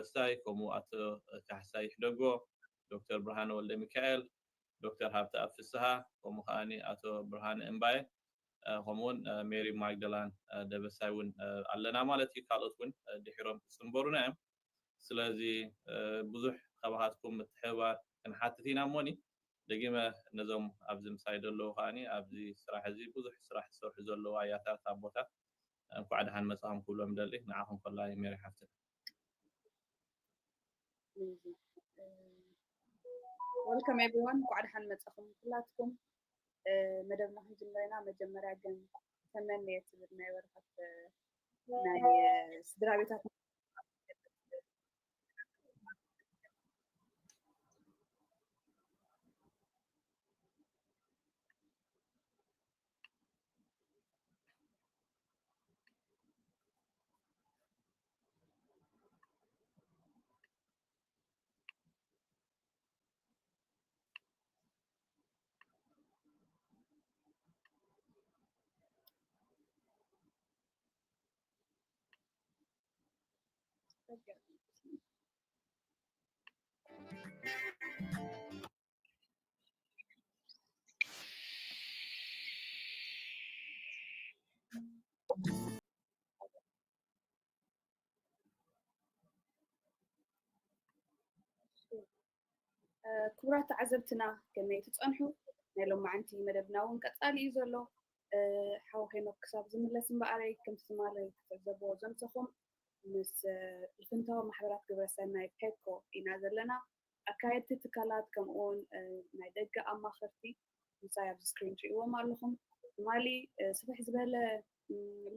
ደበሳይ፣ ከምኡ ኣቶ ካሕሳይ ይሕደጎ፣ ዶክተር ብርሃነ ወልደ ሚካኤል፣ ዶክተር ሃብተኣብ ፍስሃ፣ ከምኡ ከዓኒ ኣቶ ብርሃነ እምባየ፣ ከምኡ እውን ሜሪ ማግደላን ደበሳይ እውን ኣለና ማለት እዩ። ካልኦት እውን ድሒሮም ክፅንበሩና እዮም። ስለዚ ብዙሕ ካባኻትኩም ምትሕብባር ክንሓትት ኢና እሞኒ፣ ደጊመ ነዞም ኣብዚ ምሳይ ዘለዉ ከዓኒ ኣብዚ ስራሕ እዚ ብዙሕ ስራሕ ዝሰርሑ ዘለዉ ኣያታት ኣቦታት እንኳዕ ደሓን መጻኹም ክብሎም ደሊ። ንዓኹም ከላ ሜሪ ሓፍትና። Welcome everyone፣ እንኳዕ ደሓን መጻኹም ኩላትኩም። መደብና ክንጅምር ኢና። መጀመርያ ግን ተመነየ ትብል ናይ ወረቐት ናይ ስድራ ቤታት ክቡራት ተዓዘብትና ከመይ ትጸንሑ? ናይ ሎማዓንቲ መደብና እውን ቀጻሊ እዩ ዘሎ። ሓው ሄኖክ ክሳብ ዝምለስ እምበኣረይ ከምቲ ትማሊ ክትዕዘብዎ ዘምሰኹም ምስ ልፍንታዊ ማሕበራት ግብረሰናይ ፔኮ ኢና ዘለና። ኣካየድቲ ትካላት ከምኡውን ናይ ደገ ኣማኸርቲ ምሳይ ኣብዚ ስክሪን ትሪእዎም ኣለኹም። ትማሊ ስፍሕ ዝበለ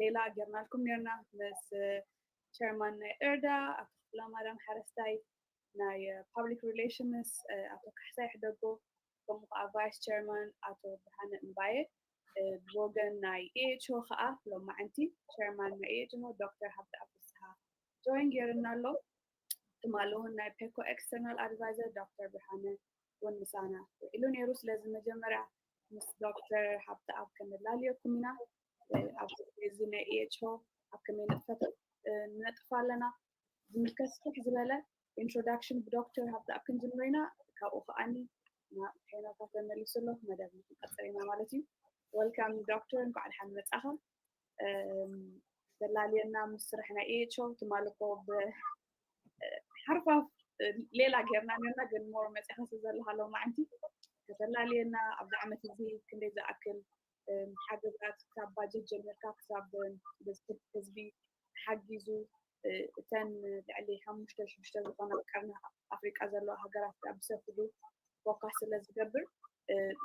ሌላ ጌርናልኩም ኔርና ምስ ቸርማን ናይ ኤርዳ ኣቶ ክፍለማርያም ሓረስታይ፣ ናይ ፓብሊክ ሪሌሽንስ ኣቶ ካሕሳይ ሕደጎ፣ ከምኡ ከዓ ቫይስ ቸርማን ኣቶ ብርሃነ እምባየ፣ ብወገን ናይ ኢኤችኦ ከዓ ሎማዓንቲ ቸርማን ናይ ኢኤችኦ ዶክተር ሃብተኣብ ፍስሃ ጆይን ጌርና ኣሎ። ትማሊ እውን ናይ ፔኮ ኤክስተርናል ኣድቫይዘር ዶክተር ብርሃነ እውን ምሳና ውዒሉ ነይሩ። ስለዚ መጀመርያ ምስ ዶክተር ሃብተኣብ ከነላልየኩም ኢና። ኣብዚ ግዜ እዚ ናይ ኢኤችኦ ኣብ ከመይ ንጥፈት ንነጥፍ ኣለና ዝምልከት ስፍሕ ዝበለ ኢንትሮዳክሽን ብዶክተር ሃብተኣብ ክንጅምር ኢና። ካብኡ ከዓኒ ናብ ሄኖካ ተመሊሱ ኣሎ መደብ ክንቀፅል ኢና ማለት እዩ። ወልካም ዶክተር፣ እንኳዕ ደሓን መፃኻ። ተላልየና ምስ ስራሕ ናይ ኢኤችኦ ትማሊ እኮ ብሓርፋፍ ሌላ ጌርና ኔርና፣ ግን ሞር መፂኻ ስለ ዘለኻ ሎማዓንቲ ከተላልየና ኣብዚ ዓመት እዚ ክንደይ ዝኣክል ሓገዛት ካብ ባጀት ጀሚርካ ክሳብ ህዝቢ ሓጊዙ እተን ልዕሊ ሓሙሽተ ሽዱሽተ ዝኾና ቀርኒ ኣፍሪቃ ዘለዋ ሃገራት ከዓ ብሰፊሑ ፎካስ ስለ ዝገብር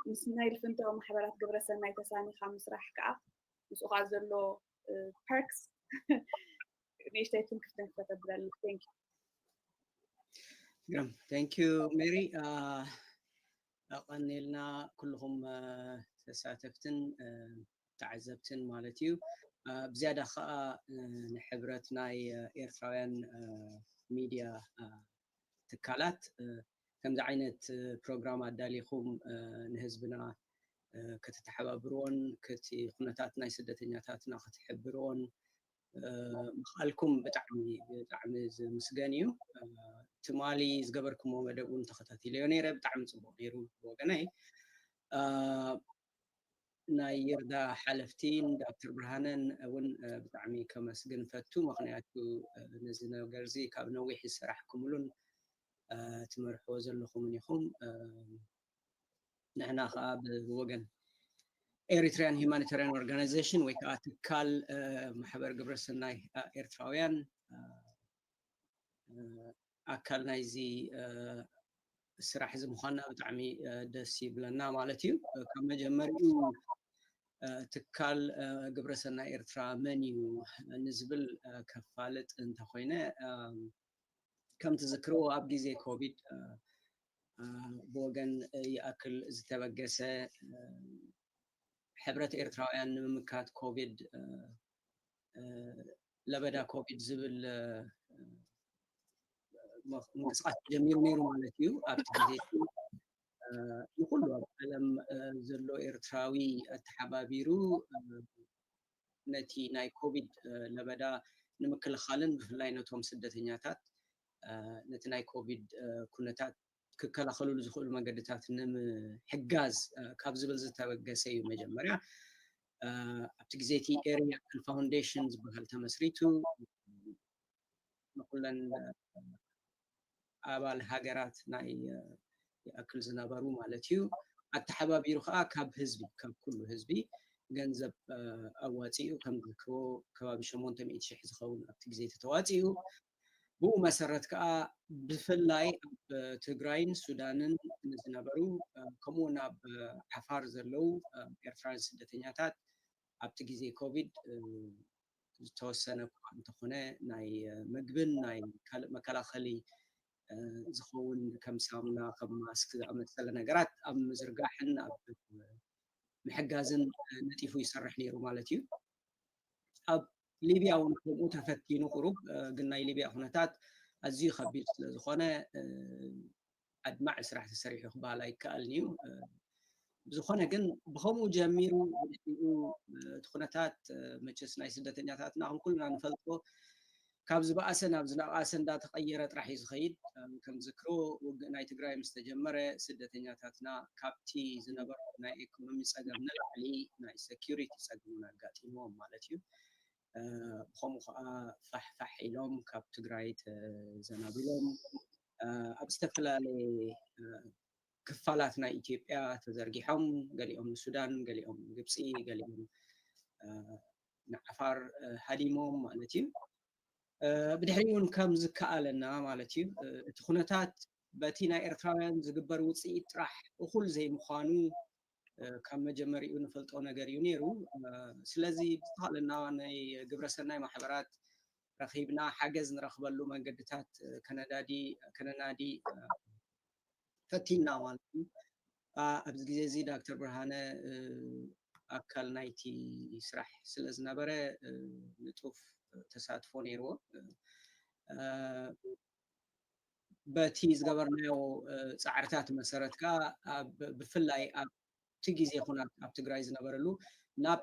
ምስ ናይ ልፍንታዊ ማሕበራት ግብረሰናይ ተሳኒኻ ምስራሕ ከዓ ምስኡ ከዓ ዘሎ ፐርክስ ንእሽተይ ትምክፍትን ክተተብለኒ። Thank you። ግርም። Thank you ሜሪ። ኣቐኒልና ኩልኹም ተሳተፍትን ተዓዘብትን ማለት እዩ። ብዝያዳ ከዓ ንሕብረት ናይ ኤርትራውያን ሚድያ ትካላት ከምዚ ዓይነት ፕሮግራም ኣዳሊኹም ንህዝብና ከተተሓባብርዎን ክቲ ኩነታት ናይ ስደተኛታትና ክትሕብርዎን ምኽኣልኩም ብጣዕሚ ብጣዕሚ ዝምስገን እዩ። ትማሊ ዝገበርኩሞ መደብ እውን ተኸታቲለዮ ነይረ፣ ብጣዕሚ ፅቡቅ ነይሩ ብወገነይ። ናይ ይርዳ ሓለፍቲን ዶክተር ብርሃነን እውን ብጣዕሚ ከመስግን ፈቱ፣ ምክንያቱ ነዚ ነገር እዚ ካብ ነዊሕ ዝሰራሕኩምሉን ትመርሕዎ ዘለኹምን ኢኹም። ንሕና ከዓ ብወገን ኤሪትሪያን ሂማኒታሪያን ኦርጋናይዜሽን ወይ ከዓ ትካል ማሕበር ግብረሰናይ ኤርትራውያን ኣካል ናይዚ ስራሕ እዚ ምዃንና ብጣዕሚ ደስ ይብለና ማለት እዩ። ካብ መጀመሪኡ ትካል ግብረሰናይ ኤርትራ መን እዩ ንዝብል ከፋልጥ እንተኮይነ፣ ከም ትዝክርዎ ኣብ ግዜ ኮቪድ ብወገን ይኣክል ዝተበገሰ ሕብረት ኤርትራውያን ንምምካት ኮቪድ ለበዳ ኮቪድ ዝብል ምንቅስቃስ ተጀሚሩ ነይሩ ማለት እዩ። ኣብቲ ግዜ ንኩሉ ኣብ ዓለም ዘሎ ኤርትራዊ ኣተሓባቢሩ ነቲ ናይ ኮቪድ ለበዳ ንምክልኻልን ብፍላይ ነቶም ስደተኛታት ነቲ ናይ ኮቪድ ኩነታት ክከላኸልሉ ዝኽእሉ መገድታት ንምሕጋዝ ካብ ዝብል ዝተበገሰ እዩ። መጀመርያ ኣብቲ ግዜ እቲ ኤርያ ፋውንዴሽን ዝበሃል ተመስሪቱ ንኩለን ኣባል ሃገራት ናይ ይኣክል ዝነበሩ ማለት እዩ ኣተሓባቢሩ ከዓ ካብ ህዝቢ ካብ ኩሉ ህዝቢ ገንዘብ ኣዋፂኡ ከም ዝክሮ ከባቢ ሸሞንተ ሚእቲ ሽሕ ዝኸውን ኣብቲ ግዜ ተዋፂኡ። ብኡ መሰረት ከዓ ብፍላይ ኣብ ትግራይን ሱዳንን ንዝነበሩ ከምኡውን ኣብ ዓፋር ዘለዉ ኤርትራውያን ስደተኛታት ኣብቲ ግዜ ኮቪድ ዝተወሰነ እኳ እንተኾነ ናይ ምግብን ናይ ካልእ መከላኸሊ ዝኸውን ከም ሳሙና ከም ማስክ ዝኣመሰለ ነገራት ኣብ ምዝርጋሕን ኣብ ምሕጋዝን ነጢፉ ይሰርሕ ነይሩ ማለት እዩ። ኣብ ሊብያ እውን ከምኡ ተፈቲኑ ቁሩብ ግን ናይ ሊብያ ኩነታት ኣዝዩ ከቢድ ስለዝኾነ ኣድማዒ ስራሕ ተሰሪሑ ክበሃል ኣይከኣልን እዩ። ብዝኾነ ግን ብኸምኡ ጀሚሩ ብድሕሪኡ እቲ ኩነታት መቸስ ናይ ስደተኛታትና ከም ኩልና ንፈልጦ ካብ ዝበኣሰ ናብ ዝነኣሰ እንዳተቐየረ ጥራሕ እዩ ዝኸይድ። ከም ዝክሮ ውግእ ናይ ትግራይ ምስ ተጀመረ ስደተኛታትና ካብቲ ዝነበሮ ናይ ኢኮኖሚ ፀገም ንላዕሊ ናይ ሴኪሪቲ ፀገም ኣጋጢምዎም ማለት እዩ። ብኸምኡ ከዓ ፋሕፋሕ ኢሎም ካብ ትግራይ ተዘናቢሎም ኣብ ዝተፈላለየ ክፋላት ናይ ኢትዮጵያ ተዘርጊሖም ገሊኦም ንሱዳን፣ ገሊኦም ንግብፂ፣ ገሊኦም ንዓፋር ሃዲሞም ማለት እዩ። ብድሕሪኡ እውን ከም ዝከኣለና ማለት እዩ እቲ ኩነታት በቲ ናይ ኤርትራውያን ዝግበር ውፅኢት ጥራሕ እኹል ዘይምዃኑ ካብ መጀመሪኡ ንፈልጦ ነገር እዩ ነይሩ። ስለዚ ብዝተኻለና ናይ ግብረሰናይ ማሕበራት ረኺብና ሓገዝ ንረኽበሉ መንገድታት ከነዳዲ ከነናዲ ፈቲና ማለት እዩ። ኣብዚ ግዜ እዚ ዳክተር ብርሃነ ኣካል ናይቲ ስራሕ ስለ ዝነበረ ንጡፍ ተሳትፎ ነይርዎ። በቲ ዝገበርናዮ ፃዕርታት መሰረት ከዓ ብፍላይ ኣብቲ ግዜ ኩናት ኣብ ትግራይ ዝነበረሉ ናብ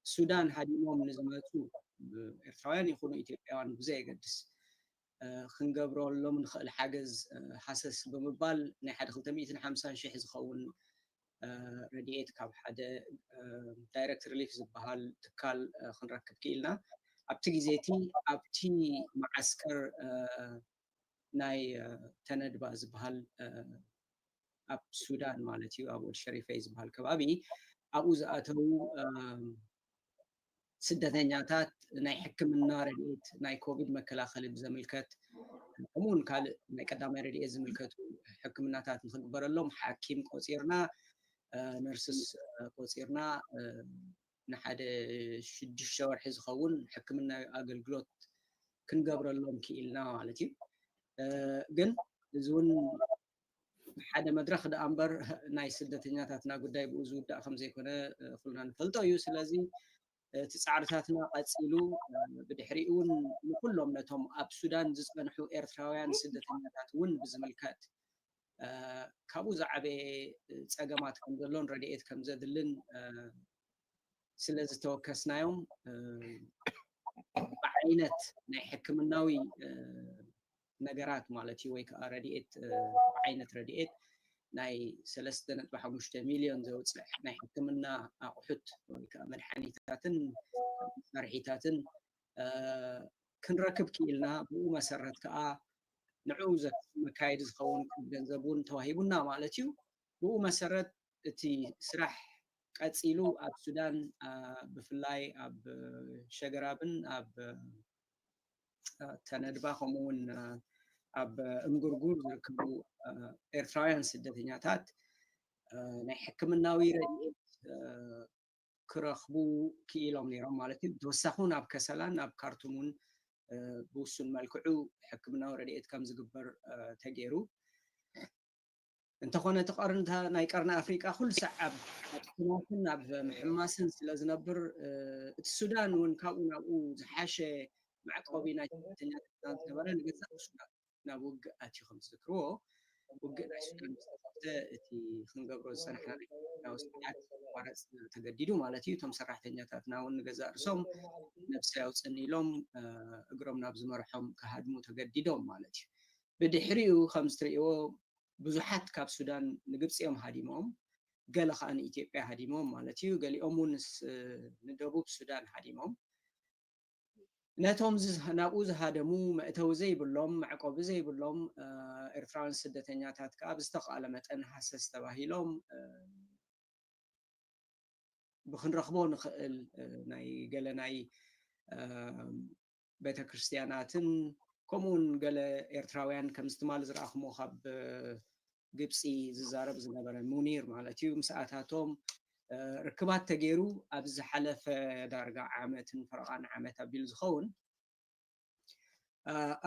ሱዳን ሃዲሞም ንዝመፁ ኤርትራውያን ይኹኑ ኢትዮጵያውያን ብዘየገድስ ክንገብረሎም ንኽእል ሓገዝ ሃሰስ ብምባል ናይ ሓደ ክልተ ሚእትን ሓምሳን ሽሕ ዝኸውን ረድኤት ካብ ሓደ ዳይሬክት ሪሊፍ ዝበሃል ትካል ክንረክብ ክኢልና። ኣብቲ ግዜ እቲ ኣብቲ መዓስከር ናይ ተነድባ ዝበሃል ኣብ ሱዳን ማለት እዩ ኣብ ወልሸሪፈይ ዝበሃል ከባቢ ኣብኡ ዝኣተዉ ስደተኛታት ናይ ሕክምና ረድኤት ናይ ኮቪድ መከላኸሊ ብዘምልከት ከምኡውን ካልእ ናይ ቀዳማይ ረድኤት ዝምልከቱ ሕክምናታት ንክግበረሎም ሓኪም ቆፂርና ነርስስ ቆፂርና ንሓደ ሽዱሽተ ወርሒ ዝኸውን ሕክምናዊ ኣገልግሎት ክንገብረሎም ክኢልና ማለት እዩ። ግን እዚ እውን ሓደ መድረክ ደኣ እምበር ናይ ስደተኛታትና ጉዳይ ብኡ ዝውዳእ ከም ዘይኮነ ኩልና ንፈልጦ እዩ። ስለዚ እቲ ፃዕርታትና ቀፂሉ ብድሕሪኡ እውን ንኩሎም ነቶም ኣብ ሱዳን ዝፀንሑ ኤርትራውያን ስደተኛታት እውን ብዝምልከት ካብኡ ዝዓበየ ፀገማት ከም ዘሎን ረድኤት ከም ዘድልን ስለ ዝተወከስናዮም ብዓይነት ናይ ሕክምናዊ ነገራት ማለት እዩ ወይ ከዓ ረድኤት ዓይነት ረድኤት ናይ ሰለስተ ነጥቢ ሓሙሽተ ሚልዮን ዘውፅእ ናይ ሕክምና ኣቑሑት ወይ ከዓ መድሓኒታትን መሳርሒታትን ክንረክብ ክኢልና። ብኡ መሰረት ከዓ ንዕኡ መካየዲ ዝኸውን ገንዘብ እውን ተዋሂቡና ማለት እዩ። ብኡ መሰረት እቲ ስራሕ ቀፂሉ ኣብ ሱዳን ብፍላይ ኣብ ሸገራብን ኣብ ተነድባ ከምኡ እውን ኣብ እንጉርጉር ዝርከቡ ኤርትራውያን ስደተኛታት ናይ ሕክምናዊ ረድኤት ክረኽቡ ክኢሎም ነይሮም ማለት እዩ። ብተወሳኺ እውን ኣብ ከሰላን ኣብ ካርቱም እውን ብውሱን መልክዑ ሕክምናዊ ረድኤት ከም ዝግበር ተገይሩ። እንተኾነ እቲ ቀርንታ ናይ ቀርኒ ኣፍሪቃ ኩሉ ሳዕ ኣብ ኩናትን ኣብ ምሕማስን ስለ ዝነብር እቲ ሱዳን እውን ካብኡ ናብኡ ዝሓሸ መዕቆቢ ናይ ስደተኛታት ዝነበረ ንገዛእ ሱዳን ናብ ውግእ ኣትዩ ከም ዝዝክርዎ ውግእ ናይ ሱዳን ዝተኸፍተ እቲ ክንገብሮ ዝፀናሕና ናይ ስርዓት ክቋረፅ ተገዲዱ ማለት እዩ። እቶም ሰራሕተኛታትና እውን ንገዛእ ርእሶም ነብሰይ ኣውፅእኒ ኢሎም እግሮም ናብ ዝመርሖም ክሃድሙ ተገዲዶም ማለት እዩ። ብድሕሪኡ ከም እትርእይዎ ብዙሓት ካብ ሱዳን ንግብፂ እዮም ሃዲሞም፣ ገለ ከዓ ንኢትዮጵያ ሃዲሞም ማለት እዩ። ገሊኦም እውን ንደቡብ ሱዳን ሃዲሞም። ነቶም ናብኡ ዝሃደሙ መእተዊ ዘይብሎም፣ መዕቆቢ ዘይብሎም ኤርትራውያን ስደተኛታት ከዓ ብዝተኻእለ መጠን ሃሰስ ተባሂሎም ብክንረኽቦ ንኽእል ናይ ገለ ናይ ቤተክርስትያናትን ከምኡውን ገለ ኤርትራውያን ከምዚ ትማሊ ዝረኣኹሞ ካብ ግብፂ ዝዛረብ ዝነበረ ሙኒር ማለት እዩ፣ ምስኣታቶም ርክባት ተገይሩ ኣብ ዝሓለፈ ዳርጋ ዓመትን ፈረቓን ዓመት ኣቢሉ ዝኸውን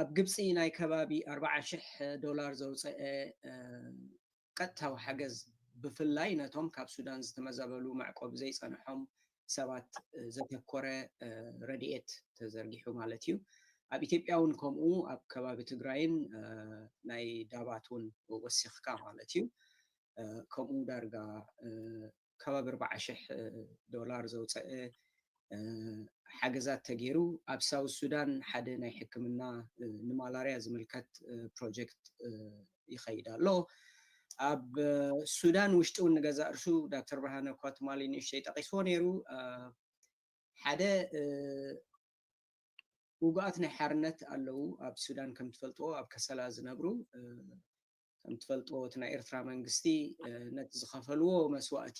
ኣብ ግብፂ ናይ ከባቢ ኣርባዓ ሽሕ ዶላር ዘውፀአ ቀጥታዊ ሓገዝ ብፍላይ ነቶም ካብ ሱዳን ዝተመዛበሉ መዕቆቢ ዘይፀንሖም ሰባት ዘተኮረ ረድኤት ተዘርጊሑ ማለት እዩ። ኣብ ኢትዮጵያ እውን ከምኡ ኣብ ከባቢ ትግራይን ናይ ዳባት እውን ወሲኽካ ማለት እዩ። ከምኡ ዳርጋ ከባቢ ኣርባዓ ሽሕ ዶላር ዘውፀአ ሓገዛት ተገይሩ ኣብ ሳውት ሱዳን ሓደ ናይ ሕክምና ንማላርያ ዝምልከት ፕሮጀክት ይኸይድ ኣሎ። ኣብ ሱዳን ውሽጢ እውን ንገዛእ ርሱ ዳክተር ብርሃነ እኳ ትማሊ ንእሽተይ ጠቂስዎ ነይሩ። ሓደ ውጉኣት ናይ ሓርነት ኣለዉ ኣብ ሱዳን ከም ትፈልጥዎ ኣብ ከሰላ ዝነብሩ። ከም ትፈልጥዎ እቲ ናይ ኤርትራ መንግስቲ ነቲ ዝኸፈልዎ መስዋእቲ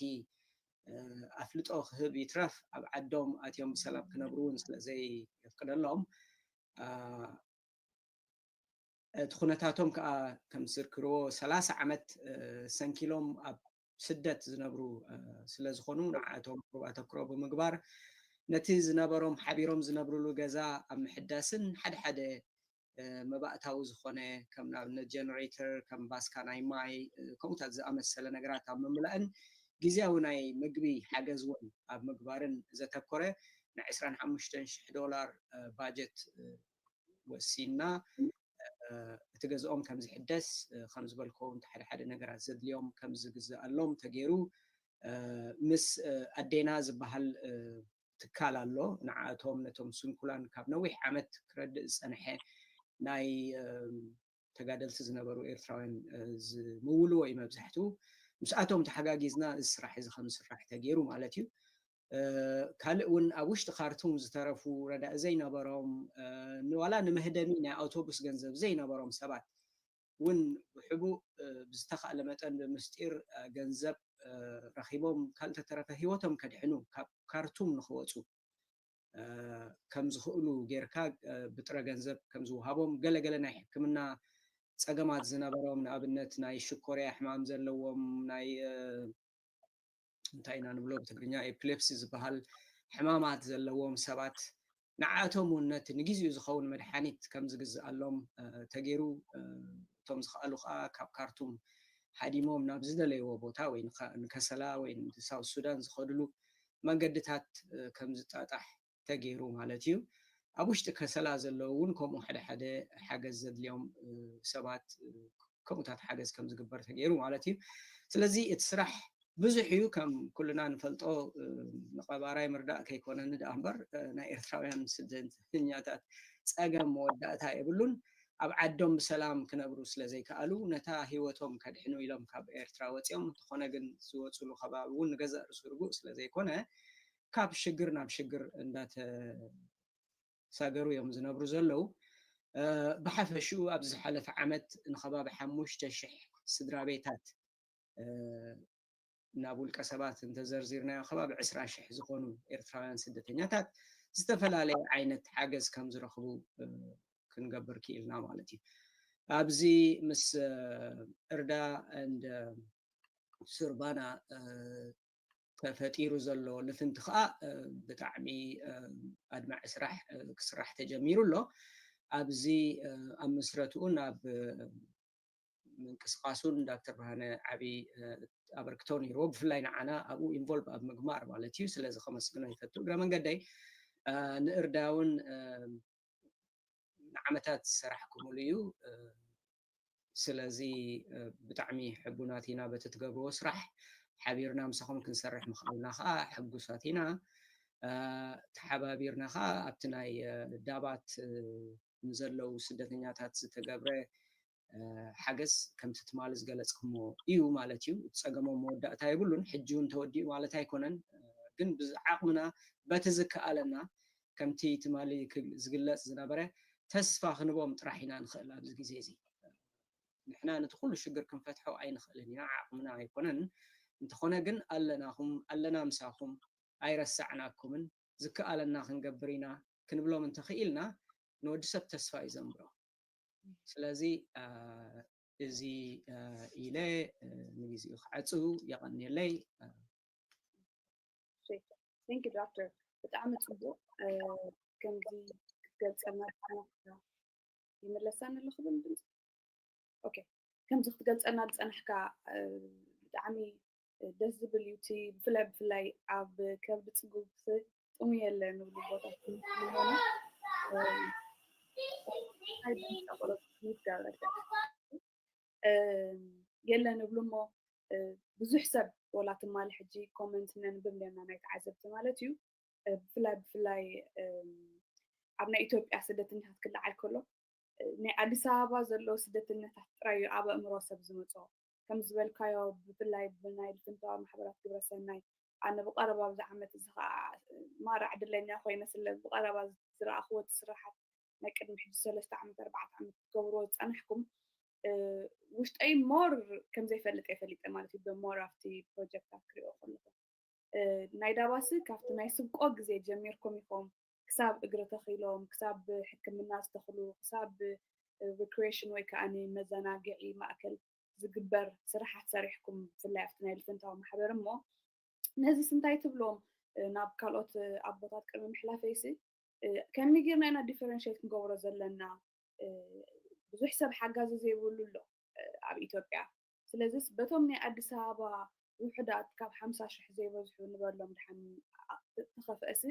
ኣፍልጦ ክህብ ይትረፍ ኣብ ዓዶም ኣትዮም ብሰላም ክነብሩ እውን ስለ ዘየፍቅደሎም እቲ ኩነታቶም ከዓ ከም ዝዝክርዎ ሰላሳ ዓመት ሰንኪሎም ኣብ ስደት ዝነብሩ ስለ ዝኾኑ ንዓቶም ቁሩብ ኣተክሮ ብምግባር ነቲ ዝነበሮም ሓቢሮም ዝነብርሉ ገዛ ኣብ ምሕዳስን ሓደ ሓደ መባእታዊ ዝኾነ ከም ንኣብነት ጀነሬተር ከም ባስካ ናይ ማይ ከምኡታት ዝኣመሰለ ነገራት ኣብ ምምላእን ግዜያዊ ናይ ምግቢ ሓገዝ እውን ኣብ ምግባርን ዘተኮረ ናይ ዕስራን ሓሙሽተን ሽሕ ዶላር ባጀት ወሲንና እቲ ገዝኦም ከም ዝሕደስ ከም ዝበልኮ እውን ሓደ ሓደ ነገራት ዘድልዮም ከም ዝግዝኣሎም ተገይሩ ምስ ኣዴና ዝበሃል ትካል ኣሎ። ንዓቶም ነቶም ስንኩላን ካብ ነዊሕ ዓመት ክረድእ ዝፀንሐ ናይ ተጋደልቲ ዝነበሩ ኤርትራውያን ዝምውልዎ እዩ መብዛሕትኡ። ምስኣቶም ተሓጋጊዝና እዚ ስራሕ እዚ ከም ዝስራሕ ተገይሩ ማለት እዩ። ካልእ እውን ኣብ ውሽጢ ካርቱም ዝተረፉ ረዳኢ ዘይነበሮም ንዋላ ንመህደሚ ናይ ኣውቶቡስ ገንዘብ ዘይነበሮም ሰባት እውን ብሕቡእ ብዝተኻእለ መጠን ብምስጢር ገንዘብ ረኺቦም ካልተተረፈ ህይወቶም ከድሕኑ ካብ ካርቱም ንክወፁ ከም ዝኽእሉ ጌርካ ብጥረ ገንዘብ ከም ዝወሃቦም ገለገለ ናይ ሕክምና ፀገማት ዝነበሮም ንኣብነት ናይ ሽኮርያ ሕማም ዘለዎም ናይ እንታይ ኢና ንብሎ ብትግርኛ ኤፒሌፕሲ ዝበሃል ሕማማት ዘለዎም ሰባት ንዓቶም እውን ነቲ ንግዜኡ ዝኸውን መድሓኒት ከም ዝግዝኣሎም ተገይሩ እቶም ዝኸኣሉ ከዓ ካብ ካርቱም ሃዲሞም ናብ ዝደለይዎ ቦታ ወይ ንከሰላ ወይ ንሳውት ሱዳን ዝኸድሉ መንገድታት ከም ዝጣጣሕ ተገይሩ ማለት እዩ። ኣብ ውሽጢ ከሰላ ዘለዉ እውን ከምኡ ሓደ ሓደ ሓገዝ ዘድልዮም ሰባት ከምኡታት ሓገዝ ከም ዝግበር ተገይሩ ማለት እዩ። ስለዚ እቲ ስራሕ ብዙሕ እዩ ከም ኩልና ንፈልጦ ንቐባራይ ምርዳእ ከይኮነኒ ደኣ እምበር ናይ ኤርትራውያን ስደተኛታት ፀገም መወዳእታ የብሉን። ኣብ ዓዶም ብሰላም ክነብሩ ስለ ዘይከኣሉ ነታ ህይወቶም ከድሕኑ ኢሎም ካብ ኤርትራ ወፂኦም እንተኾነ ግን ዝወፅሉ ከባቢ እውን ንገዛእ ርእሱ ርጉእ ስለ ዘይኮነ ካብ ሽግር ናብ ሽግር እንዳተሳገሩ እዮም ዝነብሩ ዘለዉ። ብሓፈሽኡ ኣብዚ ዝሓለፈ ዓመት ንከባቢ ሓሙሽተ ሽሕ ስድራ ቤታት ናብ ውልቀ ሰባት እንተዘርዚርናዮ ከባቢ ዕስራ ሽሕ ዝኾኑ ኤርትራውያን ስደተኛታት ዝተፈላለየ ዓይነት ሓገዝ ከም ዝረኽቡ ክንገብር ክኢልና ማለት እዩ። ኣብዚ ምስ እርዳ እንደ ሱርባና ተፈጢሩ ዘሎ ልፍንቲ ከዓ ብጣዕሚ ኣድማዒ ስራሕ ክስራሕ ተጀሚሩ ኣሎ። ኣብዚ ኣብ ምስረትኡን ኣብ ምንቅስቃሱን ዳክተር ብርሃነ ዓብዪ ኣበርክቶ ነይርዎ። ብፍላይ ንዓና ኣብኡ ኢንቮልቭ ኣብ ምግማር ማለት እዩ። ስለዚ ከመስግኖ ይፈቱ። እግረ መንገደይ ንእርዳውን ንዓመታት ዝሰራሕኩምሉ እዩ። ስለዚ ብጣዕሚ ሕቡናት ኢና በቲ ትገብርዎ ስራሕ። ሓቢርና ምሳኹም ክንሰርሕ ምኽኣልና ከዓ ሕጉሳት ኢና። ተሓባቢርና ከዓ ኣብቲ ናይ ዳባት ንዘለዉ ስደተኛታት ዝተገብረ ሓገዝ ከምቲ ትማሊ ዝገለፅኩሞ እዩ ማለት እዩ። እቲ ፀገሞም መወዳእታ የብሉን። ሕጂ እውን ተወዲኡ ማለት ኣይኮነን። ግን ብዓቕምና በቲ ዝከኣለና ከምቲ ትማሊ ዝግለፅ ዝነበረ ተስፋ ክንቦም ጥራሕ ኢና ንኽእል ኣብዚ ግዜ እዚ። ንሕና ነቲ ኩሉ ሽግር ክንፈትሖ ኣይንኽእልን ኢና፣ ዓቕምና ኣይኮነን። እንተኾነ ግን ኣለናኹም፣ ኣለና ምሳኹም፣ ኣይረሳዕናኩምን፣ ዝከኣለና ክንገብር ኢና ክንብሎም እንተኽኢልና ንወዲ ሰብ ተስፋ እዩ ዘንብሮ። ስለዚ እዚ ኢለ ንግዜኡ ክዓጽው የቐንየለይ። Thank you doctor። ብጣዕሚ ጽቡቕ። ከምዚ ክትገልጸልና ዝጸናሕካ ይምለሰኒ ኣሎ ክብል ድምፂ። ኦኬ፣ ከምዚ ክትገልጸልና ዝጸናሕካ ብጣዕሚ ደስ ዝብል እዩ። እቲ ብፍላይ ብፍላይ ኣብ ከብዲ ፅጉብ ጥሙይ የለ ንብሉ ቦታ የለ ንብሉ እሞ ብዙሕ ሰብ ወላ ትማሊ ሕጂ ኮመንት ነንብብ ኣለና ናይ ተዓዘብቲ ማለት እዩ። ብፍላይ ብፍላይ ኣብ ናይ ኢትዮጵያ ስደተኛታት ክለዓል ከሎ ናይ ኣዲስ ኣበባ ዘለዉ ስደተኛታት ጥራይ እዩ ኣብ ኣእምሮ ሰብ ዝመፅኦ። ከም ዝበልካዮ ብፍላይ ብናይ ልፍንታዊ ማሕበራት ግብረሰናይ ኣነ ብቐረባ ኣብዚ ዓመት እዚ ከዓ ማራ ዕድለኛ ኮይነ ስለ ብቐረባ ዝረኣኽዎ እቲ ስራሓት ናይ ቅድሚ ሕጂ ሰለስተ ዓመት ኣርባዕተ ዓመት ክትገብርዎ ዝፀናሕኩም ውሽጠይ ሞር ከም ዘይፈልጥ እየ ፈሊጠ ማለት እዩ። ሞር ኣብቲ ፕሮጀክታት ክሪኦ ከለኹ ናይ ዳባሲ ካብቲ ናይ ስብቆ ግዜ ጀሚርኩም ኢኹም ክሳብ እግሪ ተኺሎም ክሳብ ሕክምና ዝተኽሉ ክሳብ ሪክሬሽን ወይ ከዓ መዘናግዒ ማእከል ዝግበር ስራሓት ሰሪሕኩም ብፍላይ ኣብቲ ናይ ልፍንታዊ ማሕበር እሞ ነዚስ እንታይ ትብሎም ናብ ካልኦት ኣቦታት ቅድሚ ምሕላፈይሲ ከመይ ጌርና ኢና ዲፈረንሽት ክንገብሮ ዘለና ብዙሕ ሰብ ሓጋዚ ዘይብሉ ኣሎ ኣብ ኢትዮጵያ ስለዚስ በቶም ናይ ኣዲስ ኣበባ ውሑዳት ካብ ሓምሳ ሽሕ ዘይበዝሑ ንበሎም ድሓን ተኸፍአሲ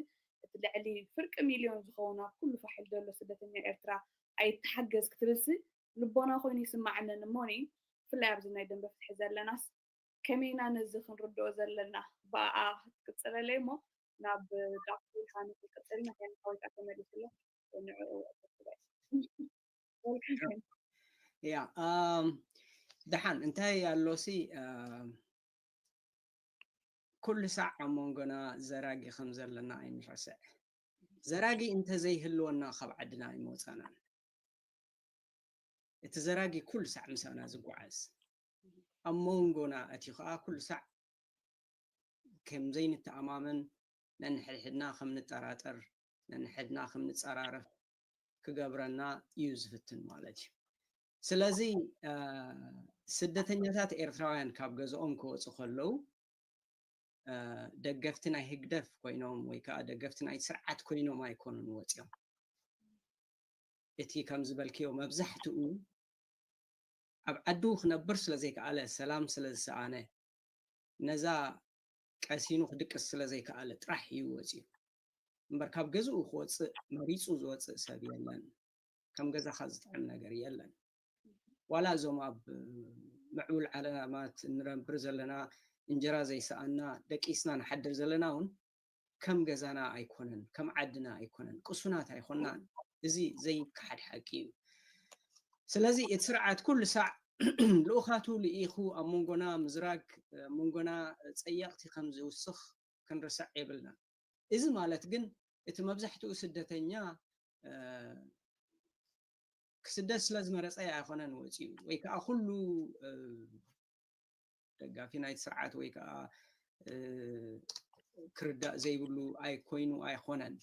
እቲ ልዕሊ ፍርቂ ሚልዮን ዝኸውን ኣብ ኩሉ ፋሒል ዘሎ ስደተኛ ኤርትራ ኣይተሓገዝ ክትብልሲ ልቦና ኮይኑ ይስማዓንን እሞኒ ብፍላይ ኣብዚ ናይ ደንበ ፍትሒ ዘለናስ ከመይና ነዚ ክንርድኦ ዘለና ብኣኣ ክትቅፅለለይ እሞ ናብ ዳክተር ሃኒ ክንቅፅል ኢና ከይና ሓወይታ ተመሊስሎ ንዕኡ ያ ደሓን እንታይ ኣሎሲ ኩሉ ሳዕ ኣብ መንጎና ዘራጊ ከም ዘለና ኣይንረስዕ። ዘራጊ እንተዘይህልወና ካብ ዓድና ኣይመውፃናን። እቲ ዘራጊ ኩሉ ሳዕ ምሳና ዝጓዓዝ ኣብ መንጎና እቲ ከዓ ኩሉ ሳዕ ከም ዘይንተኣማመን ነንሕድሕድና ከም ንጠራጠር ነንሕድና ከም ንፀራረፍ ክገብረና እዩ ዝፍትን ማለት እዩ። ስለዚ ስደተኛታት ኤርትራውያን ካብ ገዝኦም ክወፁ ከለዉ ደገፍቲ ናይ ህግደፍ ኮይኖም ወይ ከዓ ደገፍቲ ናይ ስርዓት ኮይኖም ኣይኮኑን ወፂኦም። እቲ ከም ዝበልክዮ መብዛሕትኡ ኣብ ዓዱ ክነብር ስለ ዘይከኣለ ሰላም ስለ ዝሰኣነ ነዛ ቀሲኑ ክድቅስ ስለ ዘይከኣለ ጥራሕ እዩ ወፂኡ እምበር ካብ ገዝኡ ክወፅእ መሪፁ ዝወፅእ ሰብ የለን። ከም ገዛኻ ዝጥዕም ነገር የለን። ዋላ እዞም ኣብ ምዕቡል ዓለማት እንነብር ዘለና እንጀራ ዘይሰኣና ደቂስና ንሓድር ዘለና እውን ከም ገዛና ኣይኮነን፣ ከም ዓድና ኣይኮነን፣ ቅሱናት ኣይኮናን። እዚ ዘይከሓድ ሓቂ እዩ። ስለዚ እቲ ስርዓት ኩሉ ሳዕ ልኡኻቱ ልኢኹ ኣብ መንጎና ምዝራግ፣ ኣብ መንጎና ፀየቕቲ ከም ዝውስኽ ክንርስዕ የብልናን። እዚ ማለት ግን እቲ መብዛሕትኡ ስደተኛ ክስደት ስለ ዝመረፀ ኣይኮነን ወፂኡ ወይ ከዓ ኩሉ ደጋፊ ናይቲ ስርዓት ወይ ከዓ ክርዳእ ዘይብሉ ኣይኮይኑ ኣይኮነን።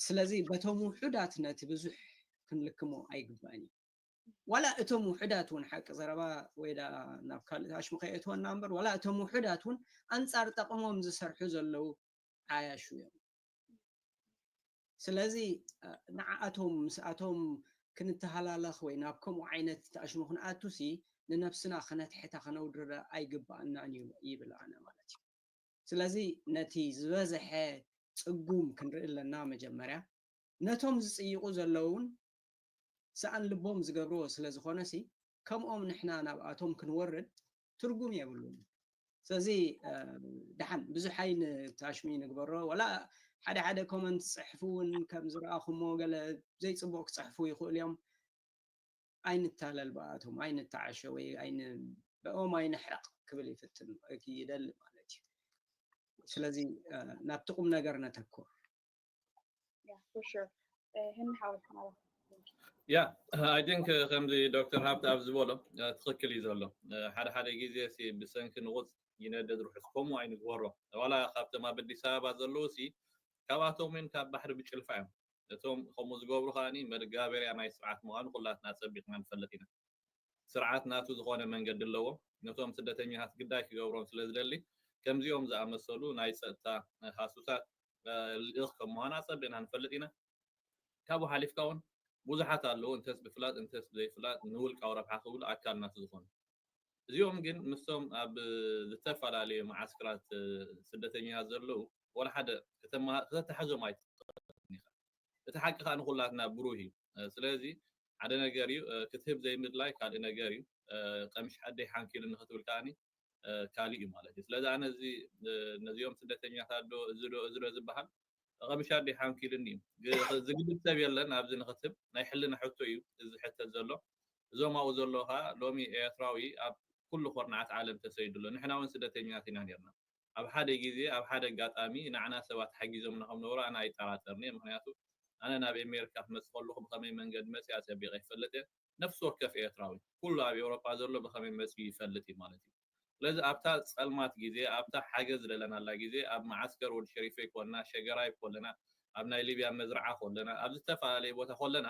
ስለዚ በቶም ውሑዳት ነቲ ብዙሕ ክንልክሞ ኣይግባእን እዩ። ዋላ እቶም ውሑዳት እውን ሓቂ ዘረባ ወይ ናብ ካልእ ኣሽሙ ከየእትወና እምበር ዋላ እቶም ውሑዳት እውን ኣንፃር ጠቕሞም ዝሰርሑ ዘለዉ ዓያሹ እዮም። ስለዚ ንዓኣቶም ምስኣቶም ክንተሃላለኽ ወይ ናብ ከምኡ ዓይነት ተኣሽሙ ክንኣቱሲ ንነብስና ከነትሕታ ከነውድረ ኣይግባኣናን እዩ ይብል ኣነ ማለት እዩ። ስለዚ ነቲ ዝበዝሐ ፅጉም ክንርኢ ኣለና። መጀመርያ ነቶም ዝፅይቑ ዘለውን ሰኣን ልቦም ዝገብርዎ ስለ ዝኾነሲ ከምኦም ንሕና ናብኣቶም ክንወርድ ትርጉም የብሉን። ስለዚ ደሓን ብዙሕ ኣይንታሽሚ ንግበሮ። ወላ ሓደ ሓደ ኮመንት ዝፅሕፉ እውን ከም ዝረኣኹሞ ገለ ዘይፅቡቕ ክፅሕፉ ይኽእሉ እዮም። ኣይንታለል ብኣቶም፣ ኣይንተዓሸ ወይ ኣይን-፣ ብኦም ኣይንሕረቕ ክብል ይፍትን ይደሊ ማለት እዩ። ስለዚ ናብቲ ቁም ነገር ነተኩር። Yeah, for sure. Uh, Henry Howard, Kamala. Yeah, I think ከምዚ ዶክተር ሃብት ኣብ ዝበሎ ትኽክል እዩ ዘሎ። ሓደ ሓደ ግዜ ብሰንኪ ንቑፅ ይነደድ ርሑስ ከምኡ ኣይንግበሮ። ዋላ ካብቶም ኣብ ኣዲስ ኣበባ ዘለዉ ሲ ካብኣቶም እውን ካብ ባሕሪ ብጭልፋ እዮም። እቶም ከምኡ ዝገብሩ ከዓኒ መጋበርያ ናይ ስርዓት ምዃኑ ኩላትና ጸቢቕና ንፈልጥ ኢና። ስርዓት ናቱ ዝኾነ መንገዲ ኣለዎ። ነቶም ስደተኛታት ግዳይ ክገብሮም ስለ ዝደሊ ከምዚኦም ዝኣመሰሉ ናይ ጸጥታ ሃሱታት ልእኽ ከም ምዃኑ ኣጸቢቕና ንፈልጥ ኢና። ካብኡ ሓሊፍካ እውን ብዙሓት ኣለዉ እንተስ ብፍላጥ እንተስ ብዘይፍላጥ ንውልቃዊ ረብሓ ክብሉ ኣካል ናቱ ዝኾኑ። እዚኦም ግን ምስቶም ኣብ ዝተፈላለዩ መዓስከራት ስደተኛታት ዘለዉ ወላ ሓደ ከተተሓዞም ኣይትኽእልን ኢኻ። እቲ ሓቂ ከዓ ንኩላትና ብሩህ እዩ። ስለዚ ሓደ ነገር እዩ ክትህብ ዘይምድላይ ካልእ ነገር እዩ። ቀምሽ ኣደይ ሓንኪሉ ንክትብል ከዓኒ ካልእ እዩ ማለት እዩ። ስለዚ ኣነ እዚ ነዚኦም ስደተኛታት ዶ እዚ ዶ እዚ ዶ ዝበሃል ቀምሽ ኣደይ ሓንኪሉኒ እዩ። ዝግድድ ሰብ የለን ኣብዚ ንክትህብ ናይ ሕልና ሕቶ እዩ እዚ ሕተት ዘሎ። እዞም ኣብኡ ዘሎ ከዓ ሎሚ ኤርትራዊ ኣብ ኩሉ ኮርናዓት ዓለም ተሰይዱ ኣሎ። ንሕና እውን ስደተኛት ኢና ነርና። ኣብ ሓደ ግዜ ኣብ ሓደ ኣጋጣሚ ንዓና ሰባት ሓጊዞምና ከም ነበሩ ኣነ ኣይጠራጠርን እየ። ምክንያቱ ኣነ ናብ ኣሜሪካ ክመፅእ ከለኹ ብከመይ መንገዲ መፅእ ኣፀቢቐ ይፈልጥ እየ። ነፍሲ ወከፍ ኤርትራዊ ኩሉ ኣብ ኤውሮጳ ዘሎ ብከመይ መፅኡ ይፈልጥ እዩ ማለት እዩ። ስለዚ ኣብታ ፀልማት ግዜ ኣብታ ሓገዝ ዝደለናላ ግዜ ኣብ መዓስከር ወዲ ሸሪፈ ይኮንና ሸገራይ ኮለና ኣብ ናይ ሊብያ መዝርዓ ኮለና ኣብ ዝተፈላለየ ቦታ ኮለና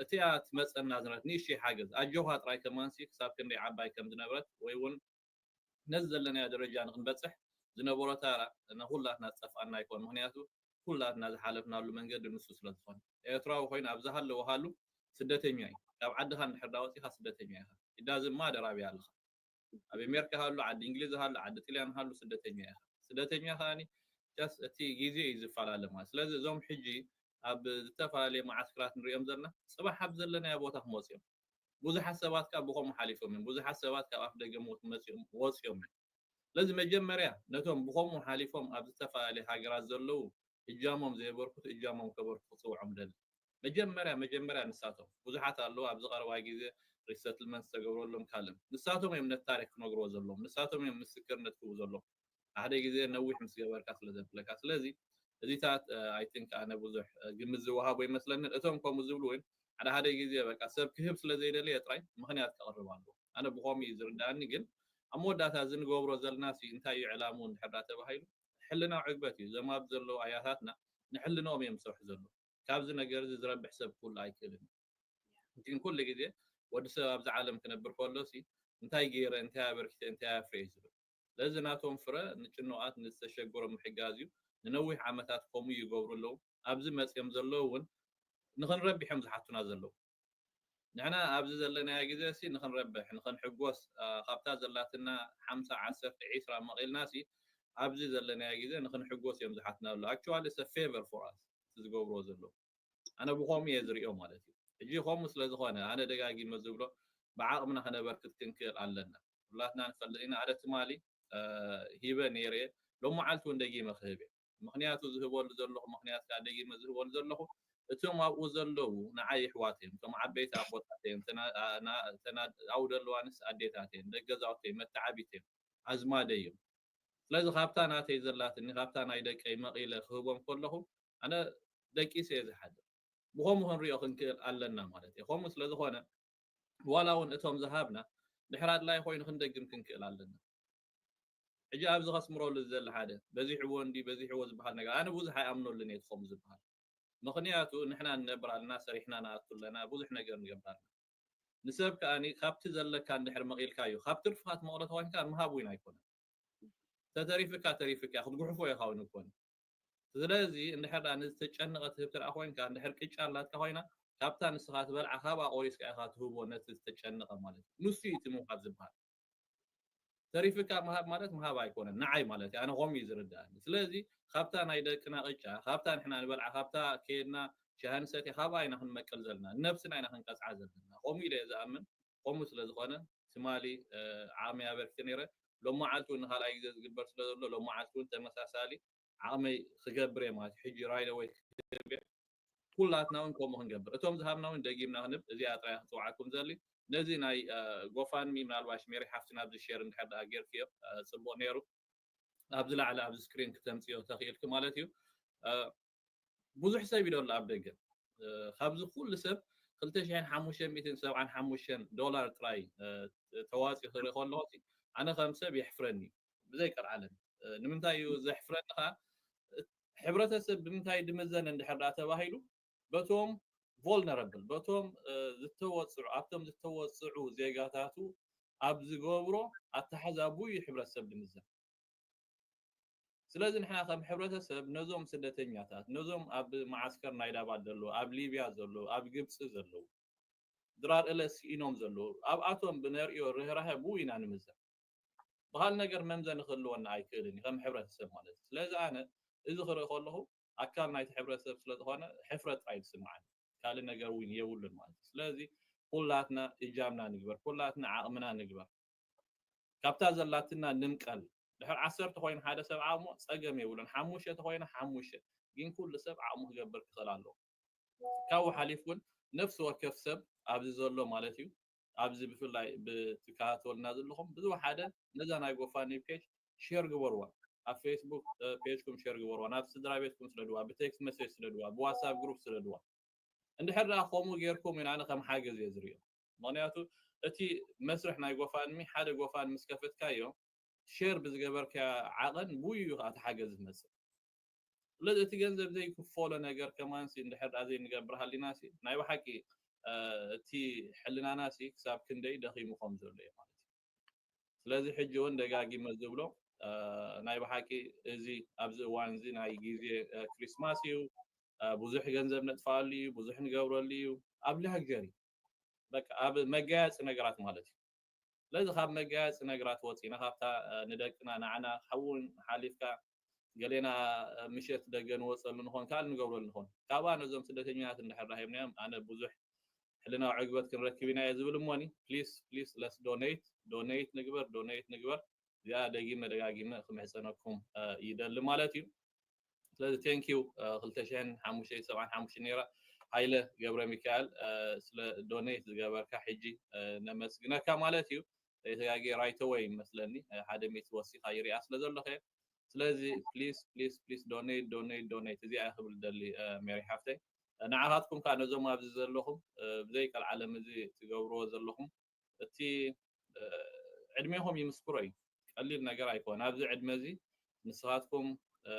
እቲኣ ትመፀና ዝነበረት ንእሽተይ ሓገዝ ኣጆኻ ጥራይ ከማንሲ ክሳብ ክንደይ ዓባይ ከም ዝነበረት ወይ እውን ነዚ ዘለናዮ ደረጃ ንክንበፅሕ ዝነበሮ ታራ ንኩላትና ዝጠፍኣና ኣይኮን። ምክንያቱ ኩላትና ዝሓለፍናሉ መንገዲ ንሱ ስለ ዝኾነ ኤርትራዊ ኮይኑ ኣብ ዝሃለወ ሃሉ ስደተኛ እዩ። ካብ ዓድኻ እንድሕር ዳወፂኻ ስደተኛ ኢኻ። ኢዳዝማ ደራቢ ኣለኻ። ኣብ ኣሜሪካ ሃሉ፣ ዓዲ እንግሊዝ ሃሉ፣ ዓዲ ጥልያን ሃሉ ስደተኛ ኢኻ። ስደተኛ ከዓኒ ጃስ እቲ ግዜ እዩ ዝፈላለ ማለት። ስለዚ እዞም ሕጂ ኣብ ዝተፈላለየ መዓስከራት ንሪኦም ዘለና ፅባሕ ኣብ ዘለናዮ ቦታ ክመፁ እዮም። ብዙሓት ሰባት ካብ ብኸምኡ ሓሊፎም እዮም። ብዙሓት ሰባት ካብ ኣፍ ደገ ሞት መፂኦም ወፂኦም እዮም። ስለዚ መጀመርያ ነቶም ብኸምኡ ሓሊፎም ኣብ ዝተፈላለየ ሃገራት ዘለዉ እጃሞም ዘየበርክቱ እጃሞም ከበርክቱ ክፅውዖም ደሊ። መጀመርያ መጀመርያ ንሳቶም ብዙሓት ኣለዉ ኣብዚ ቀረባ ግዜ ሪሰትልመንት ዝተገብረሎም ካልእ ንሳቶም እዮም ነቲ ታሪክ ክነግርዎ ዘለዎም ንሳቶም እዮም ምስክርነት ክህቡ ዘለዎም ሓደ ግዜ ነዊሕ ምስ ገበርካ ስለ ዘብለካ ስለዚ እዚታት ኣይ ቲንክ ኣነ ብዙሕ ግምት ዝወሃቦ ይመስለኒ እቶም ከምኡ ዝብሉ እውን ሓደ ሓደ ግዜ በቃ ሰብ ክህብ ስለ ዘይደለየ ጥራይ ምክንያት ከቕርብ ኣለዎ ኣነ ብኸምኡ እዩ ዝርዳእኒ ግን ኣብ መወዳእታ እዚ ንገብሮ ዘለና ሲ እንታይ እዩ ዕላምኡ እንድሕር ዳ ተባሂሉ ሕልናዊ ዕግበት እዩ ዘማብ ዘለዉ ኣያታትና ንሕልንኦም እዮም ዝሰርሑ ዘለዉ ካብዚ ነገር እዚ ዝረብሕ ሰብ ክህሉ ኣይክእልን ግን ኩሉ ግዜ ወዲ ሰብ ኣብዚ ዓለም ክነብር ከሎ ሲ እንታይ ገይረ እንታይ ኣበርኪተ እንታይ ኣፍርየ እዩ ዝብል ስለዚ ናቶም ፍረ ንጭኑቓት ንዝተሸገሮም ምሕጋዝ እዩ ንነዊሕ ዓመታት ከምኡ ይገብሩ ኣለዉ ኣብዚ መፅኦም ዘለዉ እውን ንክንረብሕ እዮም ዝሓቱና ዘለዉ ንሕና ኣብዚ ዘለናዮ ግዜ ሲ ንክንረብሕ ንክንሕጎስ ካብታ ዘላትና ሓምሳ ዓሰርተ ዒስራ መቒልና ሲ ኣብዚ ዘለናዮ ግዜ ንክንሕጎስ እዮም ዝሓትና ኣለዉ actually it's a favor for us ዝገብርዎ ዘለዉ ኣነ ብኸምኡ እየ ዝሪኦ ማለት እዩ ሕጂ ከምኡ ስለ ዝኾነ ኣነ ደጋጊመ ዝብሎ ብዓቕምና ከነበርክት ክንክእል ኣለና ኩላትና ንፈልጥ ኢና ኣነ ትማሊ ሂበ ነይረ እየ ሎመዓልቲ እውን ደጊመ ክህብ እየ ምኽንያቱ ዝህበሉ ዘለኹ ምኽንያት ከዓ ደጊመ ዝህበሉ ዘለኹ እቶም ኣብኡ ዘለዉ ንዓይ ይሕዋት እዮም እቶም ዓበይቲ ኣቦታት እዮም ተናድኣው ዘለዋ ንስ ኣዴታት እዮም ደገዛውት እዮም መተዓቢት እዮም ኣዝማደ እዮም ስለዚ ካብታ ናተይ ዘላትኒ ካብታ ናይ ደቀይ መቒለ ክህቦም ከለኹ ኣነ ደቂሰ እየ ዝሓድር ብኸምኡ ክንሪኦ ክንክእል ኣለና ማለት እዩ ከምኡ ስለ ዝኾነ ዋላ እውን እቶም ዝሃብና ድሕር ኣድላይ ኮይኑ ክንደግም ክንክእል ኣለና ሕጂ ኣብዚ ከስምረሉ ዝደሊ ሓደ በዚሕዎ እንዲ በዚሕዎ ዝበሃል ነገር ኣነ ብዙሕ ኣይኣምነሉን እየ ትኸም ዝበሃል ምኽንያቱ ንሕና ንነብር ኣለና ሰሪሕና ንኣቱ ኣለና ብዙሕ ነገር ንገብር ኣለና ንሰብ ከኣ ካብቲ ዘለካ እንድሕር መቒልካ እዩ ካብ ትርፍካ ትመቕሎ ተኮይንካ ምሃብ እውን ኣይኮነን ተተሪፍካ ተሪፍካ ክትጉሕፎ ኢኻ እውን ይኮን ስለዚ እንድሕር ደኣ ንዝተጨነቐ ትህብ ትርኣ ኮይንካ እንድሕር ቅጫ ኣላትካ ኮይና ካብታ ንስኻ ትበልዓ ካብኣ ቆሪስካ ኢኻ ትህቦ ነቲ ዝተጨነቐ ማለት እዩ ንሱ እዩ እቲ ምውሃብ ዝበሃል ተሪፍካ ምሃብ ማለት ምሃብ ኣይኮነን ንዓይ ማለት እዩ ኣነ ከምኡ እዩ ዝርዳእኒ ስለዚ ካብታ ናይ ደቅና ቅጫ ካብታ ንሕና ንበልዓ ካብታ ከየድና ሻሂ ንሰትየ ካብኣ ኢና ክንመቅል ዘለና ንነብስና ኢና ክንቀፅዓ ዘለና ከምኡ ኢለ እየ ዝኣምን ከምኡ ስለ ዝኾነ ትማሊ ዓቕሚ ኣበርክቲ ነይረ ሎመዓልቲ እውን ንካልኣይ ግዜ ዝግበር ስለ ዘሎ ሎመዓልቲ እውን ተመሳሳሊ ዓቕመይ ክገብር እየ ማለት ሕጂ right away ክገብር ኩላትና እውን ከምኡ ክንገብር፣ እቶም ዝሃብና እውን ደጊምና ክንብ። እዚኣ ጥራይ ክፅውዓኩም ዘሊ። ነዚ ናይ ጎፋንሚ ምናልባሽ ሜሪ ሓፍትና ኣብዚ ሼር እንድሕር ደኣ ጌርክዮ፣ እ፣ ፅቡቅ ነይሩ። ኣብዚ ላዕሊ ኣብዚ ስክሪን ክተምፅዮ ተኽኢልክ ማለት እዩ። እ፣ ብዙሕ ሰብ እዩ ዘሎ ኣብ ደገ። እ፣ ካብዚ ኩሉ ሰብ ክልተ ሽሕን ሓሙሽተ ሚእትን ሰብዓን ሓሙሽተን ዶላር ጥራይ፣ እ፣ ተዋፂኡ ክርኢ ከለኹ፣ ኣነ ከም ሰብ የሕፍረኒ እዩ። ብዘይ ቀልዓለም። እ፣ ንምንታይ እዩ ዘሕፍረኒ ከዓ? እ፣ ሕብረተሰብ ብምንታይ ድምዘን እንድሕር ደኣ ተባሂሉ፣ በቶም ቮልነረብል፣ በቶም፣ እ፣ ዝተወፅዑ፣ ኣብቶም ዝተወፅዑ ዜጋታቱ ኣብ ዝገብሮ ኣተሓዛቡ እዩ ሕብረተሰብ ድምዘን። ስለዚ ንሕና ከም ሕብረተሰብ ነዞም ስደተኛታት፣ ነዞም ኣብ መዓስከር ናይ ዳባት ዘለዉ፣ ኣብ ሊብያ ዘለዉ፣ ኣብ ግብፂ ዘለዉ፣ ድራር እለ ስኢኖም ዘለዉ፣ ኣብኣቶም ብነርእዮ ርህራሀ ብኡ ኢና ንምዘን። ብኻል ነገር መምዘኒ ክህልወና ኣይክእልን እዩ፣ ከም ሕብረተሰብ ማለት እዩ። ስለዚ ኣነ እዚ ክርኢ ከለኹ ኣካል ናይቲ ሕብረተሰብ ስለ ዝኾነ ሕፍረት ጥራይ ዝስምዓኒ፣ ካልእ ነገር እውን የብሉን ማለት እዩ። ስለዚ ኩላትና እጃምና ንግበር፣ ኩላትና ዓቕምና ንግበር። ካብታ ዘላትና ንምቀል። ድሕር ዓሰርተ ኮይኑ ሓደ ሰብ ዓቕሙ ጸገም የብሉን፣ ሓሙሽተ ተኮይኑ ሓሙሽተ፣ ግን ኩሉ ሰብ ዓቕሙ ክገብር ክኽእል ኣለዎ። ካብኡ ሓሊፍ እውን ነፍሲ ወከፍ ሰብ ኣብዚ ዘሎ ማለት እዩ፣ ኣብዚ ብፍላይ ብትከታተሉና ዘለኹም ብዝወሓደ ነዛ ናይ ጎፋኒ ፔጅ ሼር ግበርዋ፣ ኣብ ፌስቡክ፣ እ፣ ፔጅኩም ሼር ግበርዋ፣ ናብ ስድራ ቤትኩም ስደድዋ፣ ብቴክስት መሴጅ ስደድዋ፣ ብዋትሳፕ ግሩፕ ስደድዋ። እንድሕር ደኣ ከምኡ ጌርኩም ኢና ኣነ ከም ሓገዝ እየ ዝርእዮ። ምኽንያቱ እቲ መስርሕ ናይ ጎፋንሚ፣ ሓደ ጎፋን ምስ ከፈትካዮ፣ ሼር ብዝገበርካዮ ዓቐን ብኡ እዩ ከዓ እቲ ሓገዝ ዝመጽእ። ስለዚ እቲ ገንዘብ ዘይክፈሎ ነገር ከማንሲ እንድሕር ደኣ ዘይንገብር ሃሊናሲ፣ ናይ ብሓቂ፣ እ፣ እቲ ሕልናናሲ ክሳብ ክንደይ ደኺሙ ከም ዘሎ እዩ ማለት እዩ። ስለዚ ሕጂ እውን ደጋጊመ ዝብሎ፣ እ፣ ናይ ብሓቂ እዚ ኣብዚ እዋን እዚ ናይ ግዜ፣ እ፣ ክሪስማስ እዩ። እ፣ ብዙሕ ገንዘብ ነጥፍኣሉ እዩ፣ ብዙሕ ንገብረሉ እዩ። ኣብ ላግጀሪ፣ በቃ ኣብ መጋየፂ ነገራት ማለት እዩ። ስለዚ ካብ መጋየፂ ነገራት ወፂና ካብታ፣ እ፣ ንደቅና ንዓና ካብኡ እውን ሓሊፍካ ገሌና፣ እ፣ ምሸት ደገ ንወፀሉ ንኾን፣ ካልእ ንገብረሉ ንኾን። ካብኣ ነዞም ስደተኛታት እንድሕር ራሂብናዮም ኣነ ብዙሕ ሕልናዊ ዕግበት ክንረክብ ኢና እየ ዝብል እሞኒ፣ ፕሊስ፣ ፕሊስ፣ ለስ ዶኔት፣ ዶኔት ንግበር፣ ዶኔት ንግበር። እዚኣ ደጊመ ደጋጊመ ክምሕፀነኩም፣ እ፣ ይደሊ ማለት እዩ። ስለዚ ቴንክ ዩ፣ እ፣ ክልተ ሽሕን ሓሙሽተ ሰብዓን ሓሙሽተ ነይራ። ሃይለ ገብረ ሚካኤል፣ እ፣ ስለ ዶኔት ዝገበርካ ሕጂ፣ እ፣ ነመስግነካ ማለት እዩ። ዘይተጋግየ ራይት ኣወይ ይመስለኒ፣ እ፣ ሓደ ሚእቲ ወሲኻ ይሪኣ ስለ ዘለኹ እየ። ስለዚ ፕሊስ፣ ፕሊስ፣ ፕሊስ ዶኔት፣ ዶኔት፣ ዶኔት። እዚኣ እየ ክብል ደሊ፣ እ፣ ሜሪ ሓፍተይ። እ፣ ንዓኻትኩም ከዓ ነዞም ኣብዚ ዘለኹም፣ እ፣ ብዘይ ቀልዓለም እዚ ትገብርዎ ዘለኹም፣ እቲ፣ እ፣ ዕድሜኹም ይምስክሮ እዩ። ቀሊል ነገር ኣይኮነ። ኣብዚ ዕድመ እዚ ንስኻትኩም፣ እ፣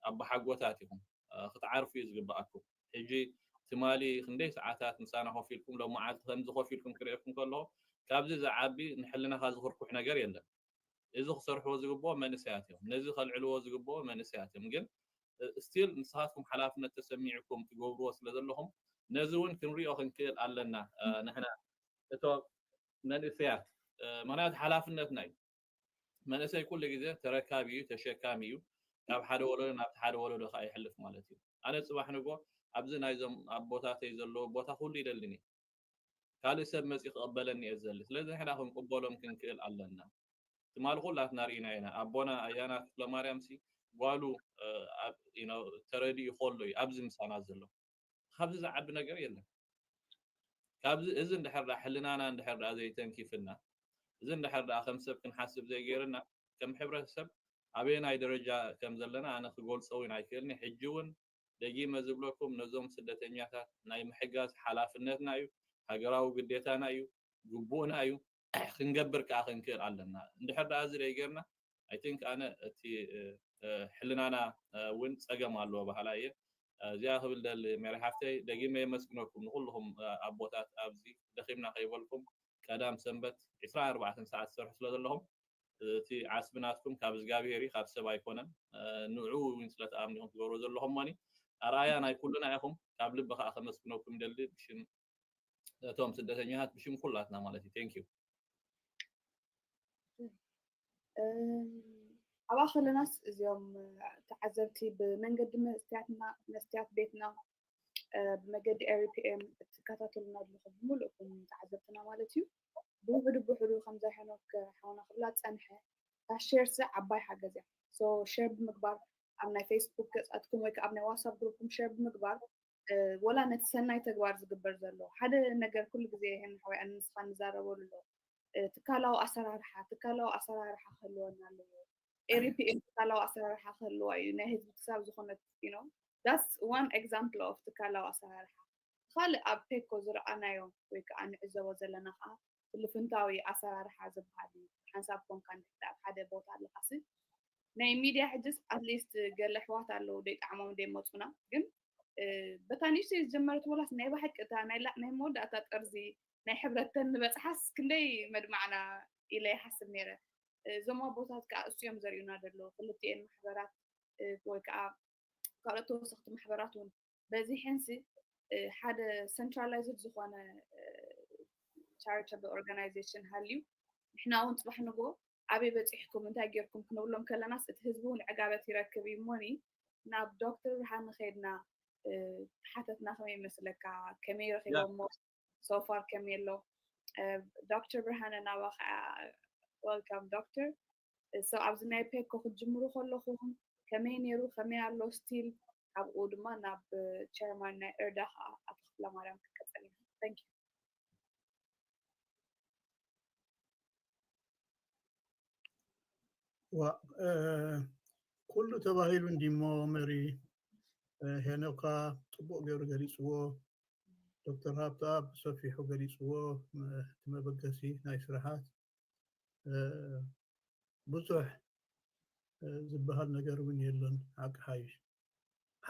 ኣባሓጎታት ኢኹም። እ፣ ክትዓርፉ እዩ ዝግብኣኩም። ሕጂ ትማሊ ክንደይ ሰዓታት ምሳና ኮፍ ኢልኩም፣ ሎም መዓልቲ ከምዚ ኮፍ ኢልኩም ክርእየኩም ከለኹ፣ ካብዚ ዝዓቢ ንሕልናኻ ዝኽርኩሕ ነገር የለን። እዚ ክሰርሕዎ ዝግብኦ መንእሰያት እዮም። ነዚ ከልዕልዎ ዝግብኦ መንእሰያት እዮም። ግን፣ እ፣ ስቲል ንስኻትኩም ሓላፍነት ተሰሚዕኩም ትገብርዎ ስለ ዘለኹም፣ ነዚ እውን ክንሪኦ ክንክእል ኣለና። እ፣ ንሕና እቶ መንእሰያት፣ እ፣ ምኽንያቱ ሓላፍነትና እዩ። መንእሰይ ኩሉ ግዜ ተረካቢ እዩ፣ ተሸካሚ እዩ። ካብ ሓደ ወለዶ ናብቲ ሓደ ወለዶ ከዓ ይሕልፍ ማለት እዩ። ኣነ ፅባሕ ንጎ ኣብዚ ናይዞም ኣቦታተይ ዘለዎ ቦታ ኩሉ ይደልን እዩ። ካልእ ሰብ መፂኡ ክቕበለኒ እየ ዝደሊ። ስለዚ ንሕና ክንቅበሎም ክንክእል ኣለና። ትማሊ ኩላትና ርኢና ኢና። ኣቦና ኣያና ክፍለማርያም ሲ ጓሉ፣ እ፣ ኣብ፣ you know፣ ተረዲኡ ከሎ እዩ ኣብዚ ምሳና ዘሎ። ካብዚ ዝዓቢ ነገር የለን። ካብዚ፣ እዚ እንድሕር ደኣ ሕልናና እንድሕር ደኣ ዘይተንኪፍና፣ እዚ እንድሕር ደኣ ከም ሰብ ክንሓስብ ዘይገይርና፣ ከም ሕብረተሰብ ኣበየናይ ደረጃ ከም ዘለና ኣነ ክገልጾ እውን ኣይክእልን። ሕጂ እውን ደጊመ ዝብለኩም፣ ነዞም ስደተኛታት ናይ ምሕጋዝ ሓላፍነትና እዩ፣ ሃገራዊ ግዴታና እዩ፣ ግቡእና እዩ። ክንገብር ከኣ ክንክእል ኣለና። እንድሕር ደኣ እዚ ዘይጌርና፣ I think ኣነ እቲ፣ እ፣ እ፣ ሕልናና፣ እ፣ እውን ጸገም ኣለዎ በሃላይ እየ። እ፣ እዚኣ ክብል ደሊ ሜሪ ሓፍተይ፣ ደጊመ የመስግነኩም ንኹልኹም፣ እ፣ ኣቦታት ኣብዚ ደኺምና ከይበልኩም ቀዳም ሰንበት ዕስራን ኣርባዕተን ሰዓት ትሰርሑ ስለ ዘለኹም፣ እቲ ዓስቢ ናትኩም ካብ እግዚኣብሄር እዩ፣ ካብ ሰብ ኣይኮነን። እ፣ ንዕኡ እውን ስለ ትኣምኑ ኢኹም ትገብርዎ ዘለኹም እሞኒ፣ ኣርኣያ ናይ ኩልና ኢኹም። ካብ ልቢ ከኣ ከመስግነኩም ይደሊ፣ ብሽም እቶም ስደተኛታት፣ ብሽም ኩላትና ማለት እዩ። ቴንክ ዩ። እም፣ ኣብኣ ከለናስ እዚኦም ተዓዘብቲ ብመንገዲ መስትያትና፣ መስትያት ቤትና፣ እ፣ ብመገዲ ኤሪፒኤም እትከታተሉና ዘለኹም ብምልእኩም ተዓዘብትና ማለት እዩ። ብውሕዱ ብውሕዱ ከምዛ ሄኖክ ሓውና ክብላ ጸንሐ፣ እታ ሼርሲ ዓባይ ሓገዝ እያ። ሶ ሼር ብምግባር ኣብ ናይ ፌስቡክ ገጻትኩም ወይ ከዓ ኣብ ናይ ዋትሳፕ ግሩፕኩም ሼር ብምግባር ወላ ነቲ ሰናይ ተግባር ዝግበር ዘሎ ሓደ ነገር ኩሉ ግዜ ይህን ሓወይ ኣንስኻ ንዛረበሉ ኣሎ። ትካላዊ ኣሰራርሓ ትካላዊ ኣሰራርሓ ክህልወና ኣለዎ። ኤሪፒኤም ትካላዊ ኣሰራርሓ ክህልዋ እዩ ናይ ህዝቢ ክሳብ ዝኾነ ትስቲኖ that's one example of ትካላዊ ኣሰራርሓ። ካልእ ኣብ ፔኮ ዝረኣናዮ ወይ ከዓ ንዕዘቦ ዘለና ከዓ ትልፍንታዊ ኣሰራርሓ ዝበሃል እዩ። ሓንሳብ ኮንካ እንድሕር ኣብ ሓደ ቦታ ኣለኻሲ ናይ ሚድያ ሕጅስ ኣትሊስት ገለ ኣሕዋት ኣለዉ ደይጣዕሞም ደይመፁና ግን በታ ንእሽተይ ዝጀመረት ወላስ ናይ ብሓቂ እታ ናይ ላ- ናይ መወዳእታ ጠርዚ ናይ ሕብረተን ንበፅሓስ ክንደይ መድማዕና ኢለ ይሓስብ ነይረ። እዞም ኣቦታት ከዓ እሱ እዮም ዘርእዩና ዘለዉ ክልቲኤን ማሕበራት ወይ ከዓ ካልኦት ተወሰኽቲ ማሕበራት እውን በዚሐንሲ ሓደ centralized ዝኾነ charitable organization ሃልዩ ንሕና እውን ፅባሕ ንጎ ኣበይ በፂሕኩም እንታይ ጌርኩም ክንብሎም ከለናስ እቲ ህዝቢ እውን ዕጋበት ይረክብ እዩ እሞኒ ናብ ዶክተር ብርሃን ንኸይድና ሓተትና ከመይ ይመስለካ ከመይ ረኪቦሞ so far ከመይ ኣሎ ዶክተር ብርሃነ ናባኻ welcome ዶክተር so ኣብዚ ናይ ፔኮ ክትጅምሩ ከለኹም ከመይ ነይሩ ከመይ ኣሎ still ኣብኡ ድማ ናብ chairman ናይ እርዳ ከዓ ኣቶ ክፍለ ማርያም ክንቀፀል ኢና thank you ዋ ኩሉ ተባሂሉ እንዲሞ መሪ ሄኖካ ፅቡቅ ገይሩ ገሊፅዎ ዶክተር ሃብተኣብ ብሰፊሑ ገሊፅዎ እቲ መበገሲ ናይ ስራሓት ብዙሕ ዝበሃል ነገር እውን የለን ሓቂ ሓይሽ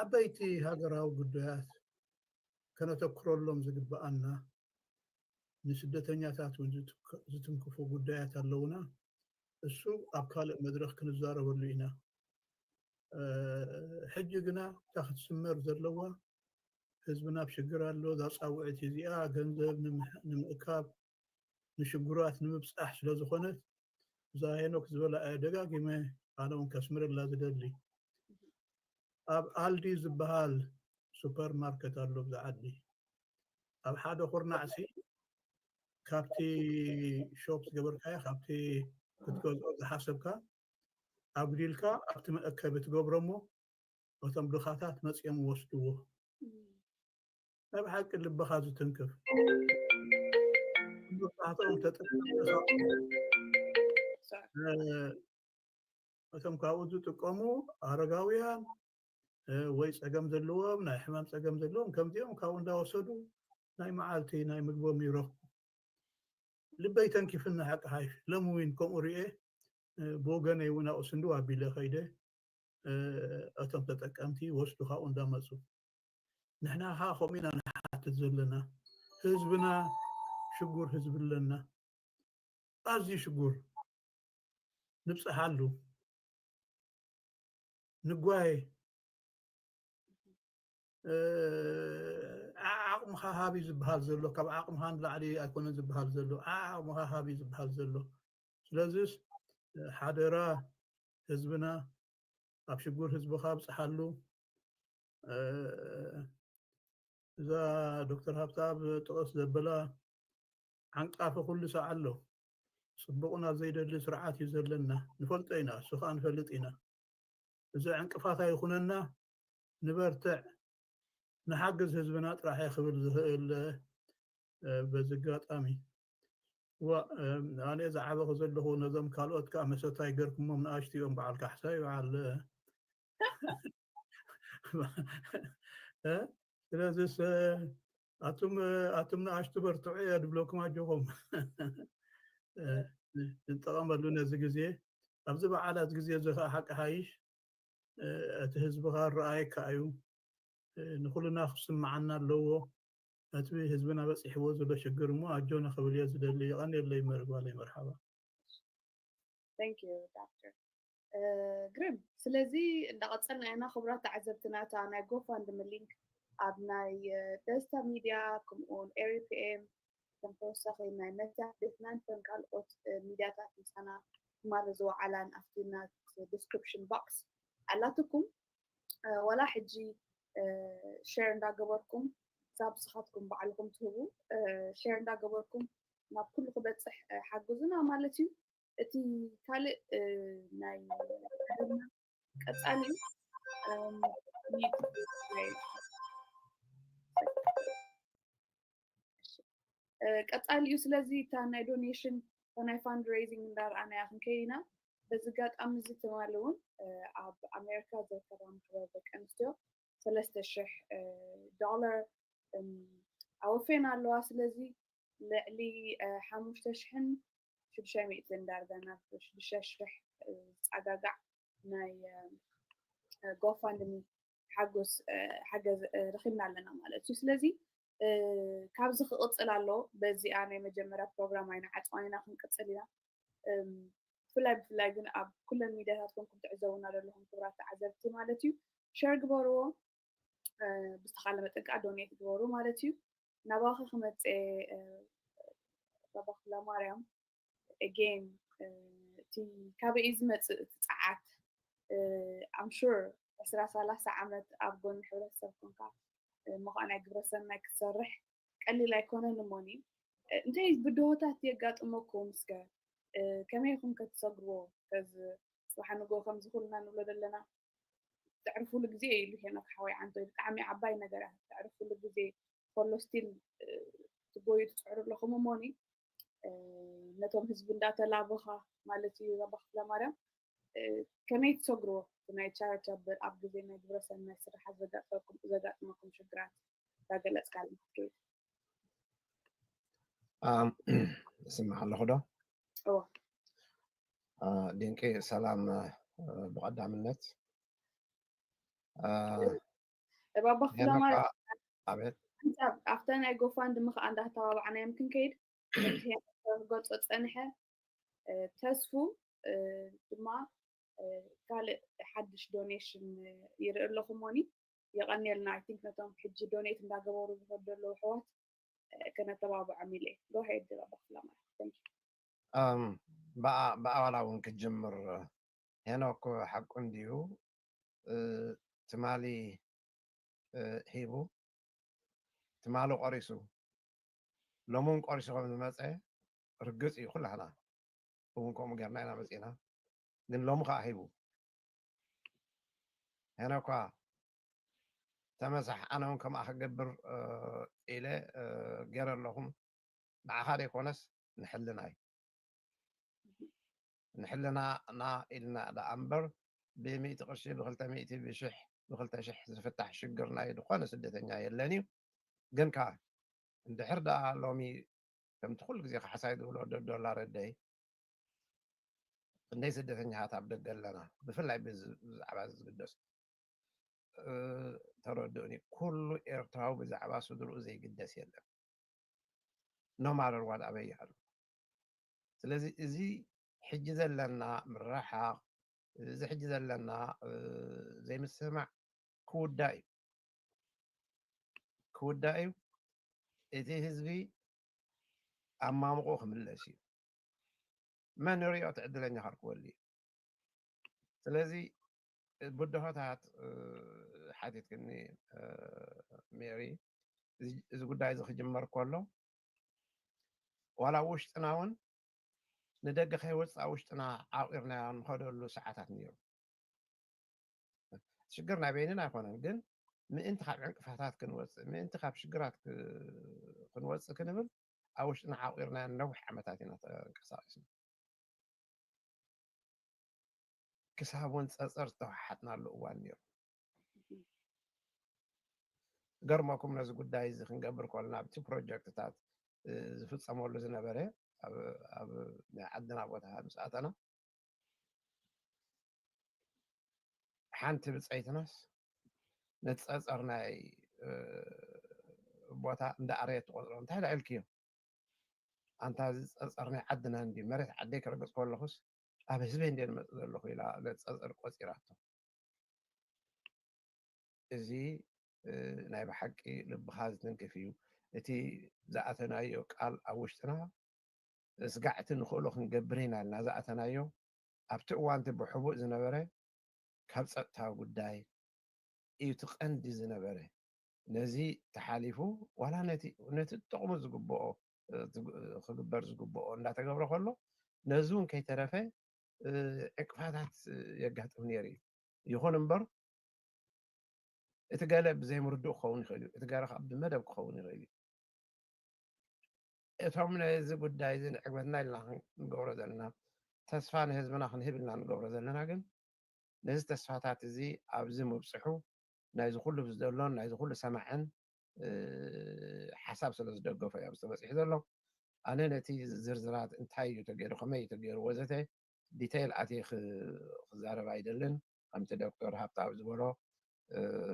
ዓበይቲ ሃገራዊ ጉዳያት ከነተኩረሎም ዝግበኣና ንስደተኛታት እውን ዝትንክፉ ጉዳያት ኣለውና እሱ ኣብ ካልእ መድረክ ክንዛረበሉ ኢና ሕጂ ግና እታ ክትስመር ዘለዋ ህዝብና ኣብ ሽግር ኣሎ እዛ ፃውዒት እዚኣ ገንዘብ ንምእካብ ንሽጉራት ንምብፃሕ ስለ ዝኾነት እዛ ሄኖክ ዝበላ እየ ደጋጊመ ኣነ እውን ከስምረላ ዝደሊ ኣብ ኣልዲ ዝበሃል ሱፐር ማርኬት ኣሎ ብዛ ዓዲ ኣብ ሓደ ኩርናዕሲ ካብቲ ሾፕ ዝገበርካዮ ካብቲ ክትገዝኦ ዝሓሰብካ ኣጉዲልካ ኣብቲ መእከቢ ትገብሮ እሞ እቶም ድኻታት መፂኦም ይወስድዎ ናይ ብሓቂ ልብኻ ዝትንክፍ መብዛሕትኦም ተጠቀምቲ እቶም ካብኡ ዝጥቀሙ ኣረጋውያን ወይ ፀገም ዘለዎም ናይ ሕማም ፀገም ዘለዎም ከምዚኦም ካብኡ እንዳወሰዱ ናይ መዓልቲ ናይ ምግቦም ይረኽቡ ልበይ ተንኪፍኒ ሓቂ ሓይሽ ሎሚ እውን ከምኡ ርኤ ብወገነይ እውን ኣብኡ ስንድው ኣቢለ ከይደ እቶም ተጠቀምቲ ወስዱ ካብኡ እንዳመፁ ንሕና ከዓ ከምኡ ኢና ንሓትት ዘለና ህዝብና ሽጉር ህዝቢ ኣለና ኣዝዩ ሽጉር ንብፅሓሉ ንጓየ ዓቕምኻ ሃብ እዩ ዝበሃል ዘሎ ካብ ዓቕምኻ ንላዕሊ ኣይኮነን ዝበሃል ዘሎ ዓቕምኻ ሃብ እዩ ዝበሃል ዘሎ ስለዚስ ሓደራ ህዝብና ኣብ ሽጉር ህዝብኻ ኣብፅሓሉ እዛ ዶክተር ሃብተኣብ ጥቕስ ዘበላ ዓንቃፊ ኩሉ ሳዕ ኣሎ ፅቡቕና ዘይደሊ ስርዓት እዩ ዘለና ንፈልጦ ኢና እሱ ከዓ ንፈልጥ ኢና እዚ ዕንቅፋት ኣይኹነና ንበርትዕ ንሓግዝ ህዝብና ጥራሕ ክብል ዝኽእል በዚ ኣጋጣሚ ዋ ኣነ ዝዓበኹ ዘለኹ ነዞም ካልኦት ከዓ መሰታይ ገርኩሞም ንኣሽትኦም በዓል ካሕሳይ በዓል ስለዚስ ኣቱም ኣቱም ንኣሽቱ በርትዑ እየ ድብለኩም ኣጆኹም ንጠቐመሉ ነዚ ግዜ ኣብዚ በዓላት ግዜ እዚ ከዓ ሓቂ ሓይሽ እቲ ህዝቢ ከዓ ረኣየካ እዩ ንኩልና ክስምዓና ኣለዎ እቲ ህዝብና በፂሕዎ ዘሎ ሽግር እሞ ኣጆና ክብል እየ ዝደሊ ይቐንየለይ መርጓለይ መርሓባ Thank you ዶክተር ግርም ስለዚ እንዳቐፀልና ኢና ክቡራት ተዓዘብትና እታ ናይ ጎፋንድሚ ሊንክ ኣብ ናይ ደስታ ሚድያ ከምኡውን ኤሪፒኤም ከም ተወሳኺ ናይ መታ ቤትናን ከም ካልኦት ሚድያታት ምሳና ትማሊ ዝወዓላን ኣብቲ ናት ዲስክሪፕሽን ቦክስ ኣላትኩም ዋላ ሕጂ ሸር እንዳገበርኩም ሳብስኻትኩም ባዕልኩም ትህቡ ሸር እንዳገበርኩም ናብ ኩሉ ክበፅሕ ሓግዙና ማለት እዩ እቲ ካልእ ናይ ቀፃሊ ቀፃሊኡ ስለዚ እታ ናይ ዶኔሽን እታ ናይ ፋንድሬዚንግ እንዳረኣናያ ክንከይድ ኢና። በዚ ኣጋጣሚ እዚ ትማሊ እውን ኣብ ኣሜሪካ ዝርከባ ማሕበር ደቂ ኣንስትዮ ሰለስተ ሽሕ ዶላር ኣወፌን ኣለዋ። ስለዚ ልዕሊ ሓሙሽተ ሽሕን ሽዱሽተ ሚእትን ዳርጋ ናብ ሽዱሽተ ሽሕ ዝፃጋጋዕ ናይ ጎፋንድሚ ሓጎስ ሓገዝ ረኪብና ኣለና ማለት እዩ። ስለዚ ካብዚ ክቕፅል ኣሎ። በዚኣ ናይ መጀመርያ ፕሮግራም ኣይንዓፅዋን ኢና፣ ክንቅፅል ኢና። ብፍላይ ብፍላይ ግን ኣብ ኩለን ሚድያታት ኮንኩም ትዕዘቡና ዘለኹም ክቡራት ተዓዘብቲ ማለት እዩ፣ ሸር ግበርዎ፣ ብዝተኻለ መጠን ከዓ ዶኔት ግበሩ ማለት እዩ። ናባኺ ክመፀ ባባ ክፍለ ማርያም፣ again እቲ ካበይ እዩ ዝመፅእ እቲ ፀዓት? I'm sure ዕስራ ሰላሳ ዓመት ኣብ ጎኒ ሕብረተሰብ ኮንካ ምዃ ናይ ግብረሰናይ ክትሰርሕ ቀሊል ኣይኮነን እሞኒ። እንታይ ብድሆታት የጋጥመኩም እስከ? ከመይ ኢኹም ከትሰግርዎ? ከዚ ፅባሕ ንግሆ ከምዚ ኩልና ንብሎ ዘለና ተዕርፉሉ ግዜ እዩ ኢሉ ሄኖክ ሓወይ ዓንቶይ። ብጣዕሚ ዓባይ ነገር እያ። ተዕርፉሉ ግዜ ከሎ ስቲል ትጎዩ ትፅዕሩ ኣለኹም እሞኒ ነቶም ህዝቢ እንዳተላበኻ ማለት እዩ። ባባ ክፍለ ማርያም ከመይ ትሰግርዎ? ናይ ቻሪታብል ኣብ ግዜ ናይ ግብረሰናይ ስራሓት ዘጋጥመኩም ሽግራት እንዳገለፅካልና ክትከይድ። እስምዕ ኣለኹ ዶ? ድንቂ ሰላም። ብቐዳምነት ባባ ክፍለ ማርያም ኣቤት ኣብታ ናይ ጎፋንድሚ ከዓ እንዳተባባዕናዮም ክንከይድ ክገልፆ ፀንሐ። ተስፉ ድማ ካልእ ሓድሽ ዶኔሽን ይርኢ ኣለኹ ሞኒ። የቐንየልና። I think ነቶም ሕጂ ዶኔት እንዳገበሩ ዝኸዱ ዘለዉ ኣሕዋት ከነተባብዖም ኢለ። Go ahead ባባ ክፍለ ማርያም። ብኣባላ እውን ክጅምር። ሄኖክ ሓቁ እንድዩ። ትማሊ ሂቡ፣ ትማሊ ቆሪሱ፣ ሎሚ እውን ቆሪሱ ከም ዝመፀ ርግፅ እዩ። ኩላህና እውን ከምኡ ጌርና ኢና መፂና። ግን ሎሚ ከዓ ሂቡ። ሄኖኳ ተመሳሕ፣ ኣነ እውን ከምኣ ክገብር ኢለ ገይረ ኣለኹም። ንዓኻ ዘይኮነስ ንሕልና እዩ። ንሕልናና ኢልና ደኣ እምበር ብሚእቲ ቅርሺ፣ ብክልተ ሚእቲ፣ ብሽሕ፣ ብክልተ ሽሕ ዝፍታሕ ሽግር ናይ ዝኾነ ስደተኛ የለን እዩ። ግን ከኣ እንድሕር ደኣ ሎሚ ከምቲ ኩሉ ግዜ ካሕሳይ ዝብሎ ዶ ዶላር ኣደይ ክንደይ ስደተኛታት ኣብ ደገ ኣለና፣ ብፍላይ ብዛዕባ ዝግደሱ ተረድኡኒ። ኩሉ ኤርትራዊ ብዛዕባ ስድርኡ ዘይግደስ የለን። No matter what ኣበይ ይሃሉ። ስለዚ እዚ ሕጂ ዘለና ምርሕሓቕ፣ እዚ ሕጂ ዘለና ዘይምስምማዕ ክውዳእ እዩ። ክውዳእ እዩ። እቲ ህዝቢ ኣብ ማሙቑ ክምለስ እዩ። መን ይሪኦ እቲ ዕድለኛ ከርክበሉ እዩ። ስለዚ ብድሆታት ሓቲትክኒ ሜሪ፣ እዚ ጉዳይ እዚ ክጅመር ከሎ ዋላ ውሽጥና እውን ንደገ ከይወፅእ ውሽጥና ዓቂርናዮ ንኸደሉ ሰዓታት ነይሩ። ሽግር ናይ በይንን ኣይኮነን፣ ግን ምእንቲ ካብ ዕንቅፋታት ክንወፅእ፣ ምእንቲ ካብ ሽግራት ክንወፅእ ክንብል ኣብ ውሽጥና ዓቂርናዮ ነዊሕ ዓመታት ኢና ተንቀሳቂስና። ክሳብ እውን ፀፀር ዝተወሓሓጥናሉ እዋን ነይሩ። ገርመኩም ነዚ ጉዳይ እዚ ክንገብር ከለና ኣብቲ ፕሮጀክትታት ዝፍፀመሉ ዝነበረ ኣብ ናይ ዓድና ቦታ ምስ ኣተና ሓንቲ ብፀይትናስ ነቲ ፀፀር ናይ ቦታ እንዳ ኣረየት ትቆፅሮ እንታይ ዳ ኢልክዮ ኣንታ እዚ ፀፀር ናይ ዓድና እንዲ መሬት ዓደይ ክረግፅ ከለኹስ ኣብ ህዝበይ እንደ ዝመፅእ ዘለኹ ኢላ ነቲ ፀፀር ቆፂራቶ። እዚ ናይ ብሓቂ ልብኻ ዝትንክፍ እዩ። እቲ ዝኣተናዮ ቃል ኣብ ውሽጥና ስጋዕቲ ንኽእሎ ክንገብር ኢና ኢልና ዝኣተናዮ ኣብቲ እዋንቲ ብሕቡእ ዝነበረ ካብ ፀጥታዊ ጉዳይ እዩ እቲ ቀንዲ ዝነበረ። ነዚ ተሓሊፉ ዋላ ነቲ ነቲ ጥቕሙ ዝግብኦ ክግበር ዝግብኦ እንዳተገብረ ከሎ ነዚ እውን ከይተረፈ ዕንቅፋታት የጋጥም ነይሩ እዩ። ይኹን እምበር እቲ ገለ ብዘይምርድኡ ክኸውን ይኽእል እዩ፣ እቲ ገለ ከዓ ብመደብ ክኸውን ይኽእል እዩ። እቶም ነዚ ጉዳይ እዚ ንዕግበትና ኢልና ክንገብሮ ዘለና፣ ተስፋ ንህዝብና ክንህብ ኢልና ንገብሮ ዘለና፣ ግን ነዚ ተስፋታት እዚ ኣብዚ ምብፅሑ ናይዚ ኩሉ ዝደሎን ናይዚ ኩሉ ሰማዕን ሓሳብ ስለ ዝደገፎ እዩ ኣብዚ ተበፂሑ ዘሎ። ኣነ ነቲ ዝርዝራት እንታይ እዩ ተገይሩ፣ ከመይ እዩ ተገይሩ ወዘተ ዲቴይል ኣትየ ክዛረብ ኣይደልን። ከምቲ ዶክተር ሃብተኣብ ዝበሎ፣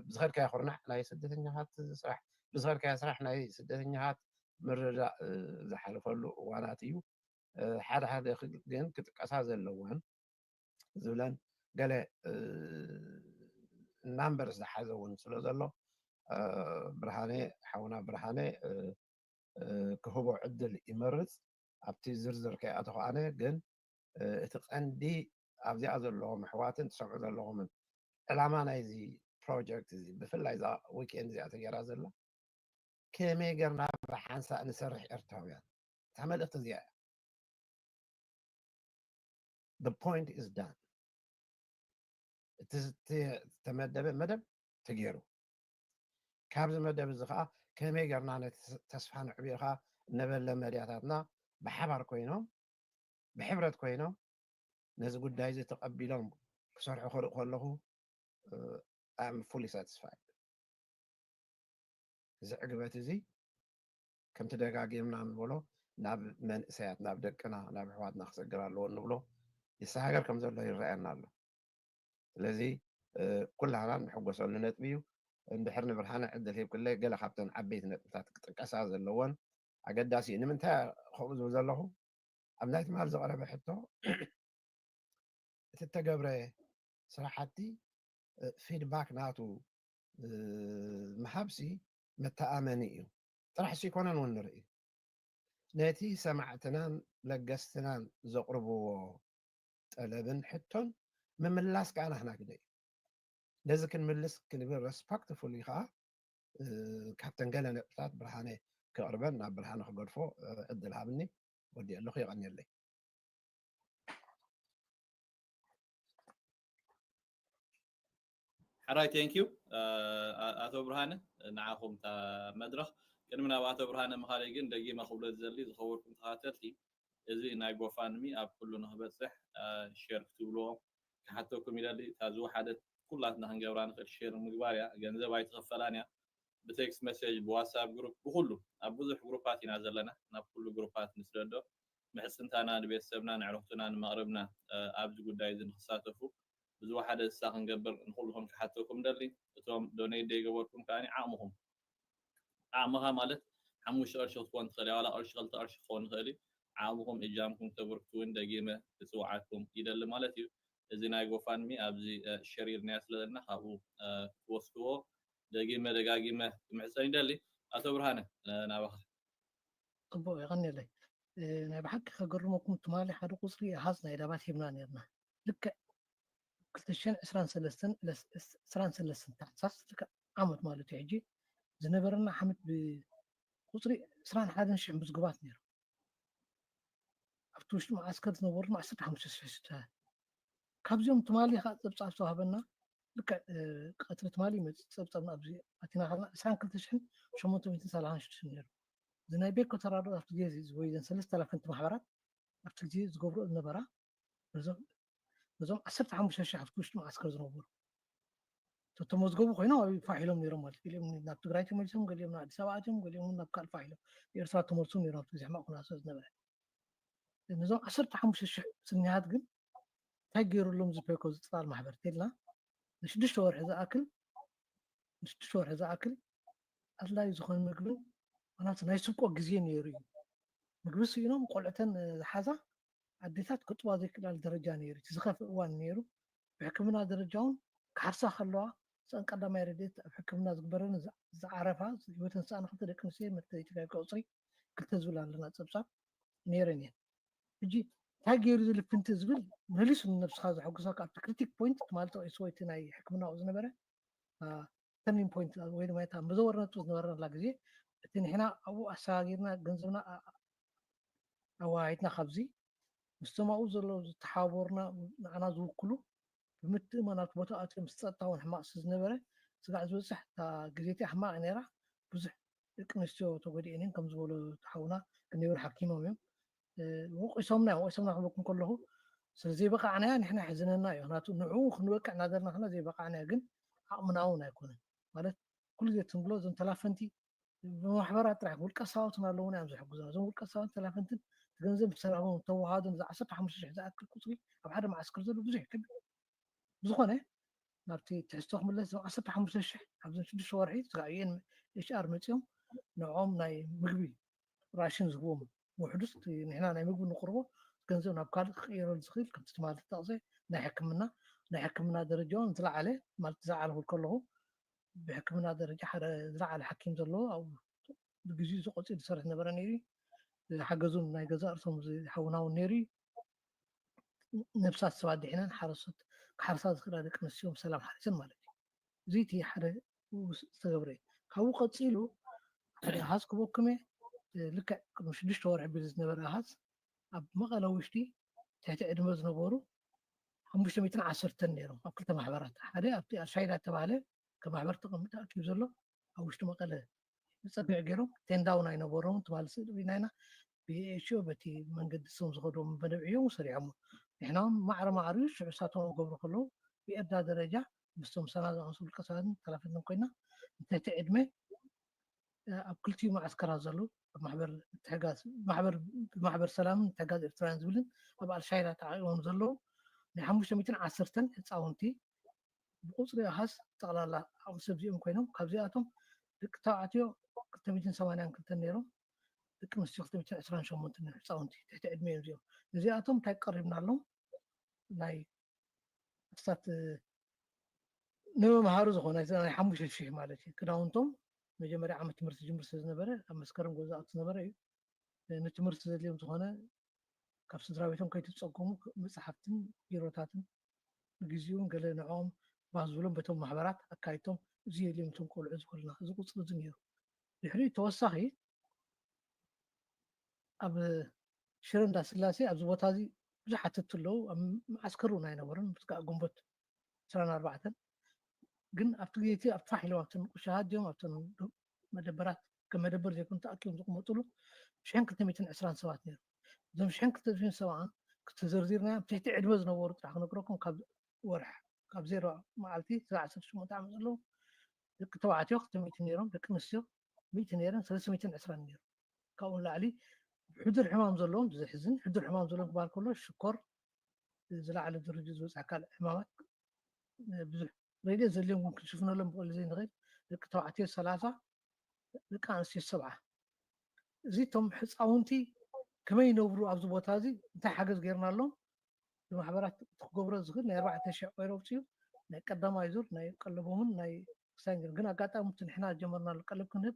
ብዝኸድካዮ ኩርናዕ ናይ ስደተኛታት ስራሕ፣ ብዝኸድካዮ ስራሕ ናይ ስደተኛታት ምርዳእ ዝሓልፈሉ እዋናት እዩ። ሓደ ሓደ ግን ክጥቀሳ ዘለወን ዝብለን ገለ ናምበርስ ዝሓዘ እውን ስለ ዘሎ፣ ብርሃነ፣ ሓውና ብርሃነ ክህቦ ዕድል ይመርፅ። ኣብቲ ዝርዝር ከይኣተኹ ኣነ ግን እቲ ቀንዲ ኣብዚኣ ዘለኹም ኣሕዋትን ትሰምዑ ዘለኹምን ዕላማ ናይዚ ፕሮጀክት እዚ፣ ብፍላይ እዛ ዊኬንድ እዚኣ ተገይራ ዘላ፣ ከመይ ጌርና ብሓንሳእ ንሰርሕ ኤርትራውያን? እታ መልእኽቲ እዚኣ እያ። The point is done። እቲ ዝተመደበ መደብ ተገይሩ። ካብዚ መደብ እዚ ከዓ ከመይ ጌርና ነቲ ተስፋ ንዕብዮ ከዓ ነበለ መድያታትና ብሓባር ኮይኖም፣ ብሕብረት ኮይኖም ነዚ ጉዳይ እዚ ተቐቢሎም ክሰርሑ ክርኢ ከለኹ፣ I am fully satisfied። እዚ ዕግበት እዚ ከምቲ ደጋጊምና ንብሎ ናብ መንእሰያት፣ ናብ ደቅና፣ ናብ ኣሕዋትና ክሰግር ኣለዎ እንብሎ ይሰሃገር ከም ዘሎ ይረኣየና ኣሎ። ስለዚ ኩላህና ንሕጎሰሉ ነጥቢ እዩ። እንድሕር ንብርሃነ ዕድል ሂብክለይ ገለ ካብተን ዓበይቲ ነጥብታት ክጥቀሳ ዘለዎን ኣገዳሲ እዩ። ንምንታይ ከምኡ ዝብል ዘለኹ፣ ኣብ ናይ ትማል ዝቐረበ ሕቶ እቲ እተገብረ ስራሕቲ ፊድባክ ናቱ ምሃብሲ መተኣመኒ እዩ። ጥራሕ ሲ ይኮነን እውን ንርኢ፣ ነቲ ሰማዕትናን ለገስትናን ዘቕርብዎ ጠለብን ሕቶን ምምላስ ከዓ ናህና ግደ እዩ። ነዚ ክንምልስ ክንብል ሬስፐክትፉሊ ከዓ ካብተን ገለ ነጥብታት ብርሃነ ክቕርበን ናብ ብርሃነ ክገድፎ ዕድል ሃብኒ። ወዲኤ ኣለኹ። የቐንየለይ። ሕራይ፣ ቴንክ ዩ ኣቶ ብርሃነ፣ ንዓኹም እታ መድረኽ። ቅድሚ ናብ ኣቶ ብርሃነ ምኻደይ ግን ደጊመ ክብሎ ዝደሊ፣ ዝኸበርኩም ተኸታተልቲ፣ እዚ ናይ ጎፋንሚ ኣብ ኩሉ ንክበፅሕ ሼር ክትብልዎ ክሓተኩም ይደሊ። እታ ዝወሓደት ኩላትና ክንገብራ ንኽእል ሼር ምግባር እያ። ገንዘብ ኣይትኽፈላን እያ። ብቴክስት መሴጅ፣ ብዋትሳፕ ግሩፕ፣ ብኩሉ ኣብ ብዙሕ ግሩፓት ኢና ዘለና። ናብ ኩሉ ግሩፓት ንስደዶ። ምሕፅንታና ንቤተሰብና፣ ንዕርኽቱና፣ ንመቕርብና ኣብዚ ጉዳይ እዚ ንክሳተፉ ብዝወሓደ እሳ ክንገብር ንኩልኹም ክሓተኩም ደሊ። እቶም ዶኔት ዘይገበርኩም ከዓ ዓቕምኹም፣ ዓቕምኻ ማለት ሓሙሽተ ቅርሺ ክትኮን ትኽእል እያ፣ ዋላ ቅርሺ ክልተ ቅርሺ ክኸውን ይኽእል እዩ። ዓቕምኹም እጃምኩም ተበርክቱ እውን ደጊመ ክፅውዓኩም ይደሊ ማለት እዩ። እዚ ናይ ጎፋንሚ ኣብዚ ሸር ኢልናዮ ስለ ዘለና ካብኡ ክትወስድዎ ደጊመ ደጋጊመ ክምሕፀን ይደሊ። ኣቶ ብርሃነ፣ ናባኻ። ፅቡቕ፣ የቐንየለይ። ናይ ብሓቂ ከገርመኩም፣ ትማሊ ሓደ ቁፅሪ ኣሃዝ ናይ ዳባት ሂብና ነርና። ልክዕ ክልተ ሽሕን ዕስራን ሰለስተን ታሕሳስ፣ ልክዕ ዓመት ማለት እዩ። ሕጂ ዝነበረና ዓመት ብቁፅሪ ዕስራን ሓደን ሽሕ ምዝጉባት ነይሩ። ኣብቲ ውሽጢ መዓስከር ዝነበሩ ድማ ዓሰርተ ሓሙሽተ ሽሕ ስድራ። ካብዚኦም ትማሊ ከዓ ፀብፃብ ዝተዋህበና፣ ልክዕ ቀትሪ ትማሊ ይመፅእ ፀብፃብና ኣብዚ ኣቲና ከለና ዕስራን ክልተ ሽሕን ሸሞንተ ሚእትን ሰላሳን ሽዱሽተን ነይሩ። እዚ ናይ ቤኮ ተራድኦ ኣብቲ ግዜ እዚ ወይ ዘን ሰለስተ ኣላፈንቲ ማሕበራት ኣብቲ ግዜ ዝገብርኦ ዝነበራ፣ ነዞም ዓሰርተ ሓሙሽተ ሽሕ ኣብቲ ውሽጢ መዓስከር ዝነበሩ ተተመዝገቡ ኮይኖም ኣብ ፋሕ ኢሎም ነይሮም ማለት፣ ገሊኦም ናብ ትግራይ ተመሊሶም፣ ገሊኦም ናብ ኣዲስ ኣበባ ኣትዮም፣ ገሊኦም ናብ ካልእ ፋሕ ኢሎም ኤርትራ ተመልሶም ነይሮም ኣብቲ ግዜ ሕማቕ ኩነታት ስለ ዝነበረ። ነዞም ዓሰርተ ሓሙሽተ ሽሕ ስኒሃት ግን እንታይ ገይሩሎም ዝፔኮ ዝጥላል ማሕበር ተልና ንሽዱሽተ ወርሒ ዝኣክል፣ ንሽዱሽተ ወርሒ ዝኣክል ኣድላዩ ዝኾነ ምግብን፣ ምክንያቱ ናይ ስብቆ ግዜ ነይሩ እዩ። ምግቢ ስኢኖም ቆልዕተን ዝሓዛ ኣዴታት ክጥባ ዘይክእላል ደረጃ ነይሩ። እቲ ዝኸፍእ እዋን ነይሩ። ብሕክምና ደረጃ እውን ክሓርሳ ከለዋ ሰን ቀዳማይ ረድኤት ኣብ ሕክምና ዝግበረን ዝዓረፋ ህይወተን ዝሰኣና ክልተ ደቂ ኣንስትዮ መተይትጋይ ቁፅሪ ክልተ ዝብል ኣለና ፀብፃብ ነይረን እየን። ሕጂ እንታይ ገይሩ ዝልፍንቲ ዝብል መሊሱ ንነብስኻ ዘሐጉሰካ ኣብቲ ክሪቲክ ፖይንት ማለት ተቂስዎ እቲ ናይ ሕክምናኡ ዝነበረ ተርኒንግ ፖይንት ወይ ድማ እታ መዘወር ነጥቢ ዝነበረላ ግዜ እቲ ንሕና ኣብኡ ኣሰጋጊርና ገንዘብና ኣወሃሂድና ካብዚ ምስቶም ኣብኡ ዘለዉ ዝተሓባበሩና ንዓና ዝውክሉ ብምትእምማን ኣብቲ ቦታ ኣትዮም ምስ ጸጥታ እውን ሕማቕ ስለ ዝነበረ ስጋዕ ዝበጽሕ እታ ግዜ እቲኣ ሕማቕ እያ ነይራ። ብዙሕ ደቂ ኣንስትዮ ተጎዲኤን እየን ከም ዝበሎ ተሓውና ክንብር ሓኪሞም እዮም። ወቂሶምና እዮም። ወቂሶምና ክበኩም ከለኹ ስለ ዘይበቃዕናያ ንሕና ሕዝነና እዩ። ናቱ ንዕኡ ክንበቅዕ እናደርና ከና ዘይበቃዕናያ ግን ዓቕምና እውን ኣይኮነን። ማለት ኩሉ ግዜ ትንብሎ እዞም ተላፈንቲ ብማሕበራት ጥራሕ ውልቀ ሰባትን ኣለውና እዮም ዝሕግዙና። እዞም ውልቀ ሰባትን ተላፈንትን ገንዘብ ተሰራቦም ተዋሃዶ ነዚ ዓሰርተ ሓሙሽተ ሽሕ ዝኣክል ቁፅሪ ኣብ ሓደ መዓስከር ዘሎ ብዙሕ ይከብድ። ብዝኾነ ናብቲ ትሕዝቶ ክምለስ እዞም ዓሰርተ ሓሙሽተ ሽሕ ኣብዞም ሽዱሽተ ወርሒ ስጋዕ ዩኤን ኤች ኣር መፂኦም ንዕኦም ናይ ምግቢ ራሽን ዝህቦም ውሕዱስ ንሕና ናይ ምግቢ ንቅርቦ ገንዘብ ናብ ካልእ ክቅየረሉ ዝኽእል ከምቲ ትማሊ ተጠቕሰ ናይ ሕክምና ናይ ሕክምና ደረጃውን ዝለዓለ ማለት ዝለዓለ ክብል ከለኹ ብሕክምና ደረጃ ሓደ ዝለዓለ ሓኪም ዘለዎ ኣብኡ ብግዚኡ ዝቆፂ ዝሰርሕ ነበረ ነይሩ ሓገዙን ናይ ገዛ እርሶም ዝሓውናውን ነይሩ ነብሳት ሰባት ድሕነን ሓረሶት ክሓርሳ ዝኽእላ ደቂ ኣንስትዮን ሰላም ሓሪሰን ማለት እዩ። እዚ እቲ ሓደ ዝተገብረ እዩ። ካብኡ ቀፂሉ ሓደ ኣሃዝ ክበኩም እየ። ልክዕ ቅድሚ ሽዱሽተ ወርሒ ቢሉ ዝነበረ ኣሃዝ ኣብ መቐለ ውሽጢ ትሕቲ ዕድመ ዝነበሩ ሓሙሽተ ሚእትን ዓሰርተን ነይሮም ኣብ ክልተ ማሕበራት ሓደ ኣብቲ ኣሻይዳ ተባሃለ ከም ማሕበር ተቐምጠ ኣኪቡ ዘሎ ኣብ ውሽጢ መቐለ ዝፀግዕ ገይሮም ቴንዳውን ኣይነበሮም ትባል ስእሊ ሪናይና ብኤችዮ በቲ መንገዲ ስም ዝኸዶም መደብ እዮም ሰሪሖም ንሕናውን ማዕረ ማዕሪ ሽዑ ሳቶም ገብሩ ከለዉ ብኤርዳ ደረጃ ምስቶም ሰና ዝኣመሰሉ ቀሳትን ተላፈትን ኮይና እንተቲ ዕድመ ኣብ ክልቲኡ መዓስከራት ዘለዉ ኣብ ማሕበር ምትሕጋዝ ማሕበር ብማሕበር ሰላምን ምትሕጋዝ ኤርትራውያን ዝብልን ኣብ ኣልሻይራ ተዓቂቦም ዘለዉ ናይ ሓሙሽተ ሚእትን ዓሰርተን ህፃውንቲ ብቁፅሪ ኣሃዝ ጠቕላላ ዓቕሚ ሰብ እዚኦም ኮይኖም ካብዚኣቶም ደቂ ተባዕትዮ ክልተ ሚእትን ሰማንያን ክልተን ነይሮም ደቂ ኣንስትዮ ክልተ ሚእትን ዕስራን ሸሞንተን ህፃውንቲ ትሕቲ ዕድመ እዮም እዚኦም እዚኣቶም እንታይ ቀሪብናሎም ናይ ክስታት ንመምሃሪ ዝኾነ ናይ ሓሙሽተ ሽሕ ማለት እዩ ክዳውንቶም መጀመርያ ዓመት ትምህርቲ ዝጅምር ስለ ዝነበረ ኣብ መስከረም ጎዛኣቱ ዝነበረ እዩ ንትምህርቲ ዘድልዮም ዝኾነ ካብ ስድራ ቤቶም ከይትፀገሙ መፅሓፍትን ቢሮታትን ብግዚኡ ገለ ንዕኦም ባህ ዝብሎም በቶም ማሕበራት ኣካይድቶም እዚ የድልዮም እቶም ቆልዑ ዝበሉና እዚ ቁፅሪ እዚ ነይሩ ድሕሪኡ ተወሳኺ ኣብ ሽረ እንዳስላሴ ኣብዚ ቦታ እዚ ብዙሓት ኣለዉ ኣብ መዓስከር እውን ኣይነበሩን ስጋዕ ግንቦት ዕስራን ኣርባዕተን ግን ኣብቲ ግዜ እቲ ኣብ ፋሕ ኢሎም ኣብተን ቁሻሃት ድዮም ኣብተን መደበራት ከም መደበር ዘይኮኑ ተኣኪቦም ዝቕመጥሉ ሽሕን ክልተ ሚእትን ዕስራን ሰባት ነይሩ እዞም ሽሕን ክልተ ሚእትን ሰብኣን ክተዘርዚርናዮም ትሕቲ ዕድመ ዝነበሩ ጥራሕ ክነግረኩም ካብ ወርሕ ካብ ዜሮ መዓልቲ ስጋዕ ዓሰርተ ሸሞንተ ዓመት ዘለዉ ደቂ ተባዕትዮ ክልተ ሚእቲ ነይሮም ደቂ ኣንስትዮ ሚእቲ ነይረን ሰለስተ ሚእትን ዕስራን ነይሩ ካብኡ ንላዕሊ ሕዱር ሕማም ዘለዎም ዘሕዝን ሕዱር ሕማም ዘለዎም ክበሃል ከሎ ሽኮር ዝለዓለ ደረጃ ዝበፅሕ ካልእ ሕማማት ብዙሕ ረድኤት ዘድልዮም ግን ክንሽፍነሎም ብቐሉ ዘይንኽእል ደቂ ተባዕትዮ ሰላሳ ደቂ ኣንስትዮ ሰብዓ እዚ እቶም ህፃውንቲ ከመይ ይነብሩ ኣብዚ ቦታ እዚ እንታይ ሓገዝ ገይርናሎም ብማሕበራት ክገብሮ ዝኽእል ናይ ኣርባዕተ ሽሕ ቆይሮ ኣውፅኡ ናይ ቀዳማይ ዙር ናይ ቀለቦምን ናይ ክሳይ ግን ኣጋጣሚ እቲ ንሕና ዝጀመርናሉ ቀለብ ክንህብ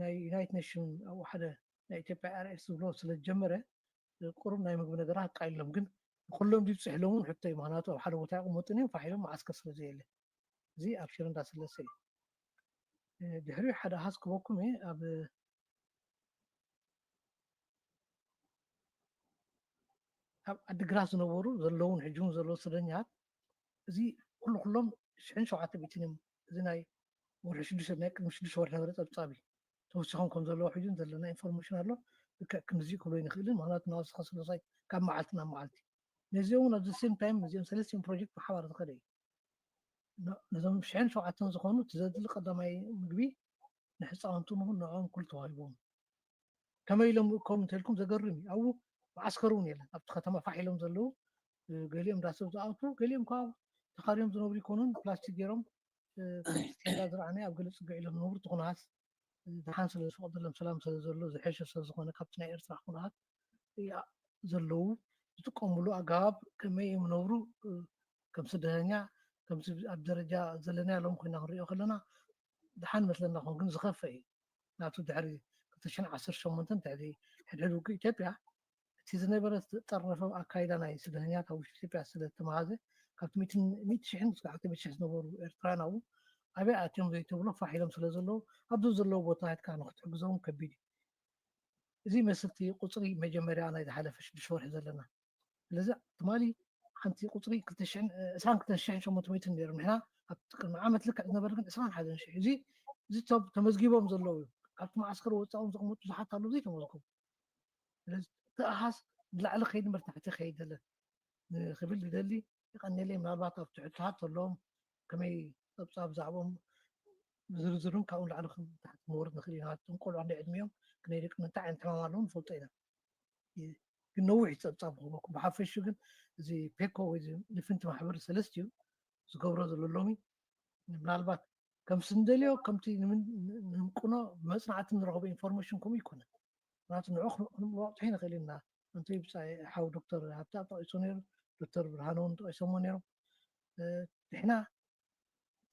ናይ ዩናይት ኔሽን ኣብኡ ሓደ ናይ ኢትዮጵያ ኣርኤስ ዝብሎ ስለ ዝጀመረ ቁሩብ ናይ ምግቢ ነገራት ኣቃሊሎም ግን ንኩሎም ድዩ ፅሕሎም እውን ሕቶ እዩ ምክንያቱ ኣብ ሓደ ቦታ ይቕመጡን እዮም ፋሒሎም መዓስከር ስለ ዘየለ እዚ ኣብ ሽረ እንዳስላሴ እዩ ድሕሪኡ ሓደ ኣሃዝ ክበኩም እየ ኣብ ኣብ ዓዲግራት ዝነበሩ ዘለውን ሕጂ እውን ዘለዉ ስደኛት እዚ ኩሉ ኩሎም ሽሕን ሸውዓተ ሚእትን እዮም እዚ ናይ ወርሒ ሽዱሽተ ናይ ቅድሚ ሽዱሽተ ወርሒ ነበረ ፀብፃብ እዩ ተወሲኾም ከም ዘለዉ ሕጂ ዘለና ኢንፎርሜሽን ኣሎ ልክዕ ክንዚ ክብሎ ይንኽእልን ምክንያቱ ናወስኻ ስለሳይ ካብ መዓልቲ ናብ መዓልቲ ነዚኦም እውን ኣብዚ ሴም ታይም እዚኦም ሰለስቲኦም ፕሮጀክት ብሓባር ዝኸደ እዩ ነዞም ሽሕን ሸውዓተን ዝኾኑ እቲ ዘድሊ ቀዳማይ ምግቢ ንህፃውንቲ ምኹን ንዕኦም ኩሉ ተዋሂቦም ከመይ ኢሎም ከም እንተልኩም ዘገርም እዩ ኣብኡ መዓስከር እውን የለን ኣብቲ ከተማ ፋሕ ኢሎም ዘለዉ ገሊኦም ዳሰብ ዝኣቱ ገሊኦም ከዓ ተኻርዮም ዝነብሩ ይኮኑን ፕላስቲክ ገይሮም ቴንዳ ዝረኣናይ ኣብ ገለ ፅግዕ ኢሎም ዝነብሩ ትኹናት ደሓን ስለ ዝፈቅደሎም ሰላም ስለ ዘሎ ዝሐሸ ስለ ዝኾነ ካብቲ ናይ ኤርትራ ኩነታት ዘለዉ ዝጥቀምሉ ኣገባብ ከመይ እዮም ነብሩ ከም ስደተኛ ከምዚ ኣብ ደረጃ ዘለና ያሎም ኮይና ክንሪኦ ከለና ደሓን መስለና ኾን ግን ዝኸፈ እዩ ናብቲ ድሕሪ ክልተ ሽሕን ዓሰርተ ሸሞንተን ትሕቲ ሕድሕድ ውግእ ኢትዮጵያ እቲ ዝነበረ ዝተጠርነፈ ኣካይዳ ናይ ስደተኛታት ኣብ ውሽጢ ኢትዮጵያ ስለ ዝተመሃዘ ካብቲ ሚእቲ ሽሕን እስከ ዓሰርተ ሚእቲ ሽሕ ዝነበሩ ኤርትራውያን ኣብኡ ኣበይ ኣትዮም ዘይትብሎ ፋሕ ኢሎም ስለ ዘለዉ ኣብዚ ዘለዉ ቦታ ሄድካ ንክትሕግዞም ከቢድ እዩ እዚ መስልቲ ቁፅሪ መጀመርያ ናይ ዝሓለፈ ሽዱሽተ ወርሒ ዘለና ስለዚ ትማሊ ሓንቲ ቁፅሪ ዕስራን ክልተን ሽሕን ሸሞንተ ሚእትን ነይሮም ንሕና ኣብ ቅድሚ ዓመት ልክዕ ዝነበረ ግን ዕስራን ሓደን ሽሕ እዚ እዚ ተመዝጊቦም ዘለዉ ካብቲ መዓስከር ወፃኦም ዝቕመጡ ብዙሓት ኣለዉ ዘይተመዘገቡ። ስለዚ እቲ ኣሃዝ ንላዕሊ ከይድ እምበር ታሕቲ ከይድ የለን ክብል ዝደሊ። የቐንየለይ። ምናልባት ኣብ ትሕትታት ዘለዎም ከመይ ፀብፃብ ብዛዕባኦም ዝርዝርን ካብኡ ንላዕሊ ከም ታሕቲ ክንወርድ ንኽእል ኢና። እቶም ቆልዑ እንደ ዕድሚኦም ክንደይ ደቂ እንታይ ዓይነት ሕማም ኣለዎም ንፈልጦ ኢና። ግን ነዊሕ እዩ ፀብፃብ ክህበኩም። ብሓፈሹ ግን እዚ ፔኮ ወይ እዚ ልፍንቲ ማሕበር ሰለስቲኡ ዝገብሮ ዘሎ ሎሚ ምናልባት ከምቲ ንደልዮ ከምቲ ንምን- ንህንቁኖ ብመፅናዕቲ ንረኽቦ ኢንፎርሜሽን ከምኡ ይኮነ። ምክንያቱ ንዑ ክን- ክንዋቕፅሑ ንኽእል ኢና። እንተ ብፃይ ሓው ዶክተር ሃብታ ጠቂሱ ነይሩ፣ ዶክተር ብርሃነ እውን ጠቂሶሞ ነይሮም። እ፣ ንሕና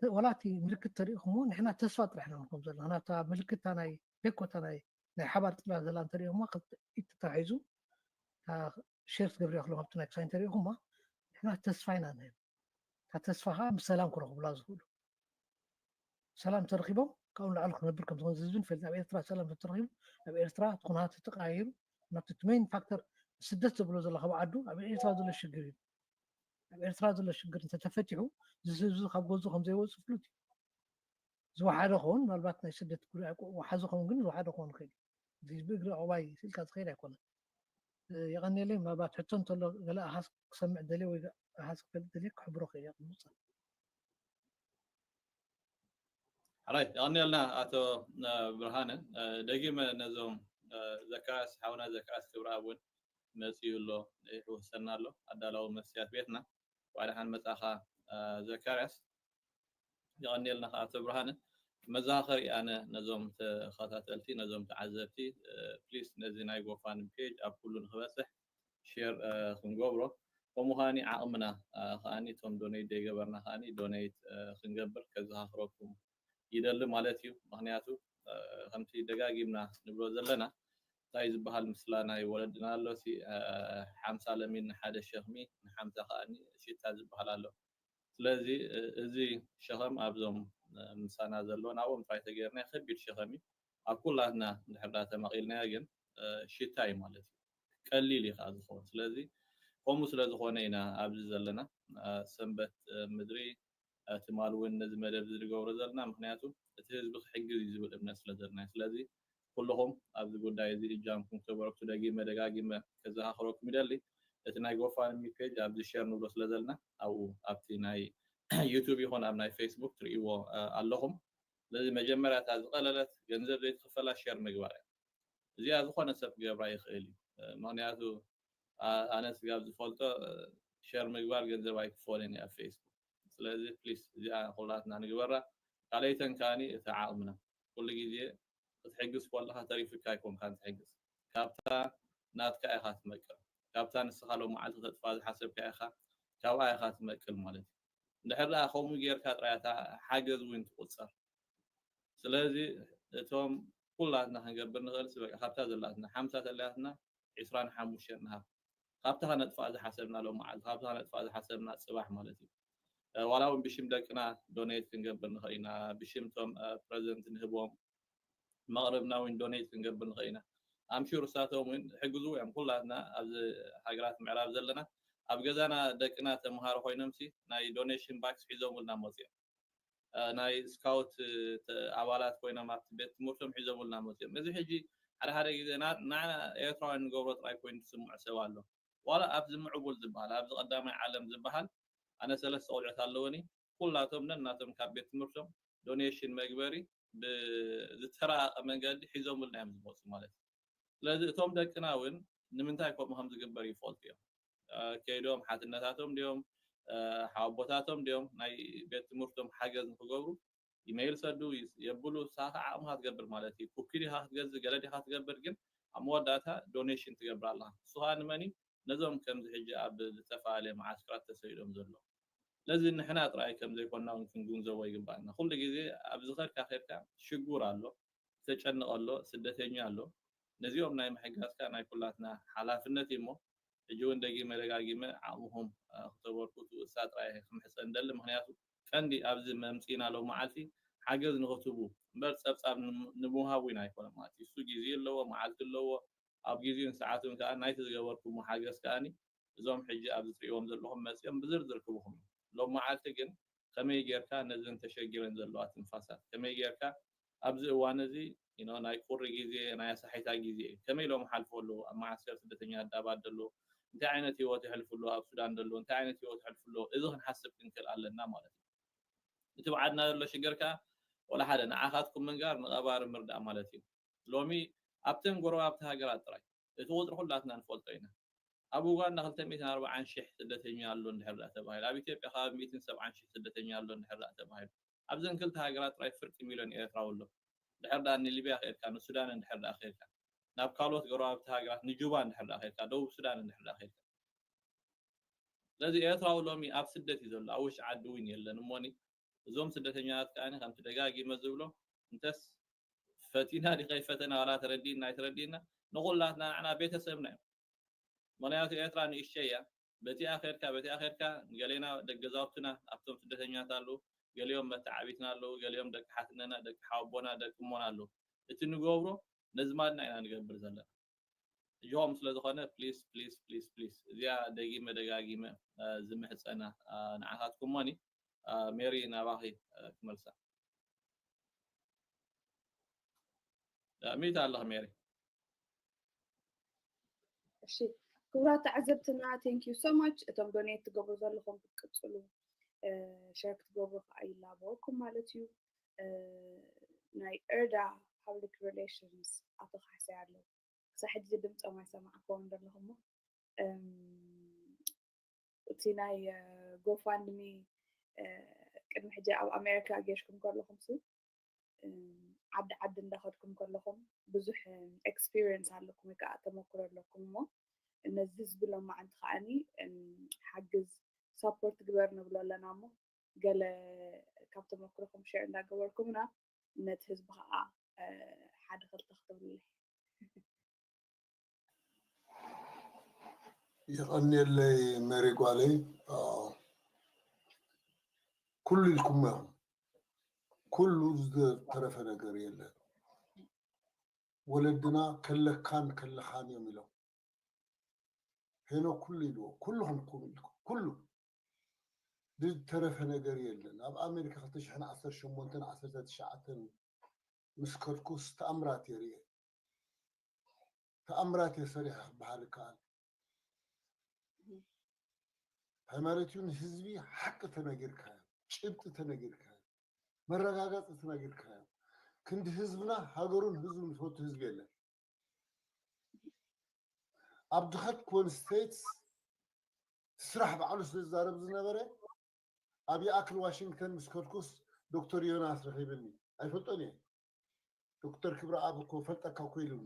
ተ- ዋላ እቲ ምልክት ተሪእኹሞ ንሕና ተስፋ ጥራሕ ኢና ንኮም ዘለና። ናብታ ምልክት እታ ናይ ፔኮ እታ ናይ ናይ ሓባር ፅላ ዘላ እንተሪእኹማ ክልተ ኢድ ተታሒዙ ሸር ትገብር እያ ከሎ ካብቲ ናይ ክሳይ እንተሪእኹማ ንሕና ተስፋ ኢና ንህብ። እታ ተስፋ ከዓ ብሰላም ክረኽቡላ ዝኽእሉ ሰላም ተረኺቦም ካብኡ ንላዕሊ ክነብር ከም ዝኾነ ህዝቢ ንፈልጥ። ኣብ ኤርትራ ሰላም ተተረኺቡ ኣብ ኤርትራ እቲ ኩነታት ተቀያይሩ ናብቲ እቲ ሜን ፋክተር ስደት ዘብሎ ዘሎ ካብ ዓዱ ኣብ ኤርትራ ዘሎ ሽግር እዩ። ኣብ ኤርትራ ዘሎ ሽግር እንተተፈቲሑ እዚ ህዝቢ ካብ ገዙ ከም ዘይወፁ ፍሉጥ እዩ። ዝወሓደ ክኸውን ምናልባት ናይ ስደት ጉዳይ ኣይኮ- ወሓዚ ክኸውን ግን ዝወሓደ ክኸውን ይኽእል እዩ። እዚ ብእግሪ ዕቑባይ ስኢልካ ዝኸይድ ኣይኮነን። እ፣ የቐንየለይ። ምናልባት ሕቶ እንተሎ ገለ ኣሃዝ ክሰምዕ ደልየ ወይ ኣሃዝ ክፈልጥ ደልየ ክሕብሮ ክእል እየ። ቅምፃ ሕራይ የቐንየልና ኣቶ እ፣ ብርሃነ። እ፣ ደጊመ ነዞም እ፣ ዘካርያስ ሓውና ዘካርያስ ክብረኣብ እውን መፅኡ ኣሎ፣ ይሕወሰና ኣሎ ኣዳላዊ መስትያት ቤትና። ዋዕላ ሓን መፃኻ እ፣ ዘካርያስ። የቐንየልና ከዓ ኣቶ ብርሃነ። መዘኻኸሪ ኣነ ነዞም ተኸታተልቲ ነዞም ተዓዘብቲ ፕሊስ ነዚ ናይ ጎፋን ፔጅ ኣብ ኩሉ ንክበፅሕ ሼር ክንገብሮ ከምኡ ከዓኒ ዓቕምና ከዓኒ እቶም ዶኔት ዘይገበርና ከዓኒ ዶኔት ክንገብር ከዘኻኽረኩም ይደሊ ማለት እዩ። ምክንያቱ ከምቲ ደጋጊምና ንብሎ ዘለና እንታይ ዝበሃል ምስላ ናይ ወለድና ኣሎ ሲ ሓምሳ ለሚን ንሓደ ሸኽሚ ንሓምሳ ከዓኒ ሽታ ዝበሃል ኣሎ። ስለዚ እዚ ሸኸም ኣብዞም ምሳና ዘሎ ናብኦም ጥራይ ተገይርና ከቢድ ሸኸም እዩ። ኣብ ኩላትና እንድሕር ዳ ተመቒልናዮ ግን ሽታ እዩ ማለት እዩ። ቀሊል እዩ ከዓ ዝኸውን። ስለዚ ከምኡ ስለ ዝኾነ ኢና ኣብዚ ዘለና ሰንበት ምድሪ ትማል እውን ነዚ መደብ እዚ ዝገብሮ ዘለና ምክንያቱ እቲ ህዝቢ ክሕግዝ እዩ ዝብል እምነት ስለ ዘለና እዩ። ስለዚ ኩልኹም ኣብዚ ጉዳይ እዚ እጃምኩም ክተበረክቱ ደጊመ ደጋጊመ ከዘኻኽረኩም ይደሊ። እቲ ናይ ጎፋንሚ ፔጅ ኣብዚ ሸር ንብሎ ስለ ዘለና ኣብኡ ኣብቲ ናይ ዩቱብ ይኹን ኣብ ናይ ፌስቡክ ትርእይዎ ኣለኹም። ስለዚ መጀመርያ እታ ዝቐለለት ገንዘብ ዘይትኽፈላ ሸር ምግባር እያ። እዚኣ ዝኾነ ሰብ ክገብራ ይኽእል እዩ። ምክንያቱ ኣነ ስጋብ ዝፈልጦ ሸር ምግባር ገንዘብ ኣይክፈልን እዩ ኣብ ፌስቡክ። ስለዚ ፕሊስ እዚኣ ኩላትና ንግበራ። ካልኣይተን ከዓኒ እቲ ዓቕምና ኩሉ ግዜ ክትሕግዝ ከለካ ተሪፍካ ኣይኮንካን ትሕግዝ። ካብታ ናትካ ኢካ ትመቅል። ካብታ ንስካ ሎም መዓልቲ ክተጥፋ ዝሓሰብካ ኢካ ካብኣ ኢካ ትመቅል ማለት እዩ። እንድሕር ደኣ ከምኡ ጌርካ ጥራይ እታ ሓገዝ እውን ትቁፀር። ስለዚ እቶም ኩላትና ክንገብር ንኽእል ሲ በቃ ካብታ ዘላትና ሓምሳ ተለያትና ዒስራን ሓሙሽተን ንሃብ። ካብታ ከነጥፋእ ዝሓሰብና ሎም መዓልቲ ካብታ ከነጥፋእ ዝሓሰብና ፅባሕ ማለት እዩ። ዋላ እውን ብሽም ደቅና ዶኔት ክንገብር ንኽእል ኢና። ብሽም እቶም ፕረዘንት ንህቦም መቕርብና እውን ዶኔት ክንገብር ንኽእል ኢና። ኣምሹር እሳቶም እውን ሕግዙ እዮም። ኩላትና ኣብዚ ሃገራት ምዕራብ ዘለና ኣብ ገዛና ደቅና ተምሃሮ ኮይኖም ሲ ናይ ዶኔሽን ባክስ ሒዞምልና መፅኦም። ናይ ስካውት ኣባላት ኮይኖም ኣብቲ ቤት ትምህርቶም ሒዞምልና መፅኦም። እዚ ሕጂ ሓደ ሓደ ግዜ ንዓና ኤርትራውያን ንገብሮ ጥራይ ኮይኑ ዝስምዖ ሰብ ኣሎ። ዋላ ኣብዚ ምዕቡል ዝበሃል ኣብዚ ቀዳማይ ዓለም ዝበሃል ኣነ ሰለስተ ቆልዑት ኣለወኒ። ኩላቶም ነናቶም ካብ ቤት ትምህርቶም ዶኔሽን መግበሪ ብዝተራቀ መንገዲ ሒዞምልና እዮም ዝመፁ ማለት እዩ። ስለዚ እቶም ደቅና እውን ንምንታይ ከምኡ ከም ዝግበር ይፈልጡ እዮም። ከይዶም ሓትነታቶም ድዮም ሓወቦታቶም ድዮም ናይ ቤት ትምህርቶም ሓገዝ ንክገብሩ ኢሜይል ሰዱ የብሉ። ንስኻ ከዓ ዓቕምኻ ትገብር ማለት እዩ። ኩኪ ዲኻ ክትገዝእ ገለ ዲኻ ትገብር፣ ግን ኣብ መወዳእታ ዶኔሽን ትገብር ኣለኻ። ንሱ ከዓ ንመን እዩ? ነዞም ከምዚ ሕጂ ኣብ ዝተፈላለየ መዓስከራት ተሰዲዶም ዘለዉ። ስለዚ ንሕና ጥራይ ከም ዘይኮንና እውን ክንግንዘቦ ይግባኣና። ኩሉ ግዜ ኣብ ዝኸድካ ከድካ ሽጉር ኣሎ፣ ዝተጨነቐ ኣሎ፣ ስደተኛ ኣሎ። ነዚኦም ናይ ምሕጋዝካ ናይ ኩላትና ሓላፍነት እዩ እሞ ሕጂ እውን ደጊመ ደጋጊመ ዓቕምኹም ክተበርክቱ እሳ ጥራይ ክምሕፀን ደሊ። ምክንያቱ ቀንዲ ኣብዚ መምፅኢና ሎም መዓልቲ ሓገዝ ንክትቡ እምበር ፀብፃብ ንምሃብ እውን ኣይኮነ ማለት እዩ። እሱ ግዜ ኣለዎ፣ መዓልቲ ኣለዎ። ኣብ ግዜን ሰዓትን ከዓ ናይቲ ዝገበርኩሞ ሓገዝ ከዓኒ እዞም ሕጂ ኣብዚ ትሪእዎም ዘለኹም መፂኦም ብዝርዝር ክቡኹም እዮም። ሎም መዓልቲ ግን ከመይ ጌርካ ነዘን ተሸጊረን ዘለዋ ትንፋሳት ከመይ ጌርካ ኣብዚ እዋን እዚ you know፣ ናይ ቁሪ ግዜ፣ ናይ ኣሳሒታ ግዜ እዩ። ከመይ ኢሎም ሓልፎ ኣለዉ? ኣብ መዓስከር ስደተኛ ዳባት ደሎ እንታይ ዓይነት ህይወት የሕልፉ ኣለዉ? ኣብ ሱዳን ደሎ እንታይ ዓይነት ህይወት የሕልፉ ኣለዉ? እዚ ክንሓስብ ክንክእል ኣለና ማለት እዩ። እቲ ብዓድና ዘሎ ሽግር ከኣ ወላ ሓደ ንዓኻትኩም ምንጋር ንቐባሪ ምርዳእ ማለት እዩ። ሎሚ ኣብተን ጎረባብቲ ሃገራት ጥራይ እቲ ቁጽሪ ኩላትና ንፈልጦ ኢና። ኣብ ኡጋንዳ ክልተ ሚእትን ኣርባዓን ሽሕ ስደተኛ ኣሎ እንድሕር ደኣ ተባሂሉ፣ ኣብ ኢትዮጵያ ከባቢ ሚእትን ሰብዓን ሽሕ ስደተኛ ኣሎ እንድሕር ደኣ ተባሂሉ፣ ኣብዘን ክልተ ሃገራት ጥራይ ፍርቂ ሚልዮን ኤርትራዊ ኣሎ። ድሕር ደኣ ንሊብያ ከድካ፣ ንሱዳን እንድሕር ደኣ ከድካ፣ ናብ ካልኦት ጎረባብቲ ሃገራት፣ ንጁባ እንድሕር ደኣ ከድካ፣ ደቡብ ሱዳን እንድሕር ደኣ ከድካ። ስለዚ ኤርትራዊ ሎሚ ኣብ ስደት እዩ ዘሎ፣ ኣብ ውሽጢ ዓዲ እውን የለን። እሞኒ እዞም ስደተኛታት ከኣ ከምቲ ደጋጊመ ዝብሎ እንተስ ፈቲና ዲ ከይፈተና ዋላ ተረዲእና ኣይተረዲእና ንኹላትና ንዓና ቤተሰብና እዮም። ምኽንያቱ ኤርትራ ንእሽተይ እያ። በቲኣ ከድካ በቲኣ ከድካ ገሌና ደቂ ገዛውትና ኣብቶም ስደተኛታት ኣለዉ፣ ገሊኦም መተዓቢትና ኣለዉ፣ ገሊኦም ደቂ ሓትነና፣ ደቂ ሓወቦና፣ ደቂ እሞና ኣለዉ። እቲ ንገብሮ ነዝማድና ኢና ንገብር ዘለና። እጅሆም ስለ ዝኾነ ፕሊስ ፕሊስ ፕሊስ ፕሊስ እዚኣ ደጊመ ደጋጊመ ዝምሕፀና ንዓኻትኩም ሞኒ ሜሪ ናባኺ ክመልሳ ሚት ኣለኽ ሜሪ። እሺ ክቡራት ተዓዘብትና thank you so much እቶም ዶኔት ትገብሩ ዘለኹም ክትቅፅሉ ሸር ክትገብሩ ከዓ ይላበወኩም ማለት እዩ። ናይ ኤርዳ ፓብሊክ ሪሌሽንስ ኣቶ ካሕሳይ ኣሎ። ክሳብ ሕጂ ድምፆም ኣይሰማዕክዎን ዘለኹ እሞ እቲ ናይ ጎፋንድሚ ቅድሚ ሕጂ ኣብ ኣሜሪካ ጌርኩም ከለኹም ሲ ዓዲ ዓዲ እንዳኸድኩም ከለኹም ብዙሕ ኤክስፒሪየንስ ኣለኩም ወይ ከዓ ተመክሮ ኣለኩም እሞ ነዚ ህዝቢ ሎማዓንቲ ከዓኒ ሓግዝ ሳፖርት ግበር ንብሎ ኣለና እሞ ገለ ካብ ተመክሮኹም ሸር እንዳገበርኩምና ነቲ ህዝቢ ከዓ ሓደ ክልተ ክትብልለይ። የቐንየለይ መሪ ጓለይ። ኩሉ ኢልኩሞ ኢኹም። ኩሉ ዝተረፈ ነገር የለን። ወለድና ከለካን ከለኻን እዮም ኢሎም። ሄኖክ ኩሉ ኢልዎ፣ ኩሉ ክንኩም ኢልኩም፣ ኩሉ ዝተረፈ ነገር የለን። ኣብ ኣሜሪካ ክልተ ሽሕን ዓሰርተ ሸሞንተን ዓሰርተ ትሽዓተን ምስ ከድኩስ ተኣምራት እየ ርእየ። ተኣምራት እየ ሰሪሐ ክበሃል ይከኣል። እንታይ ማለት እዩ? ንህዝቢ ሓቂ ተነጊርካዮ፣ ጭብጢ ተነጊርካዮ፣ መረጋገፂ ተነጊርካዮ። ክንዲ ህዝብና ሃገሩን ህዝቡን ዝፈቱ ህዝቢ የለን። ኣብ ዝኸድክወን ስቴትስ ስራሕ ባዕሉ ስለ ዝዛረብ ዝነበረ ኣብ ይኣክል ዋሽንግተን ምስ ከድኩስ ዶክተር ዮናስ ረኺብኒ። ኣይፈልጦን እየ። ዶክተር ክብረኣብ እኮ ፈልጠካ እኮ ኢሉኒ።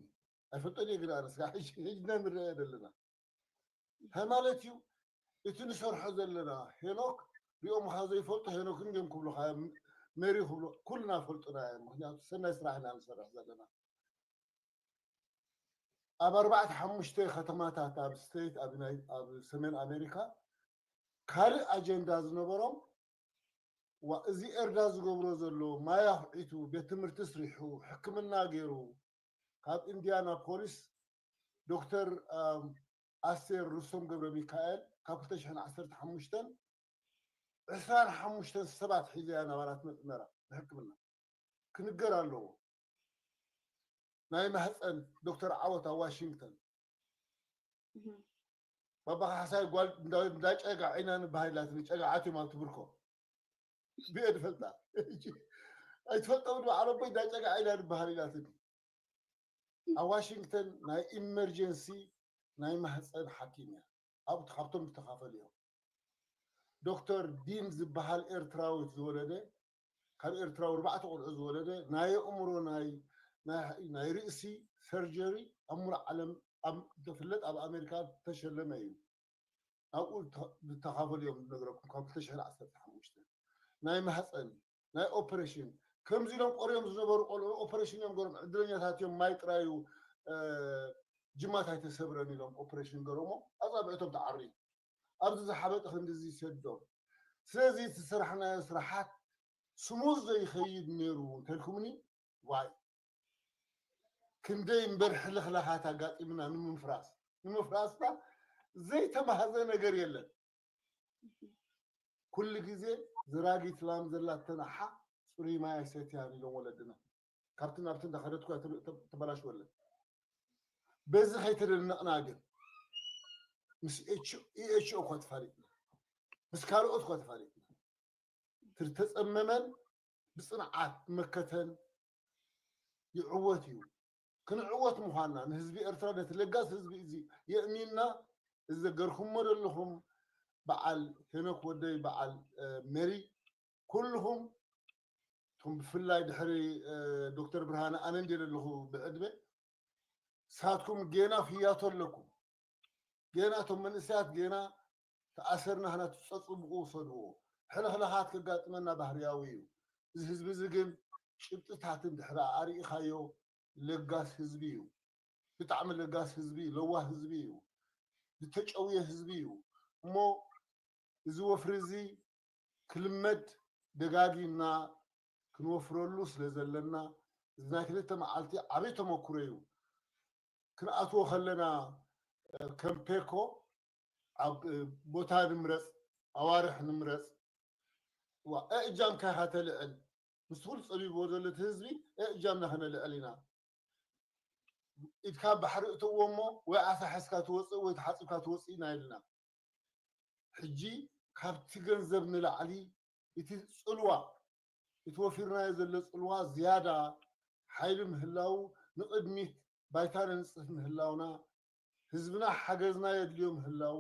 ኣይፈልጦን እየ ግን ኣነስ ሕጂ ሕጂ ኢና ንረኣዮ ዘለና። እንታይ ማለት እዩ? እቲ ንሰርሖ ዘለና ሄኖክ ሪኦምኻ ዘይፈልጡ ሄኖክ እንድዮም ክብሉኻ እዮም። ሜሪ ክብሉ ኩልና ፈልጡና እዮም። ምክንያቱ ሰናይ ስራሕ ኢና ንሰርሕ ዘለና። ኣብ ኣርባዕተ ሓሙሽተ ከተማታት ኣብ ስቴት ኣብ ናይ ኣብ ሰሜን ኣሜሪካ ካልእ ኣጀንዳ ዝነበሮም ዋ እዚ ኤርዳ ዝገብሮ ዘሎ ማይ ኣኹዒቱ ቤት ትምህርቲ ስሪሑ ሕክምና ገይሩ ካብ ኢንዲያና ፖሊስ ዶክተር ኣስቴር ሩስቶም ገብረ ሚካኤል ካብ ክልተ ሽሕን ዓሰርተ ሓሙሽተን ዕስራን ሓሙሽተን ሰባት ሒዘያ ናባና ትመፅእ ነራ ንሕክምና ክንገር ኣለዎ። ናይ ማህፀን ዶክተር ዓወት ኣብ ዋሽንግተን ባባ ካሕሳይ ጓል እንዳጨጋ ዓይና ንበሃል ኢላትኒ። ጨጋ ዓትዮም ኣብ ትብርኮ ብየ ድፈልጣ ኣይትፈልጦም ዶ ዓለቦይ እንዳጨጋ ዓይና ንበሃል ኢላትኒ። ኣብ ዋሽንግተን ናይ ኢመርጀንሲ ናይ ማህፀን ሓኪም እያ። ኣብኡ ካብቶም ዝተኻፈሉ እዮም። ዶክተር ዲን ዝበሃል ኤርትራዊት ዝወለደ ካብ ኤርትራዊ ኣርባዕተ ቆልዑ ዝወለደ ናይ ኣእምሮ ናይ ናይ ርእሲ ሰርጀሪ ኣብ ሙሉእ ዓለም ዝፍለጥ ኣብ ኣሜሪካ ዝተሸለመ እዩ። ኣብኡ ዝተኻፈሉ እዮም ዝነግረኩም ካብ ክልተ ሽሕን ዓሰርተ ሓሙሽተ ናይ ማህፀን ናይ ኦፕሬሽን ከምዚ ኢሎም ቆርዮም ዝነበሩ ቆልዑ ኦፕሬሽን እዮም ገሮም ዕድለኛታት እዮም ማይ ጥራዩ ጅማት ኣይተሰብረን ኢሎም ኦፕሬሽን ገሮሞ ኣፃብዕቶም ተዓርዩ ኣብዚ ዝሓበጠ ክንድዚ ይሰዶም ስለዚ እቲ ዝሰራሕናዮ ስራሓት ስሙዝ ዘይኸይድ ነይሩ እንተልኩምኒ ዋይ ክንደይ እምበር ሕልኽላኻት ኣጋጢምና ንምፍራስ ንምፍራስና ዘይተማህዘ ነገር የለን ኩሉ ግዜ ዝራጊት ላም ዘላተን ኣሓ ፅሩይ ማይ ኣይሰትያን ኢሎም ወለድና ካብቲ ናብቲ እንዳኸደት እኳ ትር- ተ- ተበላሽወለን። በዚ ከይተደነቕና ግን ምስ ኢኤችኦ እኳ ተፋሊጥና፣ ምስ ካልኦት እኳ ተፋሊጥና፣ ትተፀመመን ብፅንዓት መከተን ይዕወት እዩ። ክንዕወት ምዃንና ንህዝቢ ኤርትራ፣ ነቲ ለጋስ ህዝቢ እዚ የእሚንና፣ እዚ ዘገርኩሞ ዘለኹም በዓል ሄኖክ ወደይ፣ በዓል መሪ፣ ኩልኹም እቶም ብፍላይ ድሕሪ ዶክተር ብርሃነ ኣነ እንደ ዘለኹ ብዕድመ ሳትኩም ጌና ፍያቶ ኣለኩም። ጌና እቶም መንእሰያት ጌና ተኣሰርና ህና ትጸጽብቑ ውሰድዎ። ሕልኽልኻት ከጋጥመና ባህርያዊ እዩ። እዚ ህዝቢ እዚ ግን ጭብጥታትን ድሕሪ ኣርኢኻዮ ለጋስ ህዝቢ እዩ። ብጣዕሚ ለጋስ ህዝቢ፣ ለዋህ ህዝቢ እዩ። ዝተጨውየ ህዝቢ እዩ። እሞ እዚ ወፍሪ እዚ ክልመድ ደጋጊምና ክንወፍረሉ ስለ ዘለና፣ እዚ ናይ ክልተ መዓልቲ ዓብዪ ተመኩሮ እዩ። ክንኣትዎ ከለና ከም ፔኮ ኣብ ቦታ ንምረፅ፣ ኣዋርሕ ንምረፅ። እጃምካ ኢኻ ተልዕል። ምስ ኩሉ ፀቢብዎ ዘሎ እቲ ህዝቢ እጃምና ከነልዕል ኢና። ኢድካ ባሕሪ እተዎ እሞ ወይ ዓሳ ሓዝካ ትወፅእ ወይ ተሓፂብካ ትወፅእ ኢና ኢልና። ሕጂ ካብቲ ገንዘብ ንላዕሊ እቲ ፅልዋ፣ እቲ ወፊርናዮ ዘሎ ፅልዋ ዝያዳ ሓይሊ ምህላው፣ ንቕድሚት ባይታ ነንፅፍ ምህላውና፣ ህዝብና ሓገዝና የድልዮ ምህላው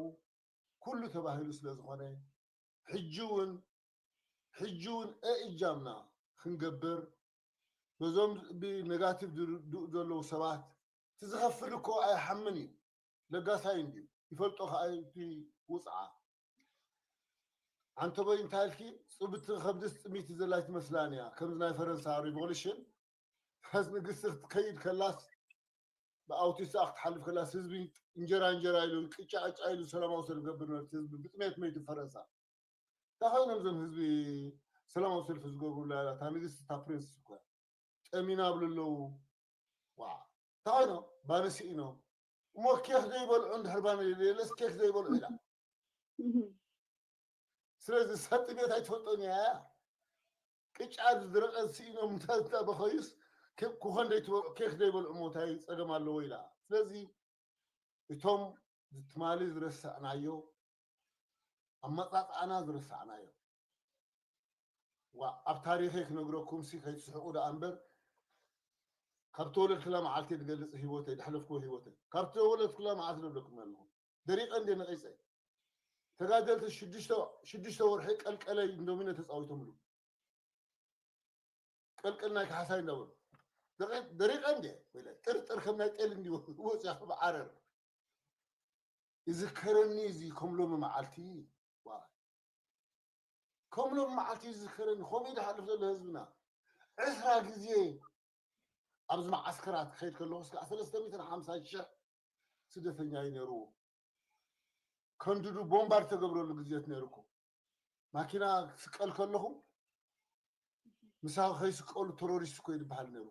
ኩሉ ተባሂሉ ስለ ዝኾነ፣ ሕጂ እውን ሕጂ እውን እእጃምና ክንገብር፣ በዞም ብነጋቲቭ ዝርድኡ ዘለዉ ሰባት፣ እቲ ዝኸፍል እኮ ኣይሓምን እዩ። ለጋሳይ እንድዩ፣ ይፈልጦ ከኣ እቲ ውፅዓ። ኣንተ በይ እንታይ ኢልኪ? ጽብቲ ከብድስ ጥሚቲ ዘላ ኣይትመስላን እያ። ከምዚ ናይ ፈረንሳ ሪቮሉሽን ፈረስ ንግስቲ ክትከይድ ከላስ ብኣውቲስታ ክትሓልፍ ከላስ ህዝቢ እንጀራ እንጀራ ኢሉ ቅጫ ቅጫ ኢሉ ሰላማዊ ሰልፊ ገብር ነበርቲ ህዝቢ ብጥሜት መይቱ ፈረንሳ። እንታይ ኮይኖም እዞም ህዝቢ ሰላማዊ ሰልፊ ዝገብሩላ እታ ንግስቲ እታ ፕሪንስ እኮ ጠሚና ብሉ ኣለዉ። ዋ እንታይ ኮይኖም ባንሲ ኢኖም እሞ ኬክ ዘይበልዑ እንድሕር ባን የለስ ኬክ ዘይበልዑ ኢላ። ስለዚ ሳጥቤት ኣይትፈልጦን እያ። ቅጫ ዝድረቐ ስኢኖም እንተበኸዩስ ኩኸን ኬክ ዘይበልዑ ሞታይ ፀገም ኣለዎ ኢላ። ስለዚ እቶም ትማሊ ዝረሳዕናዮ ኣመፃፅኣና ዝረሳዕናዮ ዋ ኣብ ታሪኸይ ክነግረኩም ሲ ከይትስሕቁ ደኣ እምበር ካብ ተወለድኩላ መዓልቲ ዝገልፅ ህይወተይ ዝሓለፍኩዎ ህይወተይ ካብ ተወለድኩላ መዓልቲ ዝብለኩም ኣለኹ ደሪቐ እንደ ነቒፀ ተጋደልቲ ሽዱሽተ ወርሒ ቀልቀለይ እንዶሚነ ተፃዊቶምሉ ቀልቀል ናይ ካሕሳይ እንዳበሉ ደቂቅ ደሪቀ እንደ ወይለ ጥርጥር ከም ናይ ጤል እንዲ ወፅያ ከም ዓረር ይዝከረኒ እዚ ከም ሎሚ መዓልቲ ከም ሎሚ መዓልቲ ይዝከረኒ ከምኡ ይድሓልፍ ዘሎ ህዝብና ዕስራ ግዜ ኣብዚ መዓስከራት ክኸይድ ከለኹ እስከ ሰለስተ ሚእትን ሓምሳን ሽሕ ስደተኛ እዩ ነይርዎ ከንድዱ ቦምባር ተገብረሉ ግዜት ነይርኩም ማኪና ክስቀል ከለኹ ምሳኺ ከይስቀሉ ተሮሪስት እኮ ይድበሃል ነይሩ።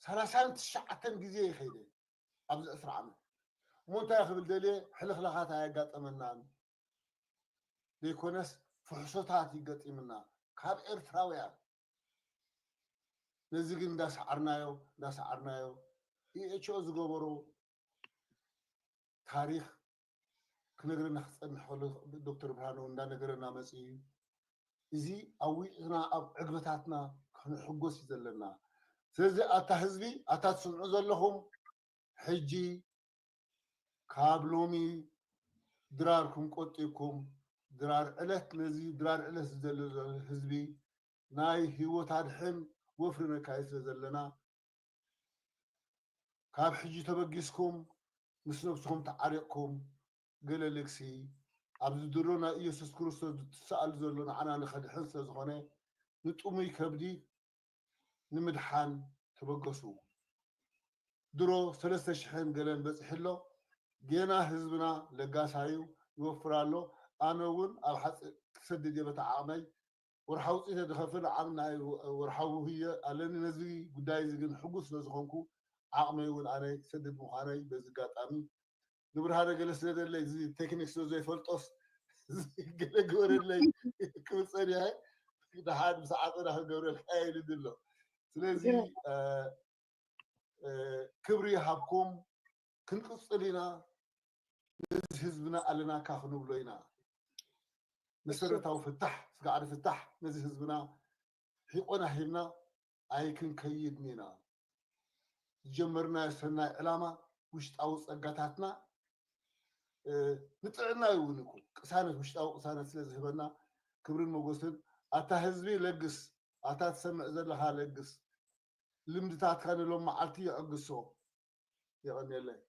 ሰላሳን ትሽዓተን ግዜ ይኸይደ ኣብዚ ዕስራ ዓመት እሞ እንታይ ክብል ደልየ ሕልኽላኻት ኣየጋጠመናን ዘይኮነስ ፍሕሶታት ይገጢምና ካብ ኤርትራውያን ነዚ ግን እንዳሰዓርናዮ እንዳሰዓርናዮ ኢኤችኦ ዝገበሮ ታሪኽ ክነግረና ክፀንሕ ከሎ ዶክተር ብርሃኑ እንዳነገረና መፅኡ እዩ። እዚ ኣዊዕና ኣብ ዕግበታትና ክንሕጎስ እዩ ዘለና። ስለዚ ኣታ ህዝቢ ኣታ ትስምዑ ዘለኹም ሕጂ ካብ ሎሚ ድራርኩም ቆጢብኩም ድራር ዕለት ነዚ ድራር ዕለት ዝደሊ ዘሎ ህዝቢ ናይ ህይወት ኣድሕን ወፍሪ ነካይድ ስለ ዘለና ካብ ሕጂ ተበጊስኩም ምስ ነብስኹም ተዓሪቕኩም ገለ ልግሲ ኣብዚ ድሮ ናይ ኢየሱስ ክርስቶስ ዝትሰኣል ዘሎ ንዓና ንኸድሕን ስለ ዝኾነ ንጥሙይ ከብዲ ንምድሓን ተበገሱ። ድሮ ሰለስተ ሽሕን ገለን በፂሑ ኣሎ። ጌና ህዝብና ለጋሳዩ ይወፍር ኣሎ። ኣነ እውን ኣብ ሓፂር ክሰድድ እየ በታ ዓቕመይ ወርሓዊ ውፅኢተ ዝኸፍል ዓቕሚ ናይ ወርሓዊ ህየ ኣለኒ። ነዚ ጉዳይ እዚ ግን ሕጉስ ስለ ዝኾንኩ ዓቕመይ እውን ኣነ ክሰድድ ምዃነይ በዚ ኣጋጣሚ ንብርሃነ ገለ ስለ ደለይ እዚ ቴክኒክ ስለ ዘይፈልጦስ ገለ ግበረለይ ክብል ፀኒሐ ደሓን ምስ ዓፀና ክገብረልካ ኢሉ ድሎ ስለዚ ክብሪ ይሃብኩም። ክንቅፅል ኢና። ነዚ ህዝብና ኣለናካ ክንብሎ ኢና። መሰረታዊ ፍታሕ፣ ስጋዕሪ ፍታሕ ነዚ ህዝብና ሒቆና ሂብና ኣይክንከይድን ኢና። ዝጀመርናዮ ሰናይ ዕላማ፣ ውሽጣዊ ፀጋታትና ንጥዕና ይውን እኮ ቅሳነት፣ ውሽጣዊ ቅሳነት ስለ ዝህበና ክብርን ሞገስን። ኣታ ህዝቢ ለግስ፣ ኣታ ትሰምዕ ዘለኻ ለግስ፣ ልምድታትካ ንሎም መዓልቲ የዕግሶ። የቐንየለይ።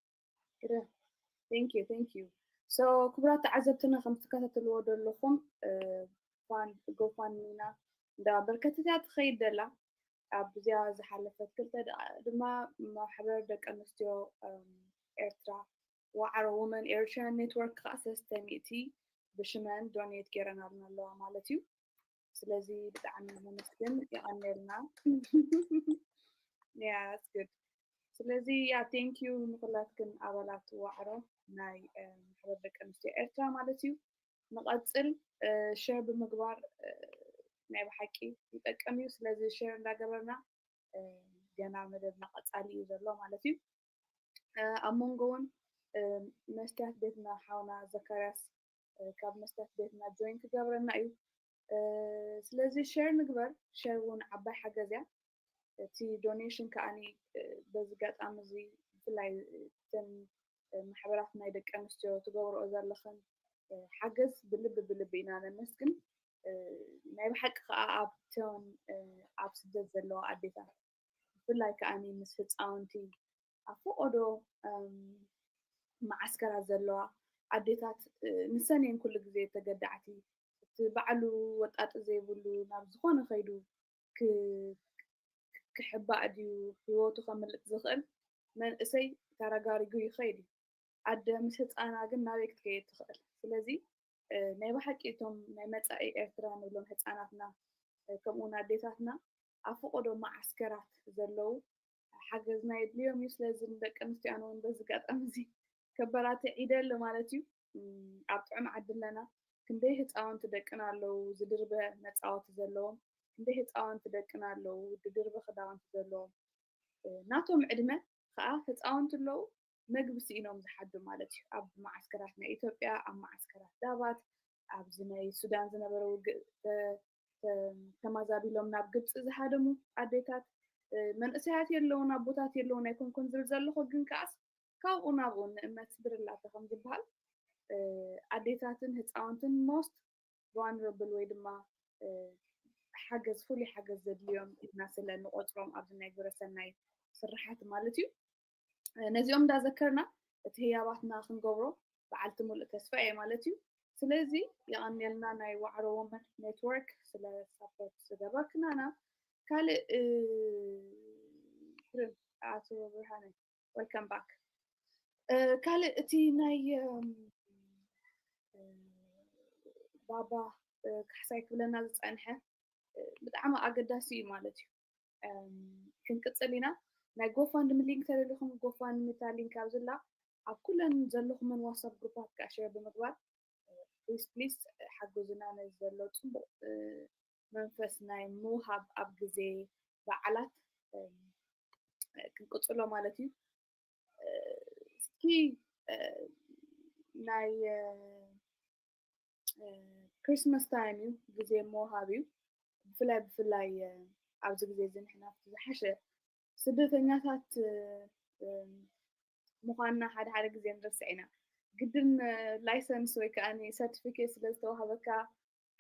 Thank you, thank you. So ክቡራት ተዓዘብትና ከም ትከታተልዎ ዘለኹም GoFundMe ና እንዳ በርከተት እያ ትኸይድ ዘላ። ኣብዚኣ ዝሓለፈት ክልተ ደኣ ድማ ማሕበር ደቂ ኣንስትዮ ኤርትራ ዋዕሮ Women Eritrean Network ከዓ ሰለስተ ሚእቲ ብሽመን donate ገይረናልና ኣለዋ ማለት እዩ። ስለዚ ብጣዕሚ ነመስግን፣ የቐንየልና። Yeah, that's good. ስለዚ yeah, thank you ንኩላትክን ኣባላት ዋዕሮ ናይ ማሕበር ደቂ ኣንስትዮ ኤርትራ ማለት እዩ። ንቐጽል። ሸር ብምግባር ናይ ብሓቂ ይጠቅም እዩ። ስለዚ ሸር እንዳገበርና ገና መደብና ቀጻሊ እዩ ዘሎ ማለት እዩ። ኣብ መንጎ እውን መስትያት ቤትና ሓውና ዘካርያስ ካብ መስትያት ቤትና join ክገብረና እዩ። ስለዚ ሸር ንግበር። ሸር እውን ዓባይ ሓገዝ እያ። እቲ donation ከዓኒ በዚ ኣጋጣሚ እዚ ብፍላይ እተን ማሕበራት ናይ ደቂ ኣንስትዮ ትገብርኦ ዘለኽን ሓገዝ ብልቢ ብልቢ ኢና ነመስግን። ናይ ብሓቂ ከዓ ኣብተን ኣብ ስደት ዘለዋ ኣዴታት ብፍላይ ከዓኒ ምስ ህፃውንቲ ኣብ ፈቐዶ መዓስከራት ዘለዋ ኣዴታት ንሰን እየን ኩሉ ግዜ ተገዳዕቲ። እቲ ባዕሉ ወጣጢ ዘይብሉ ናብ ዝኾነ ከይዱ ክሕባእ ድዩ ህይወቱ ከምልጥ ዝኽእል መንእሰይ ተረጋሪጉ ይኸይድ እዩ። ኣደ ምስ ህፃና ግን ናበይ ክትከይድ ትኽእል? ስለዚ ናይ ብሓቂ እቶም ናይ መፃኢ ኤርትራ ንብሎም ህፃናትና ከምኡ እውን ኣዴታትና ኣብ ፈቐዶ መዓስከራት ዘለዉ ሓገዝና የድልዮም እዩ። ስለዚ ንደቂ ኣንስትዮ ኣነ እውን በዚ ኣጋጣሚ እዚ ከበራትዕ ይደሊ ማለት እዩ። ኣብ ጥዑም ዓዲ ኣለና። ክንደይ ህፃውንቲ ደቅና ኣለዉ ዝድርበ መፃወቲ ዘለዎም፣ ክንደይ ህፃውንቲ ደቅና ኣለዉ ዝድርበ ክዳውንቲ ዘለዎም። ናቶም ዕድመ ከዓ ህፃውንቲ ኣለዉ መግቢ ስኢኖም ዝሓድሩ ማለት እዩ። ኣብ መዓስከራት ናይ ኢትዮጵያ፣ ኣብ መዓስከራት ዳባት፣ ኣብዚ ናይ ሱዳን ዝነበረ ውግእ ተማዛቢሎም ናብ ግብፂ ዝሃደሙ ኣዴታት፣ መንእሰያት የለውን ኣቦታት የለውን ኣይኮንኩን ዝብል ዘለኹ፣ ግን ከዓስ ካብኡ ናብኡ ንእምነት ስድርላተ ከም ዝበሃል ኣዴታትን ህፃውንትን most vulnerable ወይ ድማ ሓገዝ ፍሉይ ሓገዝ ዘድልዮም ኢልና ስለ ንቆፅሮም ኣብዚ ናይ ግብረ ሰናይ ስርሓት ማለት እዩ። ነዚኦም እንዳዘከርና እቲ ህያባትና ክንገብሮ በዓልቲ ሙሉእ ተስፋ እየ ማለት እዩ። ስለዚ የቐንየልና ናይ ዋዕሮ Women Network ስለ support ዝገበርክናና። ካልእ ኣቶ ብርሃነ welcome back። ካልእ እቲ ናይ ባባ ካሕሳይ ክብለና ዝፀንሐ ብጣዕሚ ኣገዳሲ እዩ ማለት እዩ። ክንቅፅል ኢና። ናይ GoFundMe link ተደሊኹም GoFundMe እታ link ኣብዝላ ኣብ ኩለን ዘለኹመን WhatsApp ግሩፓት ከዓ share ብምግባር please please ሓግዙና። ነዚ ዘሎ ፅቡቕ መንፈስ ናይ ምውሃብ ኣብ ግዜ በዓላት ክንቅፅሎ ማለት እዩ። እስኪ ናይ Christmas time እዩ፣ ግዜ ምውሃብ እዩ። ብፍላይ ብፍላይ ኣብዚ ግዜ እዚ ንሕና ኣብቲ ዝሓሸ ስደተኛታት ምዃንና ሓደ ሓደ ግዜ ንርስዕ ኢና። ግድን license ወይ ከዓ certificate ስለ ዝተዋህበካ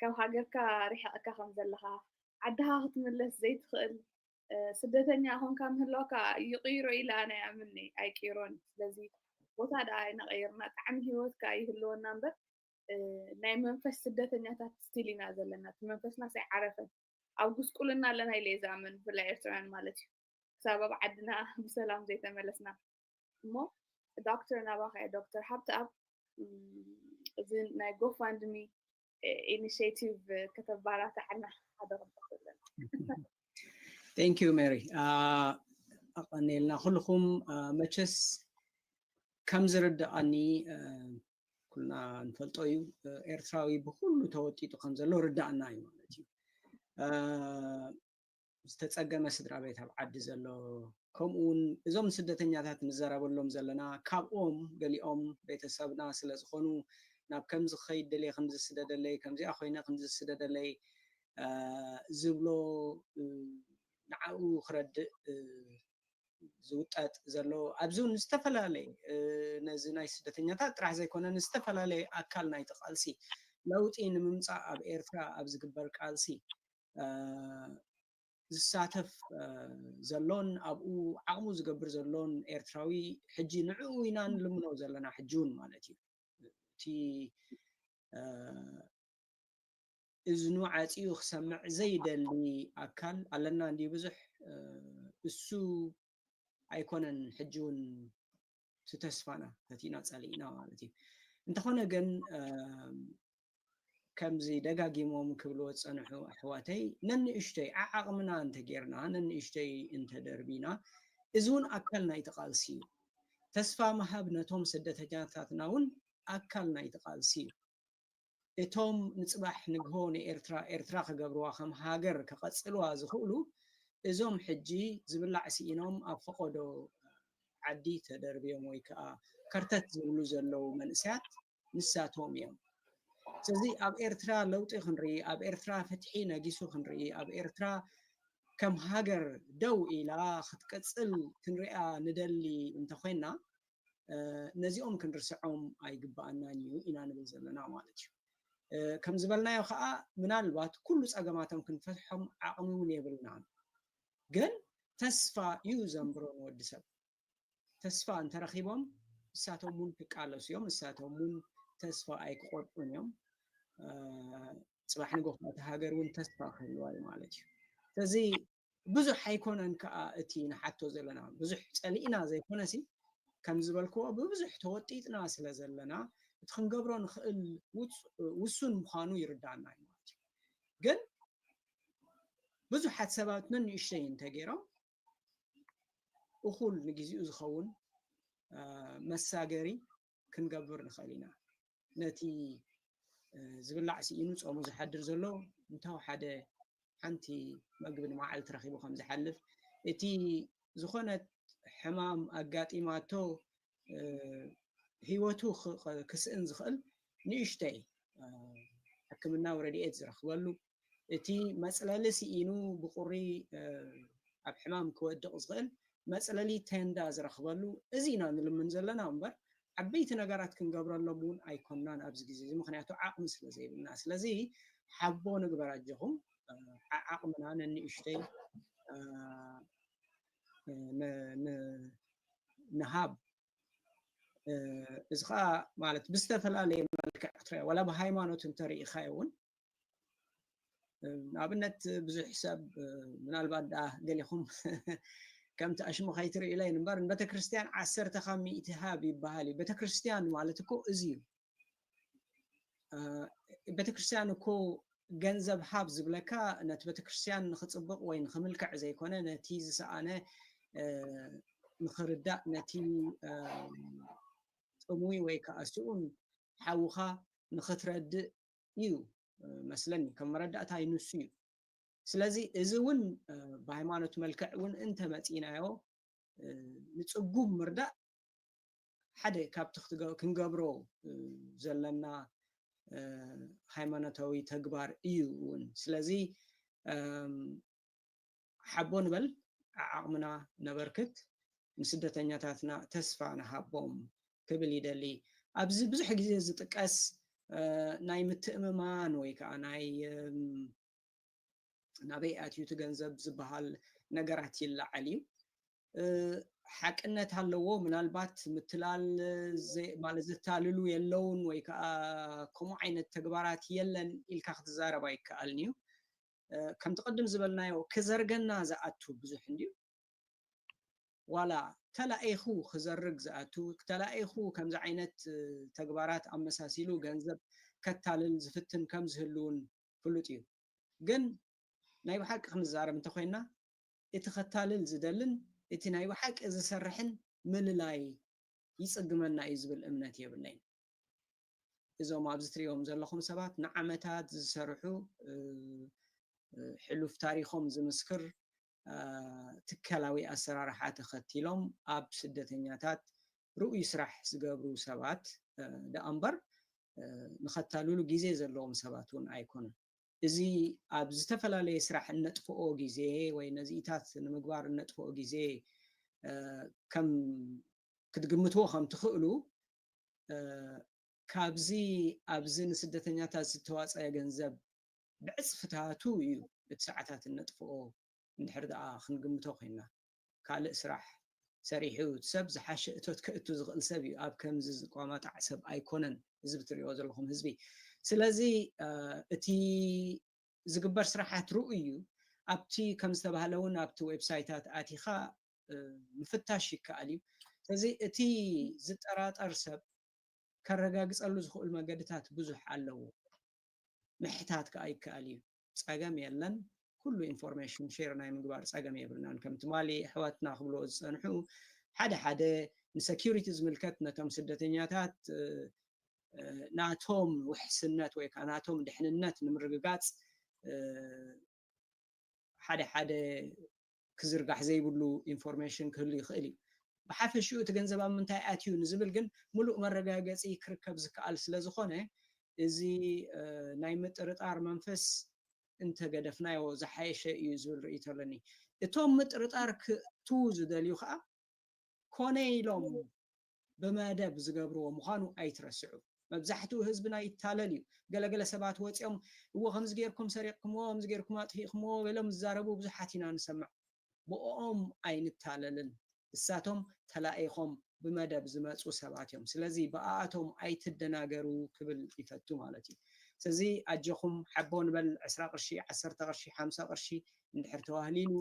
ካብ ሃገርካ ርሒቕካ ከም ዘለኻ፣ ዓድኻ ክትምለስ ዘይትኽእል ስደተኛ ኾንካ ምህላውካ ይቕይሮ ኢለ ኣነ ኣይኣምንን፣ ኣይቅይሮን። ስለዚ ቦታ ደኣ ኣይነቐይርና፣ ጣዕሚ ህይወት ከኣ ይህልወና እምበር ናይ መንፈስ ስደተኛታት still ኢና ዘለና። እቲ መንፈስናስ ኣይዓረፈን። ኣብ ጉስቁልና ኣለና ኢለ እየ ዝኣምን፣ ብፍላይ ኤርትራውያን ማለት እዩ። ክሳብ ኣብ ዓድና ብሰላም ዘይተመለስና። እሞ ዶክተር ናባኻ እየ፣ ዶክተር ሃብተኣብ፣ እዚ ናይ GoFundMe initiative ከተባራትዓልና ሓደ ክብለና። Thank you Mary። ኣቐኒልና ኩልኹም። መቸስ ከም ዝርድኣኒ ኩልና ንፈልጦ እዩ፣ ኤርትራዊ ብኩሉ ተወጢጡ ከም ዘሎ ርዳእና እዩ ማለት እዩ። ዝተጸገመ ስድራ ቤት ኣብ ዓዲ ዘሎ፣ ከምኡ እውን እዞም ስደተኛታት ንዘረበሎም ዘለና፣ ካብኦም ገሊኦም ቤተሰብና ስለ ዝኾኑ፣ ናብ ከምዚ ክኸይድ ደልየ፣ ከምዚ ስደደለይ፣ ከምዚኣ ኮይነ፣ ከምዚ ስደደለይ፣ እ፣ ዝብሎ፣ እ፣ ንዓኡ ክረድእ፣ እ፣ ዝውጠጥ ዘሎ፣ ኣብዚ እውን ዝተፈላለየ፣ እ፣ ነዚ ናይ ስደተኛታት ጥራሕ ዘይኮነ፣ ዝተፈላለየ ኣካል ናይቲ ቃልሲ ለውጢ ንምምጻእ ኣብ ኤርትራ ኣብ ዝግበር ቃልሲ፣ እ፣ ዝሳተፍ፣ እ፣ ዘሎን ኣብኡ ዓቕሙ ዝገብር ዘሎን ኤርትራዊ፣ ሕጂ ንዕኡ ኢና ንልምኖ ዘለና፣ ሕጂ እውን ማለት እዩ። እቲ፣ እ፣ እዝኑ ዓጽዩ ክሰምዕ ዘይደሊ ኣካል ኣለና እንድዩ ብዙሕ። እ፣ እሱ ኣይኮነን ሕጂ እውን እቲ ተስፋና፣ ፈቲና ጸሊእና ማለት እዩ። እንተኾነ ግን፣ እ፣ ከምዚ ደጋጊሞም ክብልዎ ዝጸንሑ ኣሕዋተይ፣ ነንእሽተይ ዓዓቕምና እንተጌርና፣ ነንእሽተይ እንተደርቢና፣ እዚ እውን ኣካል ናይቲ ቃልሲ እዩ። ተስፋ ምሃብ ነቶም ስደተኛታትና እውን ኣካል ናይቲ ቃልሲ እዩ። እቶም ንጽባሕ ንግሆ ንኤርትራ ኤርትራ ክገብርዋ፣ ከም ሃገር ክቐጽልዋ ዝኽእሉ፣ እዞም ሕጂ ዝብላዕ ስኢኖም ኣብ ፈቐዶ ዓዲ ተደርብዮም ወይ ከኣ ከርተት ዝብሉ ዘለዉ መንእሰያት ንሳቶም እዮም። ስለዚ ኣብ ኤርትራ ለውጢ ክንርኢ፣ ኣብ ኤርትራ ፍትሒ ነጊሱ ክንርኢ፣ ኣብ ኤርትራ ከም ሃገር ደው ኢላ ክትቅጽል ክንሪኣ ንደሊ እንተኾይንና፣ እ፣ ነዚኦም ክንርስዖም ኣይግባኣናን እዩ ኢና ንብል ዘለና ማለት እዩ። እ፣ ከም ዝበልናዮ ከኣ፣ ምናልባት ኩሉ ጸገማቶም ክንፈትሖም ዓቕሚ እውን የብልናን። ግን ተስፋ እዩ ዘንብሮ ንወዲ ሰብ። ተስፋ እንተረኺቦም፣ ንሳቶም እውን ክቃለሱ እዮም፣ ንሳቶም እውን ተስፋ ኣይክቆርጡን እዮም። እ፣ ጽባሕ ንግሆ እቲ ሃገር እውን ተስፋ ክህልዋ እዩ ማለት እዩ። ስለዚ ብዙሕ ኣይኮነን ከኣ እቲ ንሓቶ ዘለና፣ ብዙሕ ጸሊእና ዘይኮነሲ፣ ከም ዝበልክዎ ብብዙሕ ተወጢጥና ስለ ዘለና፣ እቲ ክንገብሮ ንኽእል ውጽ-፣ ውሱን ምዃኑ ይርዳእና እዩ ማለት እዩ። ግን ብዙሓት ሰባት ነንእሽተይ እንተገይሮም፣ እኹል ንግዜኡ ዝኸውን፣ እ፣ መሳገሪ ክንገብር ንኽእል ኢና። ነቲ፣ እ፣ ዝብላዕ ስኢኑ ጾሙ ዝሓድር ዘሎ፣ እንተወሓደ ሓንቲ መግቢ ንመዓልቲ ረኺቡ ከም ዝሓልፍ፣ እቲ ዝኾነት ሕማም ኣጋጢማቶ፣ እ፣ ህይወቱ ክ-፣ ክስእን ዝኽእል ንእሽተይ፣ እ፣ ሕክምናዊ ረድኤት ዝረኽበሉ፣ እቲ መጽለሊ ስኢኑ ብቁሪ፣ እ፣ ኣብ ሕማም ክወድቕ ዝኽእል መጽለሊ ቴንዳ ዝረኽበሉ፣ እዚ ኢና ንልምን ዘለና እምበር፣ ዓበይቲ ነገራት ክንገብረሎም እውን ኣይኮንናን ኣብዚ ግዜ እዚ፣ ምኽንያቱ ዓቕሚ ስለ ዘይብልና። ስለዚ ሓቦ ንግበር ኣጆኹም፣ እ፣ ዓዓቕምና ነንእሽተይ፣ እ፣ እ፣ ን-፣ ን-፣ ንሃብ። እ፣ እዚ ኸኣ ማለት ብዝተፈላለየ መልክዕ ክትሪኦ፣ ዋላ ብሃይማኖት እንተርኢኻዮ እውን፣ እ፣ ንኣብነት ብዙሕ ሰብ፣ እ፣ ምናልባት ደኣ ገሊኹም ከምቲ ኣሽሙ ከይትርእዩለይ እምበር፣ ንቤተክርስትያን ዓሰርተ ካብ ሚእቲ ሃብ ይበሃል እዩ። ቤተክርስትያን ማለት እኮ እዚ እዩ። እ፣ ቤተክርስትያን እኮ ገንዘብ ሃብ ዝብለካ ነቲ ቤተክርስትያን ንኽጽብቕ ወይ ንኽምልክዕ ዘይኮነ፣ ነቲ ዝሰኣነ፣ እ፣ ንኽርዳእ፣ ነቲ፣ እ፣ ጥሙይ ወይ ከኣ ስኡን ሓውኻ ንኽትረድእ እዩ፣ እ፣ መስለኒ። ከም መረዳእታ እዩ፣ ንሱ እዩ። ስለዚ እዚ እውን፣ እ፣ ብሃይማኖት መልክዕ እውን እንተመጺእናዮ፣ እ፣ ንጽጉም ምርዳእ ሓደ ካብቲ ክትገ-፣ ክንገብሮ፣ እ፣ ዘለና፣ እ፣ ሃይማኖታዊ ተግባር እዩ እውን። ስለዚ፣ እም፣ ሓቦ ንበል፣ ዓዓቕምና ነበርክት፣ ንስደተኛታትና ተስፋ ንሃቦም ክብል ይደሊ። ኣብዚ ብዙሕ ግዜ ዝጥቀስ፣ እ፣ ናይ ምትእምማን ወይ ከኣ ናይ፣ እም፣ ናበይ ኣትዩ እቲ ገንዘብ ዝበሃል ነገራት ይለዓል እዩ። እ፣ ሓቅነት ኣለዎ። ምናልባት ምትላል ዘ-፣ ማለት ዘታልሉ የለውን ወይ ከኣ ከምኡ ዓይነት ተግባራት የለን ኢልካ ክትዛረብ ኣይከኣልን እዩ። እ፣ ከምቲ ቅድም ዝበልናዮ ክዘርገና ዝኣቱ ብዙሕ እንድዩ። ዋላ ተላኢኹ ክዘርግ ዝኣቱ፣ ተላኢኹ ከምዚ ዓይነት፣ እ፣ ተግባራት ኣመሳሲሉ ገንዘብ ከታልል ዝፍትን ከም ዝህሉ እውን ፍሉጥ እዩ። ግን ናይ ብሓቂ ክንዛረብ እንተኾይንና፣ እቲ ከታልል ዝደልን እቲ ናይ ብሓቂ ዝሰርሕን ምልላይ ይጽግመና እዩ ዝብል እምነት የብለይን። እዞም ኣብዚ ትሪእዎም ዘለኹም ሰባት ንዓመታት ዝሰርሑ፣ እ፣ እ፣ ሕሉፍ ታሪኾም ዝምስክር፣ ትካላዊ ኣሰራርሓ ተኸቲሎም ኣብ ስደተኛታት ርኡይ ስራሕ ዝገብሩ ሰባት ደኣ እምበር ንኸታልሉ ግዜ ዘለዎም ሰባት እውን ኣይኮኑን። እዚ ኣብ ዝተፈላለየ ስራሕ እነጥፍኦ ግዜ ወይ ነዚኢታት ንምግባር እነጥፍኦ ግዜ ከም ክትግምትዎ ከም ትኽእሉ ካብዚ ኣብዚ ንስደተኛታት ዝተዋፀአ ገንዘብ ብዕፅፍታቱ እዩ እቲ ሰዓታት እነጥፍኦ እንድሕር ደኣ ክንግምቶ ኮይና ካልእ ስራሕ ሰሪሑ ሰብ ዝሓሸ እቶት ከእቱ ዝኽእል ሰብ እዩ። ኣብ ከምዚ ዝቋማጣዕ ሰብ ኣይኮነን ህዝቢ ትሪኦ ዘለኹም ህዝቢ። ስለዚ እቲ ዝግበር ስራሓት ርኡ እዩ። ኣብቲ ከም ዝተባህለ እውን ኣብቲ ዌብሳይታት ኣቲኻ ምፍታሽ ይከኣል እዩ። ስለዚ እቲ ዝጠራጠር ሰብ ከረጋግፀሉ ዝኽእሉ መገድታት ብዙሕ ኣለዎ። ምሕታት ከዓ ይከኣል እዩ። ፀገም የለን። ኩሉ ኢንፎርሜሽን ሼር ናይ ምግባር ፀገም የብልናን። ከም ትማሊ ኣሕዋትና ክብልዎ ዝፀንሑ ሓደ ሓደ ንሰኪሪቲ ዝምልከት ነቶም ስደተኛታት ናቶም ውሕስነት ወይ ከዓ ናቶም ድሕንነት ንምርግጋፅ ሓደ ሓደ ክዝርጋሕ ዘይብሉ ኢንፎርሜሽን ክህሉ ይኽእል እዩ። ብሓፈሽኡ እቲ ገንዘብ ኣብ ምንታይ ኣትዩ ንዝብል ግን ሙሉእ መረጋገፂ ክርከብ ዝከኣል ስለ ዝኾነ እዚ ናይ ምጥርጣር መንፈስ እንተገደፍናዮ ዝሓየሸ እዩ ዝብል ርእይቶ ኣለኒ። እቶም ምጥርጣር ክእትዉ ዝደልዩ ከዓ ኮነ ኢሎም ብመደብ ዝገብርዎ ምዃኑ ኣይትረስዑ። መብዛሕትኡ ህዝብና ይታለል እዩ። ገለገለ ሰባት ወፂኦም እዎ ከምዚ ጌርኩም ሰሪቕኩምዎ፣ ከምዚ ጌርኩም ኣጥፊእኩምዎ ኢሎም ዝዛረቡ ብዙሓት ኢና ንሰምዕ። ብኦም ኣይንታለልን። እሳቶም ተላኢኾም ብመደብ ዝመፁ ሰባት እዮም። ስለዚ ብኣኣቶም ኣይትደናገሩ ክብል ይፈቱ ማለት እዩ። ስለዚ ኣጆኹም ሓቦ ንበል ዕስራ ቅርሺ፣ ዓሰርተ ቅርሺ፣ ሓምሳ ቅርሺ እንድሕር ተዋህሊሉ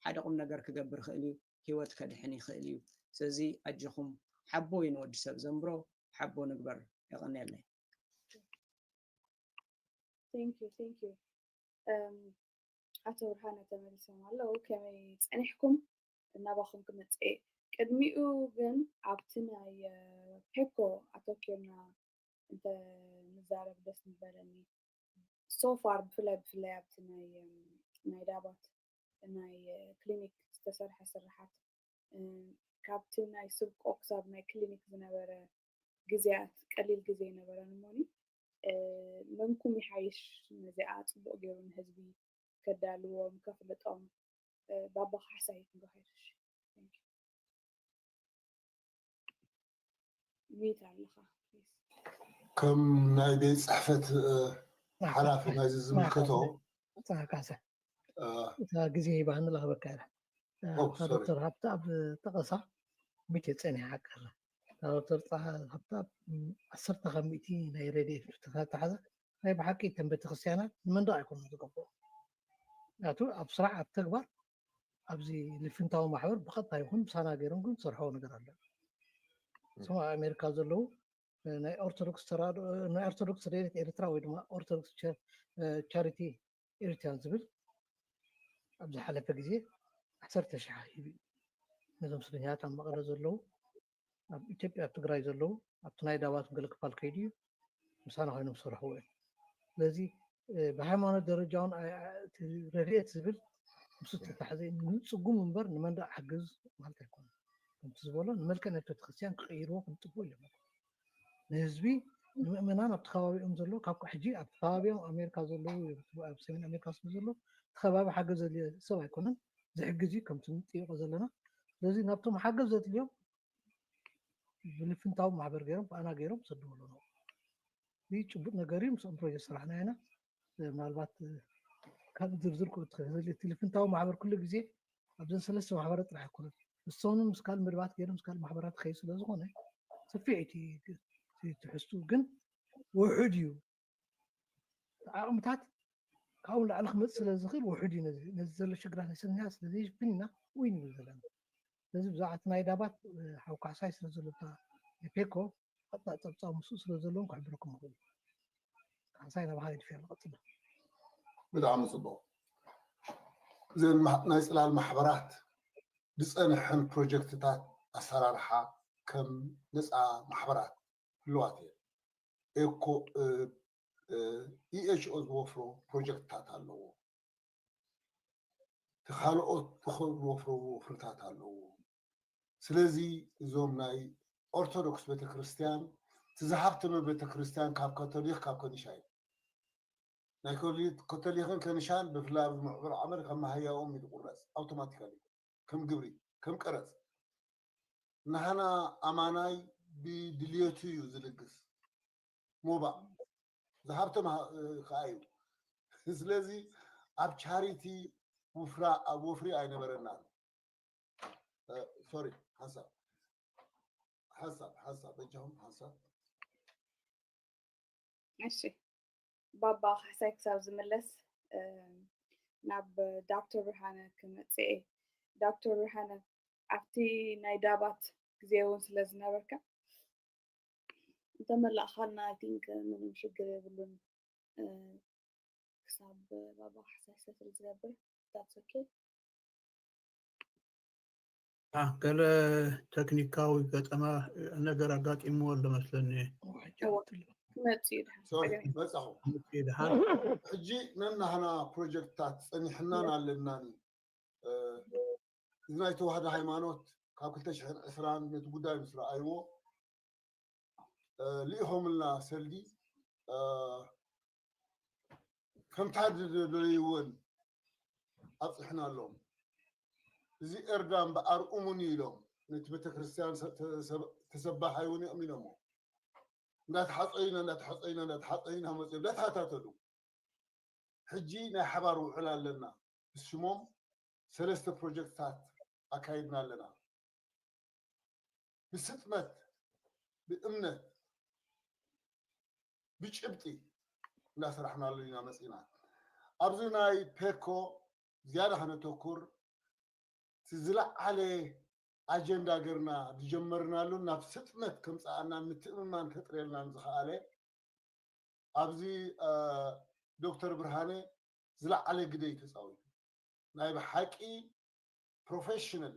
ሓደ ቁም ነገር ክገብር ይኽእል እዩ፣ ህይወት ከድሕን ይኽእል እዩ። ስለዚ ኣጆኹም ሓቦ እዩ ንወዲ ሰብ ዘንብሮ፣ ሓቦ ንግበር። የቐንየለይ። Thank you, thank you. ኣቶ ብርሃነ ተመሊሶም ኣለዉ። ከመይ ጸኒሕኩም? ናባኹም ክመጽእ። ቅድሚኡ ግን ኣብቲ ናይ ፔኮ ኣተኪርና እንተ ንዛረብ ደስ ምበለኒ። So far ብፍላይ ብፍላይ ኣብቲ ናይ ናይ ዳባት ናይ ክሊኒክ ዝተሰርሐ ስርሓት ካብቲ ናይ ስብቆ ክሳብ ናይ ክሊኒክ ዝነበረ ግዜያት ቀሊል ግዜ ኣይነበረን እሞኒ መንኩም ይሓይሽ ነዚኣ ፅቡቅ ገይሩ ንህዝቢ ከዳልዎም ከፍልጦም ባባ ካሕሳይ ክንዶ ሓይሽ ሚት ኣለኻ ከም ናይ ቤት ፅሕፈት ሓላፊ ናይዚ ዝምልከቶ ካሕሳይ እታ ግዜ ይባህኒ ለኽበካ እያ እታ ዶክተር ሃብተኣብ ጠቐሳ ሚት የፀኒሓ ቀረ እታ ዶክተር ሃብተኣብ ዓሰርተ ካብ ሚእቲ ናይ ረድኤት ተተሓዘ ናይ ብሓቂ ከም ቤተክርስትያናት ንመንደቕ ኣይኮኑ ዝገብሩ ምክንያቱ ኣብ ስራሕ ኣብ ተግባር ኣብዚ ልፍንታዊ ማሕበር ብቐጥታ ይኹን ብሳና ገይሮም ግን ዝሰርሐዎ ነገር ኣሎ ስሙ ኣብ ኣሜሪካ ዘለዉ ናይ ኦርቶዶክስ ተራድኦ ናይ ኦርቶዶክስ ረድኤት ኤርትራ ወይ ድማ ኦርቶዶክስ ቻሪቲ ኤሪትሪያን ዝብል ኣብ ዝሓለፈ ግዜ ዓሰርተ ሽሕ ሂቡ እዩ ነዞም ስደኛታት ኣብ መቐለ ዘለዉ ኣብ ኢትዮጵያ ኣብ ትግራይ ዘለዉ ኣብቲ ናይ ዳባት ገለ ክፋል ከይዱ እዩ ምሳና ኮይኖም ዝሰርሕዎ እዮም ስለዚ ብሃይማኖት ደረጃ እውን ረድኤት ዝብል ምስ ተታሕዘ ንፅጉም እምበር ንመንደቕ ሓግዝ ማለት ኣይኮነ ከምቲ ዝበሎ ንመልክዕ ናይ ቤተክርስትያን ክቅይርዎ ክምጥቡ እዮም ንህዝቢ ንምእመናን ኣብቲ ከባቢኦም ዘሎ ካብ ሕጂ ኣብቲ ከባቢኦም ኣሜሪካ ዘለዉ ኣብ ሰሜን ኣሜሪካ ስለ ዘሎ እቲ ከባቢ ሓገዝ ዘድልዮ ሰብ ኣይኮነን ዝሕግዝ እዩ ከምቲ ንጥይቆ ዘለና ስለዚ ናብቶም ሓገዝ ዘድልዮም ብልፍንታዊ ማሕበር ገይሮም ብኣና ገይሮም ሰድዎ ኣለዉ እዚ ጭቡጥ ነገር እዩ ምስኦም ፕሮጀክት ስራሕና ኢና ምናልባት ካልእ ዝርዝር ክእቱ ትኽእል እቲ ልፍንታዊ ማሕበር ኩሉ ግዜ ኣብዘን ሰለስተ ማሕበራት ጥራሕ ኣይኮነን እሶምን ምስ ካልእ መድባት ገይሩ ምስ ካልእ ማሕበራት ክኸይድ ስለ ዝኾነ ሰፊሕ እቲ ትሕዝቱ ግን ውሑድ እዩ ዓቕምታት ካብኡ ንላዕሊ ክመፅእ ስለ ዝኽእል ውሑድ እዩ ነዚ ዘሎ ሽግራት ናይ ሰብኛ ስለ ዘይሽፍን ኢና ወይ ንብል ዘለና ስለዚ ብዛዕባ እቲ ናይ ዳባት ሓው ካሕሳይ ስለ ዘሎ ፔኮ ቀጥታ ፀብፃብ ምስኡ ስለ ዘለዎም ክሕብረኩም ይኽእሉ ካሕሳይ ናባኻ ይድፍያ ቀፅሎ ብጣዕሚ ፅቡቅ እዘን ናይ ፅላል ማሕበራት ዝፀንሐን ፕሮጀክትታት ኣሰራርሓ ከም ነፃ ማሕበራት ህልዋት እየን ኤኮ ኢኤችኦ ዝወፍሮ ፕሮጀክትታት ኣለዎ ካልኦት ዝኸ- ዝወፍረዎ ወፍርታት ኣለዎ። ስለዚ እዞም ናይ ኦርቶዶክስ ቤተክርስትያን እቲ ዝሃብተመ ቤተክርስትያን ካብ ካቶሊክ ካብ ከኒሻ እዩ። ናይ ኮሊ- ካቶሊክን ከኒሻን ብፍላይ ኣብዚ ምዕቡል ዓመት ካብ መሃያኦም እዩ ዝቁረፅ ኣውቶማቲካሊ ከም ግብሪ ከም ቀረፅ። ናህና ኣማናይ ብድልየቱ እዩ ዝልግስ። ሞባእ ዝሃብቶም ሃ- ከዓ እዩ። ስለዚ ኣብ ቻሪቲ ውፍራ ኣብ ወፍሪ ኣይነበረናን። ሶሪ ሓንሳብ ሓንሳብ ሓንሳብ በጃኹም ሓንሳብ እሺ ባባ ካሕሳይ ክሳብ ዝምለስ ናብ ዳክተር ብርሃነ ክመፅእ እየ። ዳክተር ብርሃነ ኣብቲ ናይ ዳባት ግዜ እውን ስለ ዝነበርካ እንተመላእኻልና I think ምንም ሽግር የብሉን። ክሳብ ባባ ካሕሳይ ሰፍሪ ዝገብር that's okay። ገለ ተክኒካዊ ገጠማ ነገር ኣጋጢምዎ ኣሎ መስለኒ። ክመፅእ እዩ ድሓን ሶሪ ፀገም መፃኹ። መፅእ ድሓን ሕጂ ነናህና ፕሮጀክትታት ፀኒሕናን ኣለናን እዩ። እዚ ናይ ተዋህዶ ሃይማኖት ካብ ክልተ ሽሕን ዕስራን ነቲ ጉዳይ ምስ ረኣይዎ ልኢኾምልና ሰልዲ ከምታ ዝደለይዎን ኣብፅሕናሎም። እዚ ኤርትራ እምበኣር እሙን እዩ ኢሎም ነቲ ቤተክርስትያን ተሰባሓይ እውን የእሚኖሞ። እንዳተሓፀዩና እንዳተሓፀዩና እንዳተሓፀዩና መፅኦም እንዳተኸታተሉ ሕጂ ናይ ሓባር ውዕል ኣለና። ብሽሞም ሰለስተ ፕሮጀክትታት ኣካይድና ኣለና። ብስጥመት ብእምነት ብጭብጢ እንዳሰራሕናሉ ኢና መፂና። ኣብዚ ናይ ፔኮ ዝያዳ ከነተኩር እቲ ዝለዓለ ኣጀንዳ ገርና ዝጀመርናሉ ናብ ስጥመት ከምፀኣና ምትእምማን ከጥረልናን ዝኸኣለ ኣብዚ ዶክተር ብርሃነ ዝለዓለ ግደ እዩ ተፃዊቱ። ናይ ብሓቂ ፕሮፌሽናል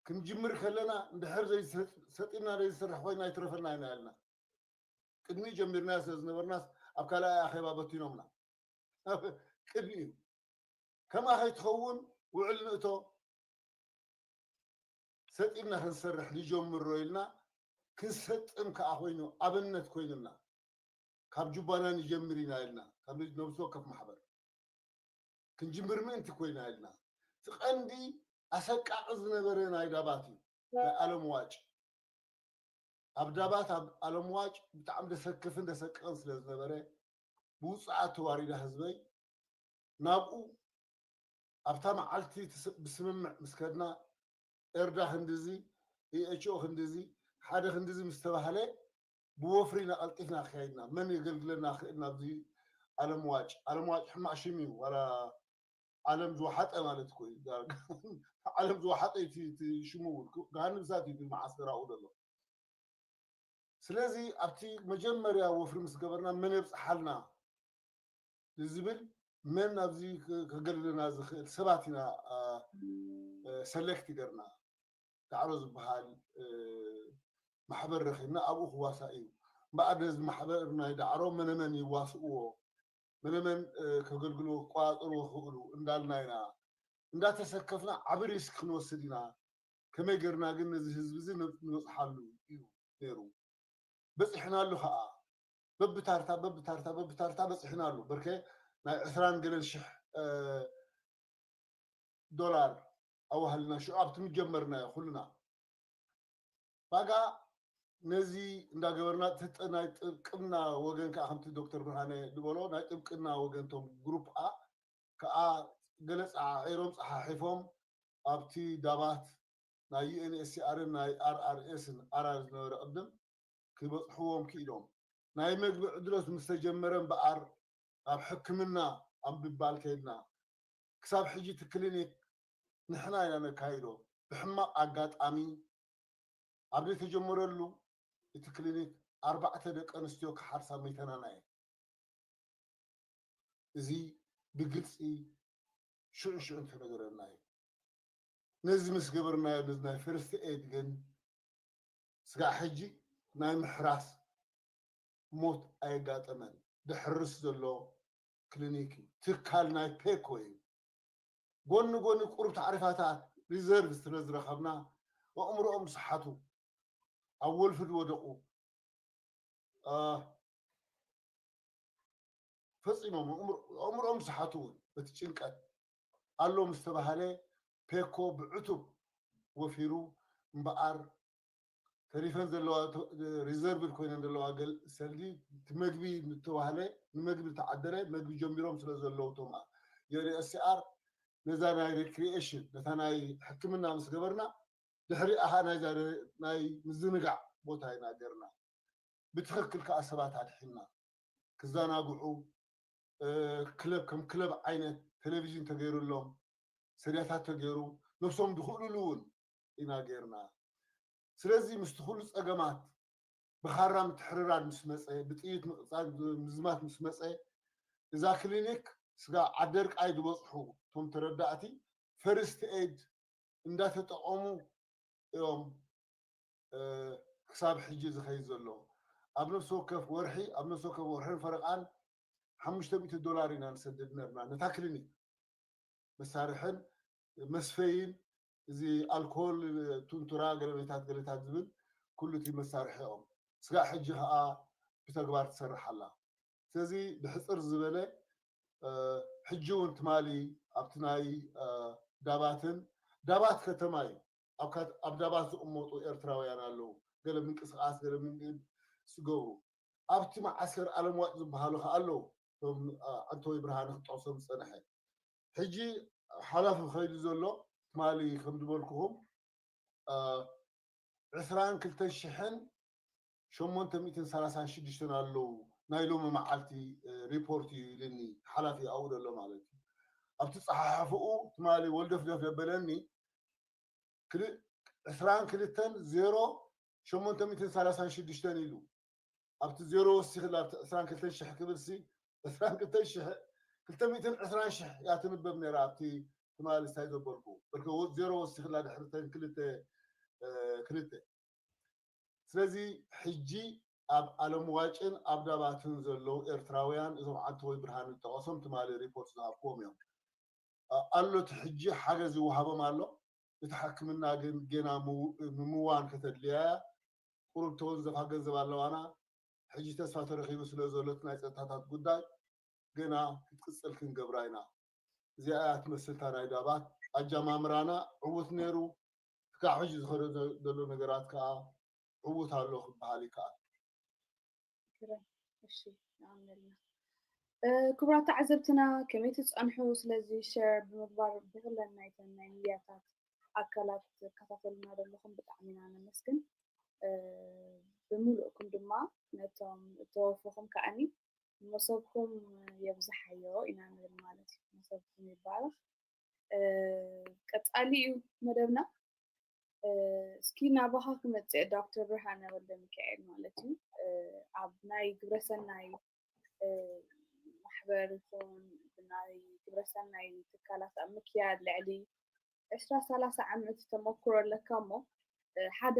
ክንጅምር ከለና እንድሕር ሰጢምና ዘይዝሰርሕ ኮይና ኣይትረፈና ኢና ያልና። ቅድሚኡ ጀሚርናዮ ስለ ዝነበርናስ ኣብ ካልኣይ ኣኼባ በቲኖምና። ቅድሚኡ ከምኣ ከይትኸውን ውዕል ንእቶ ሰጢምና ክንሰርሕ ንጀምሮ ኢልና ክንሰጥም ከዓ ኮይኑ ኣብነት ኮይኑና ካብ ጁባና ንጀምር ኢና ኢልና ካብ ነብሲ ወከፍ ማሕበር ክንጅምር ምእንቲ ኮይና ኢልና እቲ ቀንዲ ኣሰቃቂ ዝነበረ ናይ ዳባት እዩ ናይ ኣለምዋጭ ኣብ ዳባት ኣብ ኣለምዋጭ ብጣዕሚ ደሰክፍን ደሰቅቕን ስለ ዝነበረ ብውፅዓት ተዋሪዳ ህዝበይ ናብኡ ኣብታ መዓልቲ ብስምምዕ ምስ ከድና ኤርዳ ክንድዚ ኢኤችኦ ክንድዚ ሓደ ክንድዚ ምስ ተባህለ ብወፍሪ ኢና ቀልጢፍና ኣካይድና መን የገልግለና ክእል ናብዚ ኣለምዋጭ ኣለምዋጭ ሕማቅ ሽም እዩ ዋላ ዓለም ዝወሓጠ ማለት እኮ እዩ ዓለም ዝወሓጠ እቲ ሽሙ እውን ገሃንም እሳት እዩ መዓስ ተራኡ ዘሎ ስለዚ ኣብቲ መጀመርያ ወፍሪ ምስ ገበርና መን የብፅሓልና ዝብል መን ኣብዚ ከገልግለና ዝኽእል ሰባት ኢና ሰሌክት ይገርና ዳዕሮ ዝበሃል ማሕበር ረኺብና ኣብኡ ክዋሳ እዩ እምበኣር ነዚ ማሕበር ናይ ዳዕሮ መነመን ይዋስእዎ መነመን ከገልግልዎ ክቆፃፀርዎ ክኽእሉ እንዳልና ኢና እንዳተሰከፍና ዓቢ ሪስክ ክንወስድ ኢና ከመይ ገርና ግን ነዚ ህዝቢ እዚ ንበፅሓሉ እዩ ነይሩ በፂሕናሉ ከዓ በብታርታ በብታርታ በብታርታ በፂሕናሉ በርከ ናይ ዕስራን ገለን ሽሕ ዶላር ኣዋህልና ሽዑ ኣብቲ ምጀመርናዮ ኩልና ባጋ ነዚ እንዳገበርና ናይ ጥብቅና ወገን ከዓ ከምቲ ዶክተር ብርሃነ ዝበሎ ናይ ጥብቅና ወገን ቶም ግሩፕ ኣ ከዓ ገለ ፀዓዒሮም ፀሓሒፎም ኣብቲ ዳባት ናይ ዩኤንኤስሲኣርን ናይ ኣርኣርኤስን ኣራር ዝነበረ ቅድም ክበፅሕዎም ክኢሎም ናይ መግቢ ዕድሎት ምስ ተጀመረ እምበኣር ኣብ ሕክምና ኣብ ምባል ከይድና ክሳብ ሕጂ እቲ ክሊኒክ ንሕና ኢና ነካይዶ ብሕማቕ ኣጋጣሚ ኣብ ዘይተጀመረሉ እቲ ክሊኒክ ኣርባዕተ ደቂ ኣንስትዮ ክሓርሳ መይተናና እየ እዚ ብግልፂ ሽዑ ሽዑ እንተነገረና እዩ ነዚ ምስ ገበርናዮ ነዚ ናይ ፈርስት ኤድ ግን ስጋዕ ሕጂ ናይ ምሕራስ ሞት ኣየጋጠመን ድሕርስ ዘሎ ክሊኒክ እዩ ትካል ናይ ፔኮ እዩ ጎኒ ጎኒ ቁሩብ ታዕሪፋታት ሪዘርቭ ስለ ዝረኸብና ኣእምሮኦም ዝሰሓቱ ኣብ ወልፊ ዝወደቑ ፈፂሞም ኣእምሮኦም ዝሰሓቱ እውን በቲ ጭንቀት ኣሎ ምስ ተባሃለ ፔኮ ብዕቱብ ወፊሩ እምበኣር ተሪፈን ዘለዋ ሪዘርቭድ ኮይነን ዘለዋ ሰልዲ እቲ መግቢ ዝተባህለ ንመግቢ ዝተዓደለ መግቢ ጀሚሮም ስለ ዘለዉ እቶም የሪኤስኣር ነዛ ናይ ሪክሪኤሽን ነታ ናይ ሕክምና ምስ ገበርና ድሕሪ ኣሃ ናይ ምዝንጋዕ ቦታ ኢና ገርና ብትኽክል ከዓ ሰባት ኣድሒና ክዘናግዑ ክለብ ከም ክለብ ዓይነት ቴሌቪዥን ተገይሩሎም ሰድያታት ተገይሩ ነብሶም ዝኽእሉሉ እውን ኢና ገይርና ስለዚ ምስቲ ኩሉ ፀገማት ብኻራ ምትሕርራድ ምስ መፀ ብጥይት ምዝማት ምስ መፀ እዛ ክሊኒክ ስጋ ዓደርቃይ ዝበፅሑ እቶም ተረዳእቲ ፈርስት ኤድ እንዳተጠቐሙ እዮም ክሳብ ሕጂ ዝኸይድ ዘሎ ኣብ ነፍሲ ወከፍ ወርሒ ኣብ ነፍሲ ወከፍ ወርሕን ፈረቃን ሓሙሽተ ሚእቲ ዶላር ኢና ንሰድድ ነርና ነታ ክሊኒክ መሳርሕን መስፈይን እዚ ኣልኮል ቱንቱራ ገለመታት ገለታት ዝብል ኩሉ እቲ መሳርሒ እዮም ስጋዕ ሕጂ ከዓ ብተግባር ትሰርሕ ኣላ ስለዚ ብሕፅር ዝበለ ሕጂ እውን ትማሊ ኣብቲ ናይ ዳባትን ዳባት ከተማ እዩ ኣብ ዳባት ዝቕመጡ ኤርትራውያን ኣለዉ ገለ ምንቅስቃስ ገለ ዝገብሩ ኣብቲ መዓስከር ኣለምዋጭ ዝበሃሉ ከዓ ኣለዉ እቶም ዓንተወይ ብርሃነ ክጠቕሶም ዝፀንሐ ሕጂ ሓላፊ ከይዱ ዘሎ ትማሊ ከም ዝበልኩኹም ዕስራን ክልተን ሽሕን ሸሞንተ ሚእትን ሰላሳን ሽዱሽተን ኣለዉ ናይ ሎሚ መዓልቲ ሪፖርት እዩ ኢልኒ ሓላፊ ኣብኡ ዘሎ ማለት እዩ ኣብቲ ፀሓሕፍኡ ትማሊ ወልደፍደፍ ዘበለኒ ዕስራን ክልተን ዜሮ ሸሞንተ ሚእትን ሰላሳን ሽዱሽተን ኢሉ ኣብቲ ዜሮ ወሲኽላ ኣብቲ ዕስራን ክልተን ሽሕ ክብል ሲ ዕስራን ክልተን ሽሕ ክልተ ሚእትን ዕስራን ሽሕ እያ ትንበብ ነይራ ኣብቲ ትማሊ ስታይ ዘበልኩ በልከ ዜሮ ወሲኽላ ድሕርተን ክልተ ክልተ ስለዚ ሕጂ ኣብ ኣለምዋጭን ኣብ ዳባትን ዘለዉ ኤርትራውያን እዞም ዓንተወይ ብርሃን ዝጠቐሶም ትማሊ ሪፖርት ዝሃብክዎም እዮም ኣሎ እቲ ሕጂ ሓገዝ ይወሃቦም ኣሎ እቲ ሕክምና ግን ጌና ምምዋን ከተድልያ እያ ቁሩብ ተወንዘፋ ገንዘብ ኣለዋና ሕጂ ተስፋ ተረኺቡ ስለ ዘሎ እቲ ናይ ፀጥታታት ጉዳይ ገና ክትቅፅል ክንገብራ ኢና እዚኣ እያ ትመስልታ ናይ ዳባት ኣጃማምራና ዕውት ነይሩ ክሳብ ሕጂ ዝኸደ ዘሎ ነገራት ከዓ ዕውት ኣሎ ክበሃል ይከኣል ክቡራት ተዓዘብትና ከመይ ትፀንሑ ስለዚ ሸር ብምግባር ብኩለን ናይተን ናይ ሚድያታት ኣካላት ትከታተሉና ዘለኹም ብጣዕሚ ኢና ነመስግን ብምሉእኩም ድማ ነቶም እተወፈኹም ከዓኒ መሰብኩም የብዝሓዮ ኢና ንብል ማለት እዩ መሰብኩም ይባረኽ ቀፃሊ እዩ መደብና እስኪ ናባኻ ክመፅእ ዶክተር ብርሃነ ወልደ ሚካኤል ማለት እዩ ኣብ ናይ ግብረሰናይ ማሕበር ይኹን ብናይ ግብረሰናይ ትካላት ኣብ ምክያድ ልዕሊ ዕስራ ሰላሳ ዓመት ተመክሮ ኣለካ እሞ ሓደ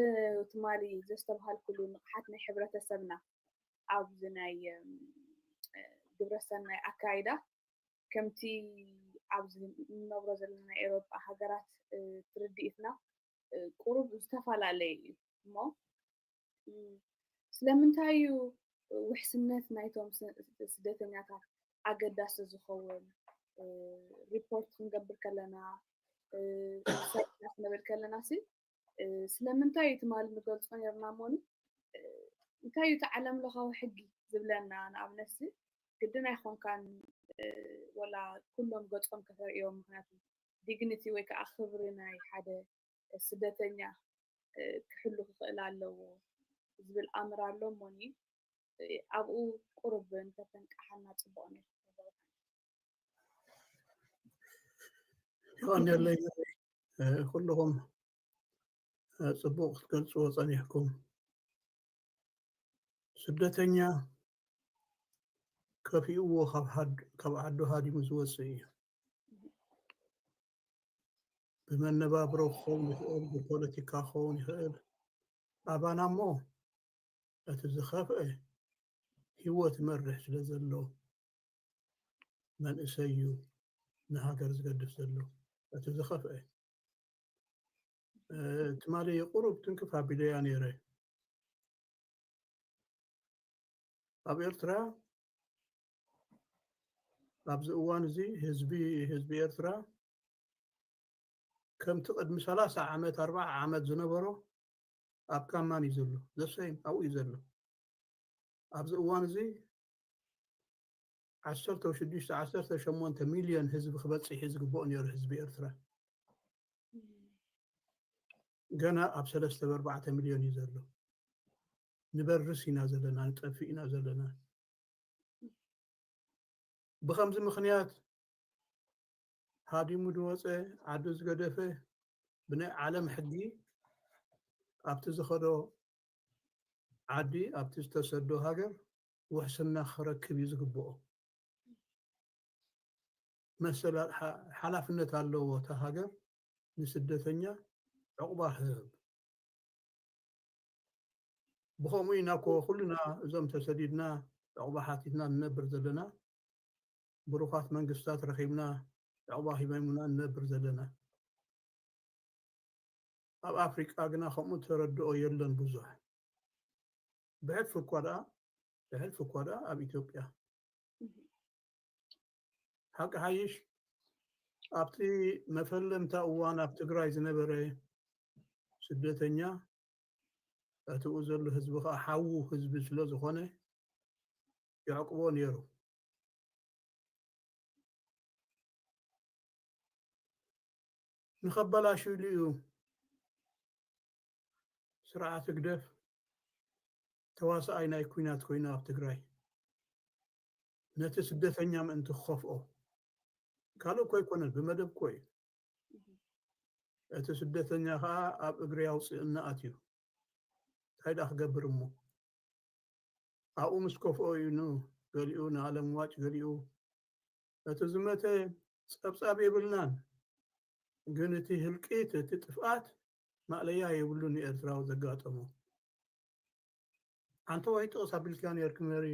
ትማሊ ዘስተብሃልኩሉ ንቕሓት ናይ ሕብረተሰብና ኣብዚ ናይ ግብረሰናይ ኣካይዳ ከምቲ ኣብዚ እንነብሮ ዘለና ናይ ኤሮጳ ሃገራት ትርድኢትና ቁሩብ ዝተፈላለየ እዩ እሞ ስለምንታይ እዩ ውሕስነት ናይቶም ስደተኛታት ኣገዳሲ ዝኸውን ሪፖርት ክንገብር ከለና ሰና ክንብል ከለና ሲ ስለምንታይ እዩ ትማሊ ንገልፆ ነርና ሞኒ እንታይ እዩ እቲ ዓለም ለኻዊ ሕጊ ዝብለና ንኣብነት ሲ ግድን ኣይኮንካን ወላ ኩሎም ገፆም ከተርእዮም ምክንያቱ ዲግኒቲ ወይ ከዓ ክብሪ ናይ ሓደ ስደተኛ ክሕሉ ክኽእል ኣለዎ ዝብል ኣምር ኣሎ ሞኒ ኣብኡ ቁሩብ እንተተንቃሓና ፅቡቅ ነይሩ የቐንየለይ ኩልኹም ፅቡቅ ክትገልፅዎ ፀኒሕኩም ስደተኛ ከፊእዎ ካብ ዓዱ ሃዲሙ ዝወፅእ እዩ ብመነባብሮ ክኸውን ይኽእል ብፖለቲካ ክኸውን ይኽእል ኣባና እሞ እቲ ዝኸፍአ ህይወት ይመርሕ ስለ ዘሎ መንእሰይ እዩ ንሃገር ዝገድፍ ዘሎ እቲ ዝኸፍአ። ትማሊ ቁሩብ ትንክፍ ኣቢለያ ነይረ። ኣብ ኤርትራ ኣብዚ እዋን እዚ ህዝቢ ህዝቢ ኤርትራ ከምቲ ቅድሚ ሰላሳ ዓመት ኣርባዓ ዓመት ዝነበሮ ኣብ ካማን እዩ ዘሎ። ዘሰይም ኣብኡ እዩ ዘሎ። ኣብዚ እዋን እዚ ዓሰርተ ሽዱሽተ ዓሰርተ ሸሞንተ ሚልዮን ህዝቢ ክበፅሕ እዩ ዝግብኦ ነይሩ ህዝቢ ኤርትራ። ገና ኣብ ሰለስተ ኣርባዕተ ሚልዮን እዩ ዘሎ። ንበርስ ኢና ዘለና፣ ንጠፍእ ኢና ዘለና። ብኸምዚ ምኽንያት ሃዲሙ ዝወፀ፣ ዓዱ ዝገደፈ፣ ብናይ ዓለም ሕጊ ኣብቲ ዝኸዶ ዓዲ፣ ኣብቲ ዝተሰዶ ሃገር ውሕስና ክረክብ እዩ ዝግብኦ። መሰል ሓላፍነት ኣለዎ እታ ሃገር ንስደተኛ ዕቑባ ክህብ። ብኸምኡ ኢና እኮ ኩልና እዞም ተሰዲድና ዕቑባ ሓቲትና ንነብር ዘለና፣ ብሩኻት መንግስታት ረኺብና ዕቑባ ሂበሙና ንነብር ዘለና። ኣብ ኣፍሪቃ ግና ከምኡ ተረድኦ የለን ብዙሕ። ብሕልፊ እኳ ደኣ ብሕልፊ እኳ ደኣ ኣብ ኢትዮጵያ ሓቂ ሓይሽ ኣብቲ መፈለምታ እዋን ኣብ ትግራይ ዝነበረ ስደተኛ እቲኡ ዘሎ ህዝቢ ከዓ ሓዉ ህዝቢ ስለ ዝኾነ የዕቅቦ ነይሩ። ንኸበላሽሉ እዩ ስርዓት ህግደፍ ተዋሳኣይ ናይ ኩናት ኮይኑ ኣብ ትግራይ ነቲ ስደተኛ ምእንቲ ክኸፍኦ ካልእ እኮ ኣይኮነን፣ ብመደብ እኮ እዩ። እቲ ስደተኛ ከዓ ኣብ እግሪ ኣውፅእና ኣትዩ እንታይ ደኣ ክገብር እሞ ኣብኡ ምስ ከፍኦ እዩ ኑ ገሊኡ ንዓለም ዋጭ ገሊኡ እቲ ዝመተ ፀብፃብ የብልናን፣ ግን እቲ ህልቂት እቲ ጥፍኣት ማእለያ የብሉን ንኤርትራዊ ዘጋጠሞ። ኣንተ ወይ ጥቕስ ኣቢልካ ነርክ መሪ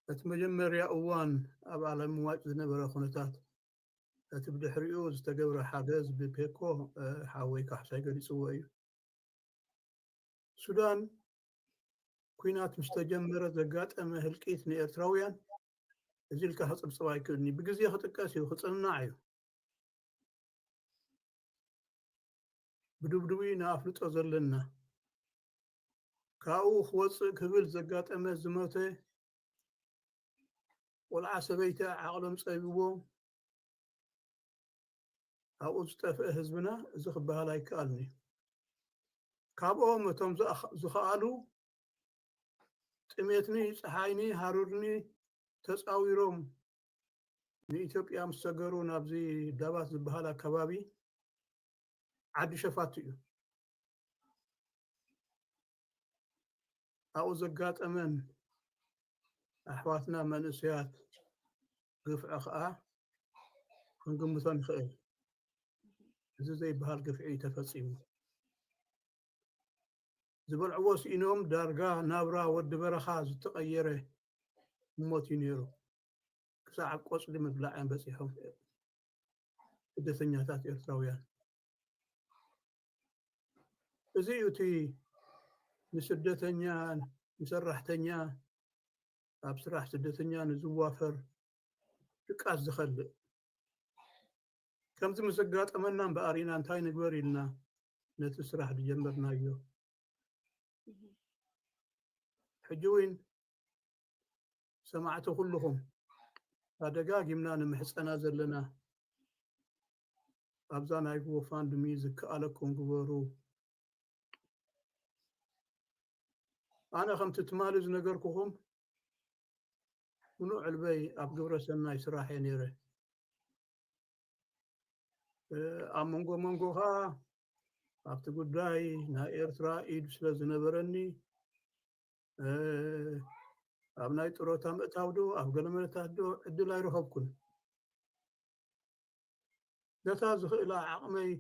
እቲ መጀመርያ እዋን ኣብ ዓለም ዋጭ ዝነበረ ኩነታት እቲ ብድሕሪኡ ዝተገብረ ሓገዝ ብፔኮ ሓወይ ካሕሳይ ገሊፅዎ እዩ። ሱዳን ኩናት ምስ ተጀመረ ዘጋጠመ ህልቂት ንኤርትራውያን እዚ ኢልካ ክፅብፅብ ኣይክእልኒ። ብግዜ ክጥቀስ እዩ፣ ክፅናዕ እዩ። ብድብድቡ ኢና ኣፍልጦ ዘለና። ካብኡ ክወፅእ ክብል ዘጋጠመ ዝሞተ ቆልዓ ሰበይቲ ዓቕሎም ፀቢቦም ኣብኡ ዝጠፍአ ህዝብና እዚ ክበሃል ኣይከኣልን እዩ። ካብኦም እቶም ዝኣኽ- ዝኸኣሉ ጥሜትኒ፣ ፀሓይኒ፣ ሃሩርኒ ተፃዊሮም ንኢትዮጵያ ምስ ሰገሩ ናብዚ ዳባት ዝበሃል ኣከባቢ ዓዲ ሸፋቱ እዩ። ኣብኡ ዘጋጠመን ኣሕዋትና መንእሰያት ግፍዒ ከዓ ክንግምቶ ንኽእል። እዚ ዘይበሃል ግፍዒ እዩ ተፈፂሙ። ዝበልዕዎ ስኢኖም ዳርጋ ናብራ ወዲ በረኻ ዝተቐየረ ህሞት እዩ ነይሩ። ክሳዕ ኣብ ቆፅሊ ምብላዕ እዮም በፂሖም ስደተኛታት ኤርትራውያን። እዚ እዩ እቲ ንስደተኛ ንሰራሕተኛ ኣብ ስራሕ ስደተኛ ንዝዋፈር ድቃስ ዝኸልእ። ከምዚ ምስ ዘጋጠመና እምበኣር ኢና እንታይ ንግበር ኢልና ነቲ ስራሕ ዝጀመርናዮ። ሕጂ እውን ሰማዕቲ ኩልኹም ኣደጋጊምና ንምሕፀና ዘለና ኣብዛ ናይ ጎፋንድሚ ዝከኣለኩም ግበሩ። ኣነ ከምቲ ትማሊ ዝነገርኩኹም ምኑዕ ዕልበይ ኣብ ግብረ ሰናይ ስራሕ እየ ነይረ። ኣብ መንጎ መንጎኻ ኣብቲ ጉዳይ ናይ ኤርትራ ኢድ ስለ ዝነበረኒ ኣብ ናይ ጥሮታ ምእታው ዶ ኣብ ገለመለታት ዶ ዕድል ኣይረኸብኩን። ነታ ዝኽእላ ዓቕመይ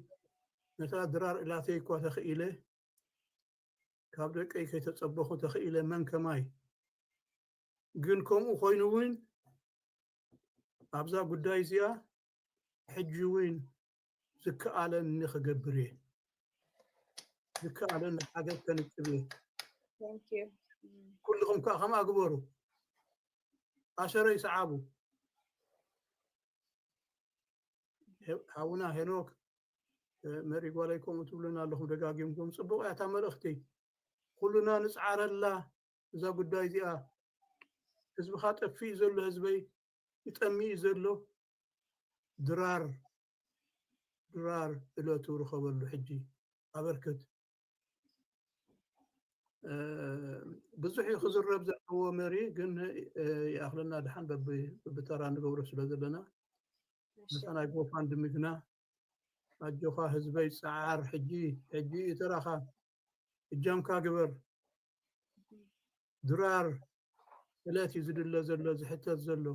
ነታ ድራር እላተይ እኳ ተኽኢለ ካብ ደቀይ ከይተጸበኹ ተኽኢለ መን ከማይ። ግን ከምኡ ኮይኑ እውን ኣብዛ ጉዳይ እዚኣ ሕጂ እውን ዝከኣለኒ ክገብር እየ። ዝከኣለኒ ሓገዝ ከንጽብ እየ። Thank you. ኩልኹም ከዓ ከምኣ ግበሩ። ኣሸረይ ሰዓቡ። ሓውና ሄኖክ፣ መሪ ጓለይ፣ ከምኡ ትብሉና ኣለኹም ደጋጊምኩም። ጽቡቕ እያ እታ መልእኽቲ። ኩሉና ንጽዓረላ እዛ ጉዳይ እዚኣ። ህዝብኻ ጠፊእ ዘሎ ህዝበይ፣ ይጠሚ እዩ ዘሎ። ድራር ድራር እለቱ ርኸበሉ ሕጂ ኣበርክት። ብዙሕ እዩ ክዝረብ ዘለዎ መሪ፣ ግን ይኣኽለና ድሓን በብተራ ንገብሮ ስለ ዘለና። ነታ ናይ ጎፋንድሚ ግና ኣጆኻ ህዝበይ፣ ጸዓር፣ ሕጂ ሕጂ እዩ ተራኻ። እጃምካ ግበር። ድራር ዕለት እዩ ዝድለ ዘሎ፣ ዝሕተት ዘሎ።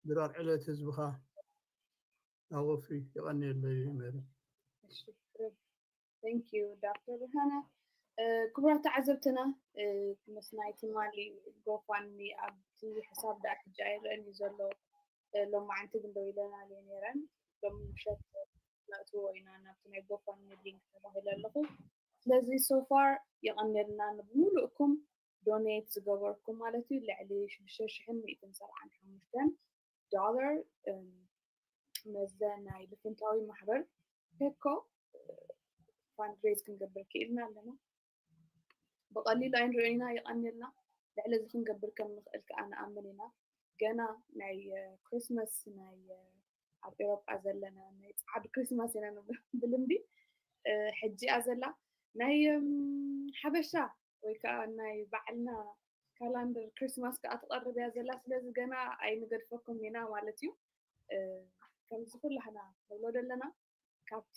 ድራር ዕለት ህዝብኻ ኣወፊ። የቐንየለይ መሪ። Thank you ዶክተር ብርሃነ። ክቡራት ተዓዘብትና፣ ምስ ናይ ትማሊ ጎፋንድሚ ኣብቲ ሕሳብ ደኣ ሕጂ ኣይረአን እዩ ዘሎ። ሎማዓንቲ ግን ደው ኢለናል እየ ነይረን። ሎሚ ምሸት ነእትዎ ኢና ናብቲ ናይ ጎፋንድሚ ሊንክ ተባሂለ ኣለኹ። ስለዚ so far የቐንየልና ንብምሉእኩም ዶኔት ዝገበርኩም ማለት እዩ። ልዕሊ ሽዱሽተ ሽሕን ሚእትን ሰብዓን ሓሙሽተን ዶላር ነዘ ናይ ልፍንታዊ ማሕበር ፔኮ ፋንድሬዝ ክንገብር ክኢልና ኣለና። ብቐሊሉ ኣይንሪኦ ኢና፣ የቐንየልና። ልዕሊ እዚ ክንገብር ከም ንኽእል ከዓ ንኣምን ኢና። ገና ናይ ክሪስማስ ናይ ኣብ ኤውሮጳ ዘለና ናይ ጸዓዱ ክሪስማስ ኢና ንብል ብልምዲ። ሕጂ እያ ዘላ ናይ ሓበሻ ወይ ከዓ ናይ ባዕልና ካላንደር ክሪስማስ ከዓ ትቐርብ እያ ዘላ። ስለዚ ገና ኣይንገድፈኩም ኢና ማለት እዩ። ከምዚ ኩላህና ንብሎ ዘለና ካብቲ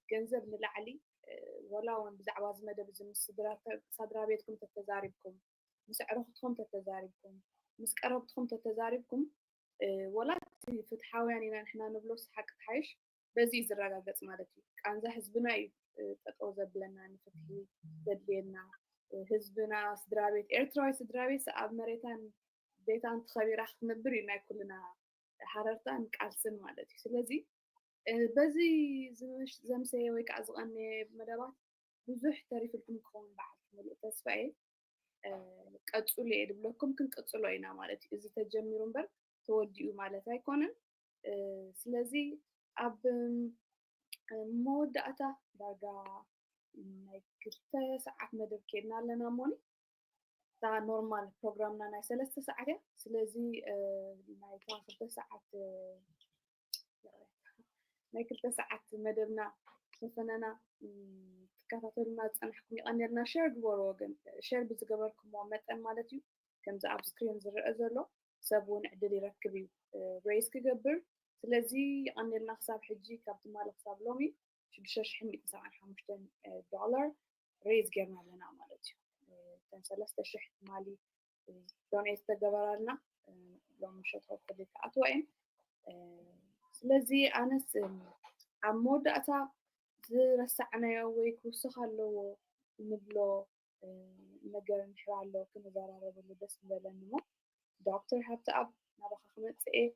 ገንዘብ ንላዕሊ ወላ እውን ብዛዕባ እዚ መደብ እዚ ምስ ስድራ ቤትኩም ተተዛሪብኩም፣ ምስ ኣዕሩኽትኩም ተተዛሪብኩም፣ ምስ ቀረብትኩም ተተዛሪብኩም፣ ወላ እቲ ፍትሓውያን ኢና ንሕና ንብሎ ሓቂ ትሓይሽ በዚ እዩ ዝረጋገጽ ማለት እዩ። ቃንዛ ህዝብና እዩ ጠጠው ዘብለና፣ ንፍትሒ ዘድልየና። ህዝብና ስድራ ቤት፣ ኤርትራዊ ስድራ ቤት ኣብ መሬታን ቤታን ተኸቢራ ክትነብር እዩ ናይ ኩልና ሃረርታን ቃልስን ማለት እዩ። ስለዚ በዚ ዘምሰየ ወይ ከዓ ዝቐነየ መደባት ብዙሕ ተሪፍልኩም ክኸውን በዓል ሙሉእ ተስፋ እየ። ቀጽሉ እየ ድብለኩም፣ ክንቅጽሎ ኢና ማለት እዩ። እዚ ተጀሚሩ እምበር ተወዲኡ ማለት ኣይኮነን። ስለዚ ኣብ መወዳእታ ዳርጋ ናይ ክልተ ሰዓት መደብ ኬድና ኣለና እሞኒ። እታ ኖርማል ፕሮግራምና ናይ ሰለስተ ሰዓት እያ። ስለዚ ናይታ ክልተ ሰዓት ናይ ክልተ ሰዓት መደብና ፈተነና ትከታተሉና ዝጸናሕኩም የቐንየልና። ሸር ግበርዎ፣ ግን ሸር ብዝገበርኩሞ መጠን ማለት እዩ፣ ከምዚ ኣብ ስክሪን ዝረአ ዘሎ ሰብ እውን ዕድል ይረክብ እዩ ሬይዝ ክገብር። ስለዚ የቐንየልና። ክሳብ ሕጂ ካብ ትማሊ ክሳብ ሎሚ ሽዱሽተ ሽሕን ሚእትን ሰብዓን ሓሙሽተን ዶላር ሬይዝ ጌርና ኣለና ማለት እዩ። እተን ሰለስተ ሽሕ ትማሊ ዶኔት ዝተገበራልና ሎም ምሸት ሆፕሊ ክኣትዋ እየን። ስለዚ ኣነስ ኣብ መወዳእታ ዝረሳዕናዮ ወይ ክውስኽ ኣለዎ እንብሎ ነገር እንድሕር ኣሎ ክንዘራረበሉ ደስ ዝበለኒ እሞ ዶክተር ሃብተኣብ ናባኻ ክመጽእ እየ።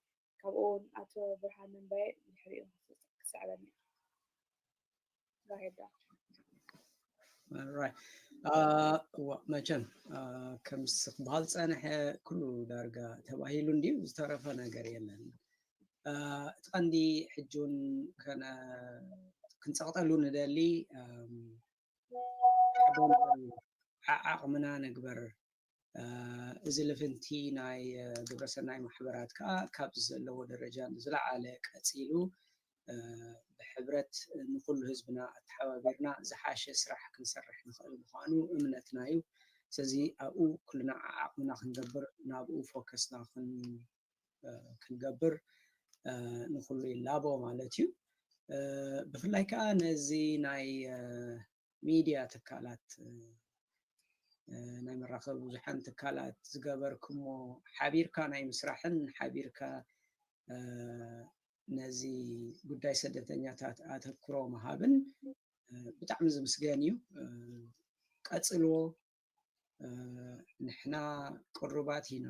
ካብኡ እውን ኣቶ ብርሃን መንባየ ድሕሪኡ ክስዕበኒ። መቸም ከምስ ክበሃል ፀንሐ ኩሉ ዳርጋ ተባሂሉ እንድዩ፣ ዝተረፈ ነገር የለን። እቲ ቀንዲ ሕጂ እውን ክንፀቕጠሉ ንደሊ ዓዓቕምና ንግበር። እዚ ልፍንቲ ናይ ግብረሰናይ ማሕበራት ከዓ ካብዚ ዘለዎ ደረጃ ዝለዓለ ቀፂሉ ብሕብረት ንኩሉ ህዝብና ኣተሓባቢርና ዝሓሸ ስራሕ ክንሰርሕ ንኽእል ምዃኑ እምነትና እዩ። ስለዚ ኣብኡ ኩልና ዓዓቕምና ክንገብር ናብኡ ፎከስና ክንገብር ንኩሉ ይላቦ ማለት እዩ። ብፍላይ ከዓ ነዚ ናይ ሚድያ ትካላት ናይ መራኸቢ ብዙሓን ትካላት ዝገበርክሞ ሓቢርካ ናይ ምስራሕን ሓቢርካ ነዚ ጉዳይ ስደተኛታት ኣተኩሮ ምሃብን ብጣዕሚ ዝምስገን እዩ። ቀጽልዎ። ንሕና ቅሩባት ኢና።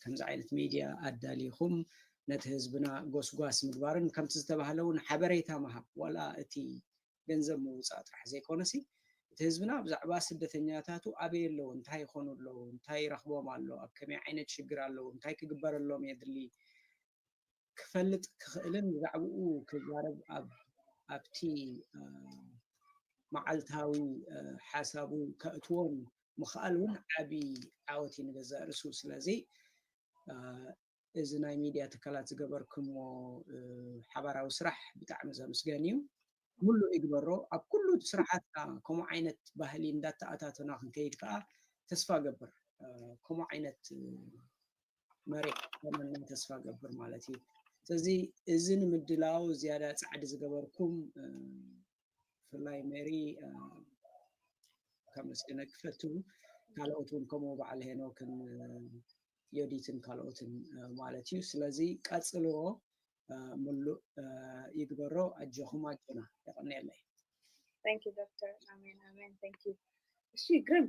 ከምዚ ዓይነት ሚድያ ኣዳሊኹም ነቲ ህዝብና ጎስጓስ ምግባርን ከምቲ ዝተባህለ እውን ሓበሬታ ምሃብ ዋላ እቲ ገንዘብ ምውፃእ ጥራሕ ዘይኮነሲ እቲ ህዝብና ብዛዕባ ስደተኛታቱ ኣበይ ኣለዉ እንታይ ይኾኑ ኣለዉ እንታይ ይረኽቦም ኣሎ ኣብ ከመይ ዓይነት ሽግር ኣለዉ እንታይ ክግበረሎም የድሊ ክፈልጥ ክኽእልን ብዛዕባኡ ክዛረብ ኣብ ኣብቲ መዓልታዊ ሓሳቡ ከእትዎም ምኽኣል እውን ዓብዪ ዓወት እዩ ንገዛእ ርእሱ። ስለዚ እዚ ናይ ሚድያ ትካላት ዝገበርኩሞ ሓባራዊ ስራሕ ብጣዕሚ ዘመስገን እዩ። ሙሉእ ይግበሮ። ኣብ ኩሉ ስራሓትና ከምኡ ዓይነት ባህሊ እንዳተኣታተና ክንከይድ ከዓ ተስፋ ገብር። ከምኡ ዓይነት መሪሕ ከመና ተስፋ ገብር ማለት እዩ። ስለዚ እዚ ንምድላው ዝያዳ ፃዕዲ ዝገበርኩም ብፍላይ ሜሪ ከመስግነ ክፈቱ ካልኦት እውን ከምኡ በዓል ሄኖክን ዮዲትን ካልኦትን ማለት እዩ። ስለዚ ቀፅልዎ፣ ምሉእ ይግበሮ። ኣጆኹም ኣጆና። የቐንየለይ። Thank you ዶክተር። ኣሜን ኣሜን። Thank you። እሺ ግርም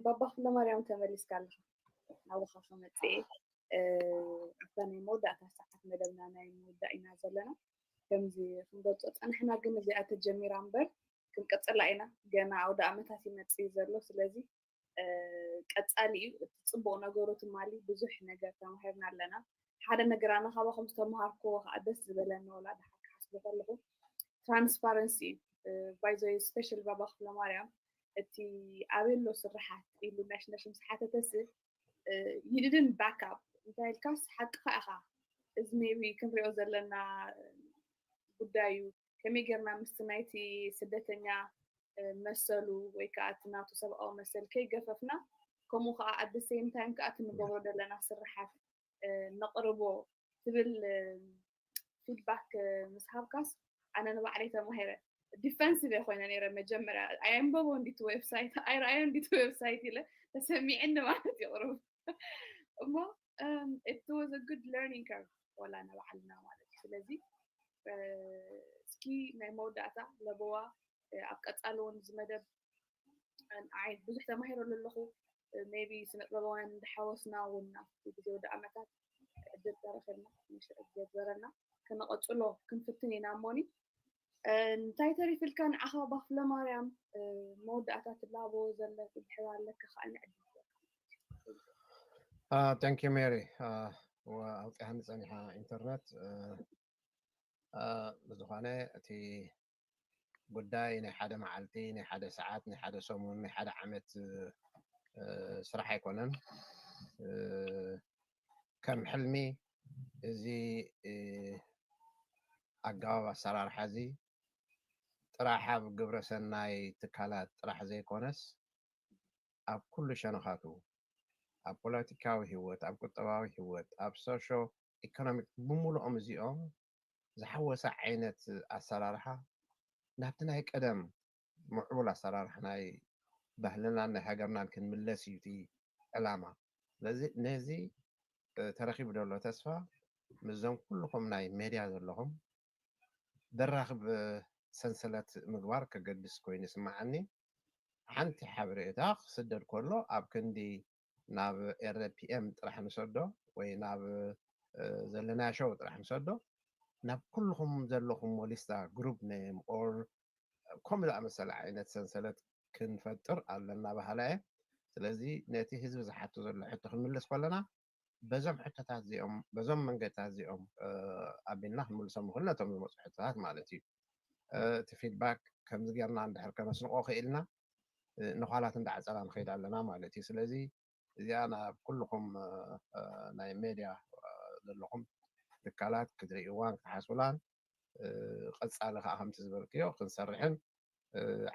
ባባ ኩለማርያም ተመሊስካ ኣለኻ። ናብኻ ክመፅእ ኣብታ ናይ መወዳእታ ሰዓት መደብና ናይ ምውዳእ ኢና ዘለና። ከምዚ ክንገልፆ ፀናሕና ግን እዚኣ ተጀሚራ እምበር ክንቅፅላ ኢና። ገና ኣውደ ኣመታት ይመፅእ እዩ ዘሎ። ስለዚ ቀፃሊ እዩ እቲ ፅቡቅ ነገሩ ትማሊ ብዙሕ ነገር ተማሂርና ኣለና። ሓደ ነገር ኣነ ካባኹም ዝተምሃርክዎ ከዓ ደስ ዝበለኒ ወላ ደሓር ክሓስቦ ከለኹ transparency እዩ። By the way special ባባ ክፍለማርያም እቲ ኣበሎ ስርሓት ኢሉ ነሽነሽ ምስ ሓተተስ you didn't back up እንታይ ኢልካስ ሓቅኻ ኢኻ። እዚ maybe ክንሪኦ ዘለና ጉዳይ እዩ። ከመይ ጌርና ምስቲ ናይቲ ስደተኛ መሰሉ ወይ ከዓ እቲ ናቱ ሰብኣዊ መሰል ከይገፈፍና ከምኡ ከዓ at the same time ከዓ እቲ ንገብሮ ዘለና ስርሓት ነቕርቦ ትብል feedback ምስ ሃብካስ ኣነ ንባዕለይ ተማሂረ። Defensive እየ ኮይነ ነይረ መጀመርያ። ኣይኣንበቦ እንዲቲ website ኣይረኣዮ እንዲቲ website ኢለ ተሰሚዕኒ ማለት ይቕርብ እሞ it was a good learning curve ወላ ንባዕልና ማለት እዩ። ስለዚ እስኪ ናይ መወዳእታ ለበዋ ኣብ ቀፃሊ እውን እዚ መደብ ንዓይ ብዙሕ ተማሂረሉ ኣለኹ። Maybe ስነ ጥበባውያን እንዳሓወስና እውን ኣብቲ ግዜ ወደ ኣመታት ዕድል ተረኺብና ንሽዑ ግዜ ዝበረና ከነቐፅሎ ክንፍትን ኢና እሞኒ እንታይ ተሪፍልካ ንዓኻ ባፍለ ማርያም መወዳእታ ትላቦ ዘለክ ድሕር ኣለካ ከዓ ንዕድል Thank you Mary ኣውፅያኒ ፀኒሓ ኢንተርነት ብዝኾነ እቲ ጉዳይ ናይ ሓደ መዓልቲ ናይ ሓደ ሰዓት ናይ ሓደ ሰሙን ናይ ሓደ ዓመት ስራሕ ኣይኮነን ከም ሕልሚ እዚ ኣገባብ ኣሰራርሓ እዚ ጥራሕ ኣብ ግብረ ሰናይ ትካላት ጥራሕ ዘይኮነስ ኣብ ኩሉ ሸነኻቱ ኣብ ፖለቲካዊ ህይወት ኣብ ቁጠባዊ ህይወት ኣብ ሶሾ ኢኮኖሚክ ብምሉኦም እዚኦም ዝሓወሰ ዓይነት ኣሰራርሓ ናብቲ ናይ ቀደም ምዕቡል ኣሰራርሓ ናይ ባህልናን ናይ ሃገርናን ክንምለስ እዩ እቲ ዕላማ። ስለዚ ነዚ ተረኺቡ ዘሎ ተስፋ ምስዞም ኩልኹም ናይ ሜድያ ዘለኹም ደራኽብ ሰንሰለት ምግባር ከገድስ ኮይኑ ይስምዓኒ። ሓንቲ ሓበሬታ ክስደድ ከሎ ኣብ ክንዲ ናብ ኤርፒኤም ጥራሕ ንሰዶ ወይ ናብ ዘለናዮ ሾው ጥራሕ ንሰዶ ናብ ኩልኹም ዘለኹምዎ list group name or ከምኡ ዝኣመሰለ ዓይነት ሰንሰለት ክንፈጥር ኣለና በሃላይ እየ። ስለዚ ነቲ ህዝቢ ዝሓቶ ዘሎ ሕቶ ክንምልስ ከለና በዞም ሕቶታት እዚኦም በዞም መንገድታት እዚኦም ኣቢልና ክንምልሶም ንኽእል ነቶም ዝመፁ ሕቶታት ማለት እዩ። እቲ feedback ከምዚ ጌርና እንድሕር ከነስንቆ ክኢልና ንኋላት እንዳዓፀና ንኸይድ ኣለና ማለት እዩ። ስለዚ እዚኣ ናብ ኩልኹም ናይ ሜድያ ዘለኹም ትካላት ክትርእይዋን ክትሓስቡላን ቀፃሊ ከዓ ከምቲ ዝበልክዮ ክንሰርሕን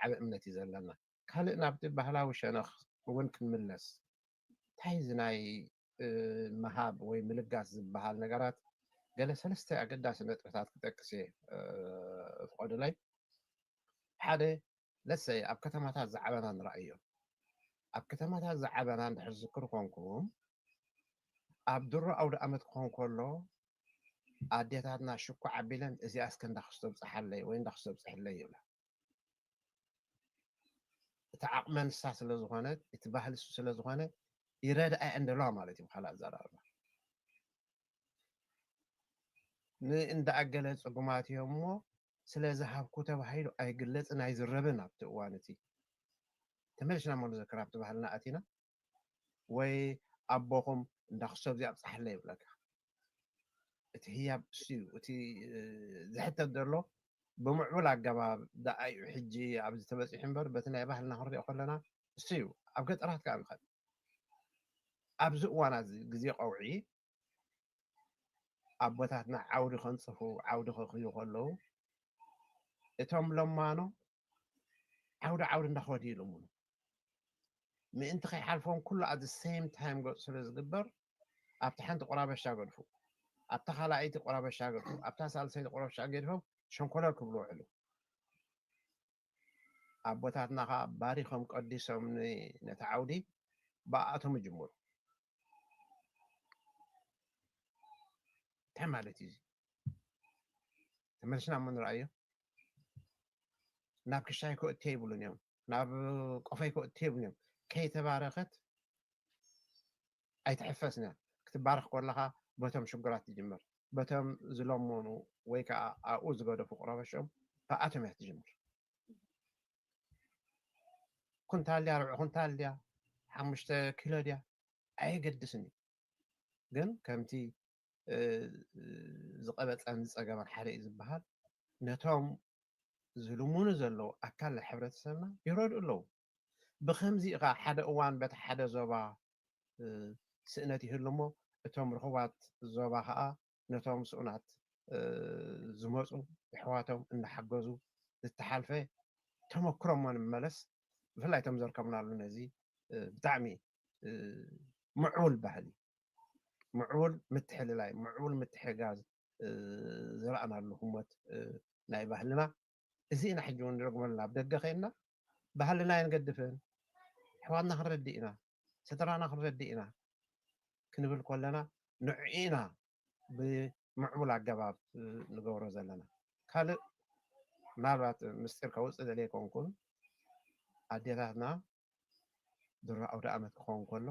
ዓብ እምነት እዩ ዘለና። ካልእ ናብቲ ባህላዊ ሸነኽ እውን ክንምለስ እንታይ እዚ ናይ ምሃብ ወይ ምልጋስ ዝበሃል ነገራት ገለ ሰለስተ ኣገዳሲ ነጥብታት ክጠቅስ እየ ፍቐዱለይ። ሓደ ለሰይ ኣብ ከተማታት ዝዓበና ንረኣዮ። ኣብ ከተማታት ዝዓበና እንድሕር ዝክር ኮንኩም ኣብ ድሮ ኣውደ ኣመት ክኾን ከሎ ኣዴታትና ሽኩ ዓቢለን እዚኣ እስከ እንዳክስቶ ብፅሓለይ ወይ እንዳክስቶ ብፅሕለይ ይብላ። እቲ ዓቕመ ንሳ ስለ ዝኾነት እቲ ባህሊ እሱ ስለ ዝኾነ ይረድኣ እየን ደለዋ ማለት እዩ ብካልእ ኣዘራርባ። ንእንዳኣገለ ጽጉማት እዮም እሞ ስለ ዝሃብኩ ተባሂሉ ኣይግለጽን ኣይዝረብን። ኣብቲ እዋን እቲ ተመልስና እሞ ንዘክር ኣብቲ ባህልና ኣቲና ወይ ኣቦኹም እንዳ ክሰብ እዚኣ ኣብፅሓለይ ይብለካ። እቲ ህያብ እሱ እዩ። እቲ ዝሕተት ዘሎ ብምዕቡል ኣገባብ ደኣ እዩ ሕጂ ኣብዚ ተበፂሑ እምበር በቲ ናይ ባህልና ክንሪኦ ከለና እሱ እዩ። ኣብ ገጠራት ከዓ ንኸድ ኣብዚ እዋን እዚ ግዜ ቀውዒ ኣቦታትና ዓውዲ ከንፅፉ ዓውዲ ከኽዩ ከለዉ እቶም ለማኖ ዓውዲ ዓውዲ እንዳኸዱ ይልምኑ ምእንቲ ከይሓልፎም ኩሉ at the same time ገፁ ስለ ዝግበር ኣብታ ሓንቲ ቆራበሻ ገድፉ ኣብታ ካልኣይቲ ቆራበሻ ገድፉ ኣብታ ሳልሰይቲ ቆራበሻ ገድፎም ሸንኮለል ክብሉ ውዕሉ ኣቦታትና ከዓ ባሪኾም ቀዲሶም ነቲ ዓውዲ ብኣቶም ይጅምሩ እንታይ ማለት እዩ ተመልስና እሞ ንርኣዮ ናብ ክሻይ ክእትዮ ይብሉን እዮም ናብ ቆፈይ ክእትዮ ይብሉን እዮም ከይተባረኸት ኣይትሕፈስን ክትባረኽ ከለኻ በቶም ሽጉራት ትጅምር በቶም ዝለመኑ ወይ ከዓ ኣብኡ ዝገደፉ ቁረበሾም ብኣቶም እያ ትጅምር ኩንታል ድያ ርብዒ ኩንታል ድያ ሓሙሽተ ኪሎ ድያ ኣየገድስን እዩ ግን ከምቲ ዝቐበፀን ዝፀገመን ሓደ እዩ ዝበሃል ነቶም ዝልምኑ ዘለዉ ኣካል ናይ ሕብረተሰብና ይረድኡ ኣለዉ ብከምዚ ኢኻ ሓደ እዋን በቲ ሓደ ዞባ ስእነት ይህሉ እሞ እቶም ርኹባት ዞባ ከዓ ነቶም ስኡናት ዝመፁ ኣሕዋቶም እናሓገዙ ዝተሓልፈ ተመክሮ እሞ ንመለስ ብፍላይ እቶም ዘርከብናሉ ነዚ ብጣዕሚ ምዕቡል ባህሊ ምዕቡል ምትሕልላይ ምዕቡል ምትሕጋዝ ዝረኣናሉ ህሞት ናይ ባህልና እዚ ኢና ሕጂ እውን ንደግመሉ ናብ ደገ ከይድና ባህልና ኣይንገድፍን ኣሕዋትና ክንረድእ ኢና ስድራና ክንረድእ ኢና ክንብል ከለና ንዕኡ ኢና ብምዕቡል ኣገባብ ንገብሮ ዘለና ካልእ ምናልባት ምስጢር ከውፅእ ዘልየ ከንኩን ኣዴታትና ድሮ ኣውደ ኣመት ክኸውን ከሎ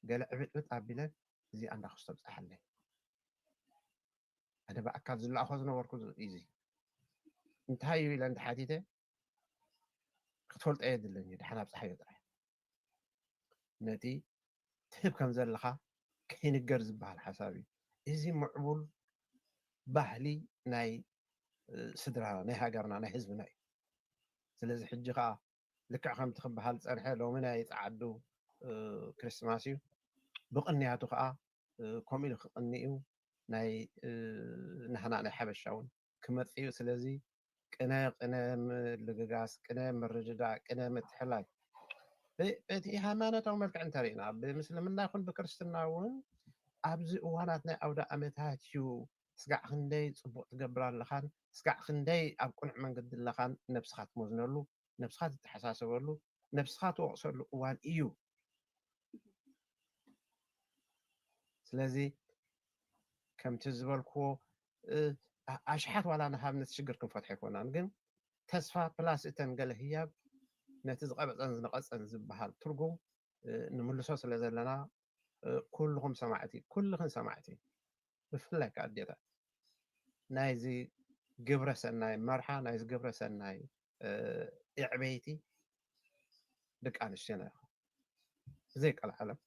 ገለ ዕብጥብጥ ኣቢለን እዚኣ እንዳ ክስቶ ብፅሓለይ ኣነ ብኣካል ዝለኣኾ ዝነበርኩ እዚ እንታይ እዩ ኢለ እንተሓቲተ ክትፈልጦ የድልን እዩ ድሓን ኣብፅሓዮ ጥራሕ ነቲ ትህብ ከም ዘለኻ ከይንገር ዝበሃል ሓሳብ እዩ እዚ ምዕቡል ባህሊ ናይ ስድራ ናይ ሃገርና ናይ ህዝብና እዩ ስለዚ ሕጂ ከዓ ልክዕ ከምቲ ክበሃል ዝፀንሐ ሎሚ ናይ ፀዓዱ ክርስማስ እዩ ብቕንያቱ ከዓ ከምኡ ኢሉ ክቕኒ እዩ ናይ ናህና ናይ ሓበሻ እውን ክመፅእ እዩ ስለዚ ቅነ ቅነ ምልግጋስ ቅነ ምርድዳእ ቅነ ምትሕላይ በቲ ሃይማኖታዊ መልክዕ እንተሪእና ብምስልምና ይኹን ብክርስትና እውን ኣብዚ እዋናት ናይ ኣውደ ኣመታት እዩ ስጋዕ ክንደይ ፅቡቅ ትገብር ኣለኻን ስጋዕ ክንደይ ኣብ ቅኑዕ መንገዲ ኣለኻን ነብስኻ ትመዝነሉ ነብስኻ ትተሓሳሰበሉ ነብስኻ ትወቅሰሉ እዋን እዩ ስለዚ ከምቲ ዝበልክዎ ኣሽሓት ዋላ ንሃብ ነቲ ሽግር ክንፈትሖ ኣይኮናን ግን ተስፋ ፕላስ እተን ገለ ህያብ ነቲ ዝቐበፀን ዝነቐፀን ዝበሃል ትርጉም ንምልሶ ስለ ዘለና ኩልኹም ሰማዕቲ ኩልኽን ሰማዕቲ ብፍላይ ከዓ ኣዴታት ናይዚ ግብረ ሰናይ መርሓ ናይዚ ግብረ ሰናይ ዕዕበይቲ ደቂ ኣንስትዮና ኢኹም ብዘይ ቀልዓለም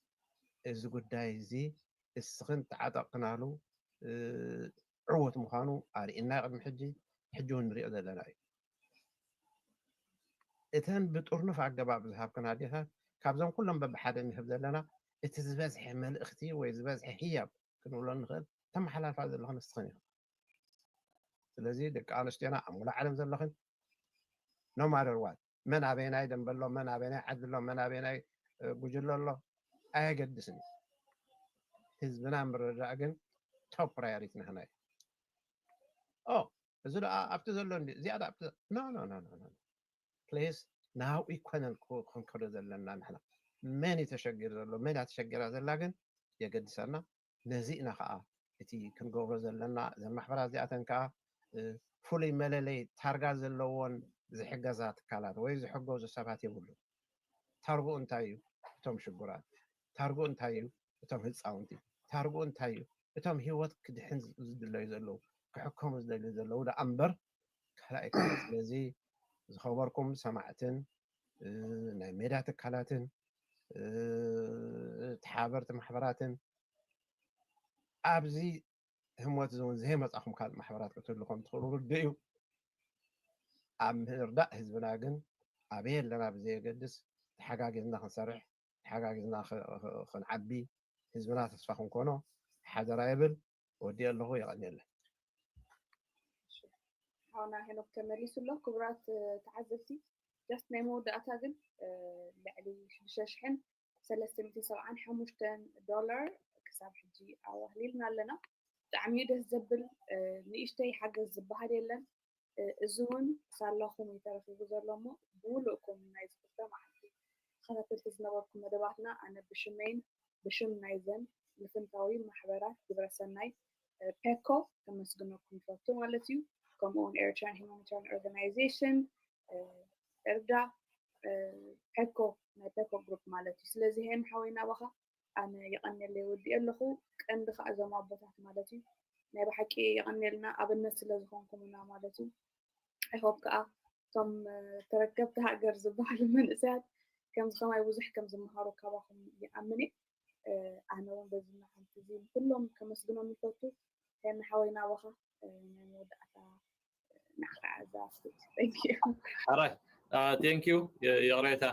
እዚ ጉዳይ እዚ እስኽን ተዓጠቕክናሉ ዕውት ምዃኑ ኣርእና ቅድሚ ሕጂ ሕጂ እውን ንሪኦ ዘለና እዩ እተን ብጥርኑፍ ኣገባብ ዝሃብክን ኣዴታት ካብዞም ኩሎም በብሓደ ንህብ ዘለና እቲ ዝበዝሐ መልእኽቲ ወይ ዝበዝሐ ህያብ ክንብሎ ንኽእል ተመሓላልፋ ዘለኽን ንስኽን ኢኹም ስለዚ ደቂ ኣንስትዮና ኣብ ሙሉእ ዓለም ዘለኽን no matter what መን ኣበየናይ ደንበ ኣሎ መን ኣበየናይ ዓዲ ኣሎ መን ኣበየናይ ጉጅለ ኣሎ ኣየገድስን እዩ ህዝብና ምርዳእ ግን top priority ናህና እዩ ኦ እዚ ደኣ ኣብቲ ዘሎ እንዲ እዚኣ ደኣ ኣብቲ no no no no please ናብኡ ይኮነን ክንከዶ ዘለና ንሕና መን እዩ ተሸጊሩ ዘሎ መን እያ ተሸጊራ ዘላ ግን የገድሰና ነዚ ኢና ከዓ እቲ ክንገብሮ ዘለና እዘን ማሕበራት እዚኣተን ከዓ ፍሉይ መለለይ ታርጋ ዘለዎን ዝሕገዛ ትካላት ወይ ዝሕገዙ ሰባት የብሉ ታርጉ እንታይ እዩ እቶም ሽጉራት ታርጉ እንታይ እዩ እቶም ህፃውንቲ ታርጉ እንታይ እዩ እቶም ህይወት ክድሕን ዝድለዩ ዘለዉ፣ ክሕከሙ ዝደልዩ ዘለዉ ደኣ እምበር ካልእ ኣይኮነን። ስለዚ ዝኸበርኩም ሰማዕትን ናይ ሜድያ ትካላትን ተሓበርቲ ማሕበራትን ኣብዚ ህሞት እዚ እውን ዘይመጻኹም ካልእ ማሕበራት ክትህሉ ከም ትኽእሉ ርዱእ እዩ። ኣብ ምርዳእ ህዝብና ግን ኣበይ ኣለና ብዘየገድስ ተሓጋጊዝና ክንሰርሕ፣ ተሓጋጊዝና ክንዓቢ፣ ህዝብና ተስፋ ክንኮኖ ሓደራ የብል። ወዲእ ኣለኹ። የቐንየለይ። ሓውና ሄኖክ ተመሊሱ ኣሎ። ክቡራት ተዓዘብቲ፣ ጃስት ናይ መወዳእታ ግን ልዕሊ ሽዱሽተ ሽሕን ሰለስተ ሚእትን ሰብዓን ሓሙሽተን ዶላር ክሳብ ሕጂ ኣዋህሊልና ኣለና። ብጣዕሚ እዩ ደስ ዘብል። ንእሽተይ ሓገዝ ዝበሃል የለን። እዚ እውን ሳላኹም እዩ ተረኺቡ ዘሎ እሞ ብምሉእኩም ናይ ዝኽልተ መዓልቲ ተኸታተልቲ ዝነበርኩም መደባትና ኣነ ብሽመይን ብሽም ናይዘን ልፍንታዊ ማሕበራት ግብረሰናይ ፔኮ ከመስግነኩም ይፈቱ ማለት እዩ። ከምኡውን ኤርትራን ሂማኒታሪያን ኦርጋናይዜሽን፣ ኤርዳ፣ ፔኮ፣ ናይ ፔኮ ግሩፕ ማለት እዩ። ስለዚ ሄን ሓወይና ባኻ ኣነ የቐንየለይ ወዲእ ኣለኹ። ቀንዲ ከዓ እዞም ኣቦታት ማለት እዩ ናይ ብሓቂ የቐንየልና ኣብነት ስለ ዝኾንኩምና ማለት እዩ። ኣይሆፕ ከዓ እቶም ተረከብቲ ሃገር ዝበሃሉ መንእሰያት ከምዚ ከማይ ብዙሕ ከም ዝመሃሩ ካባኹም ይኣምን እየ። ኣነ እውን በዚ መዓልቲ እዚ ንኩሎም ከመስግኖም ይፈቱ። ሄን ሓወይና ባኻ ናይ መወዳእታ ንዓኻ እዛ ስቴጅ። Thank you። ኣራይ ቴንክ ዩ። ይቕሬታ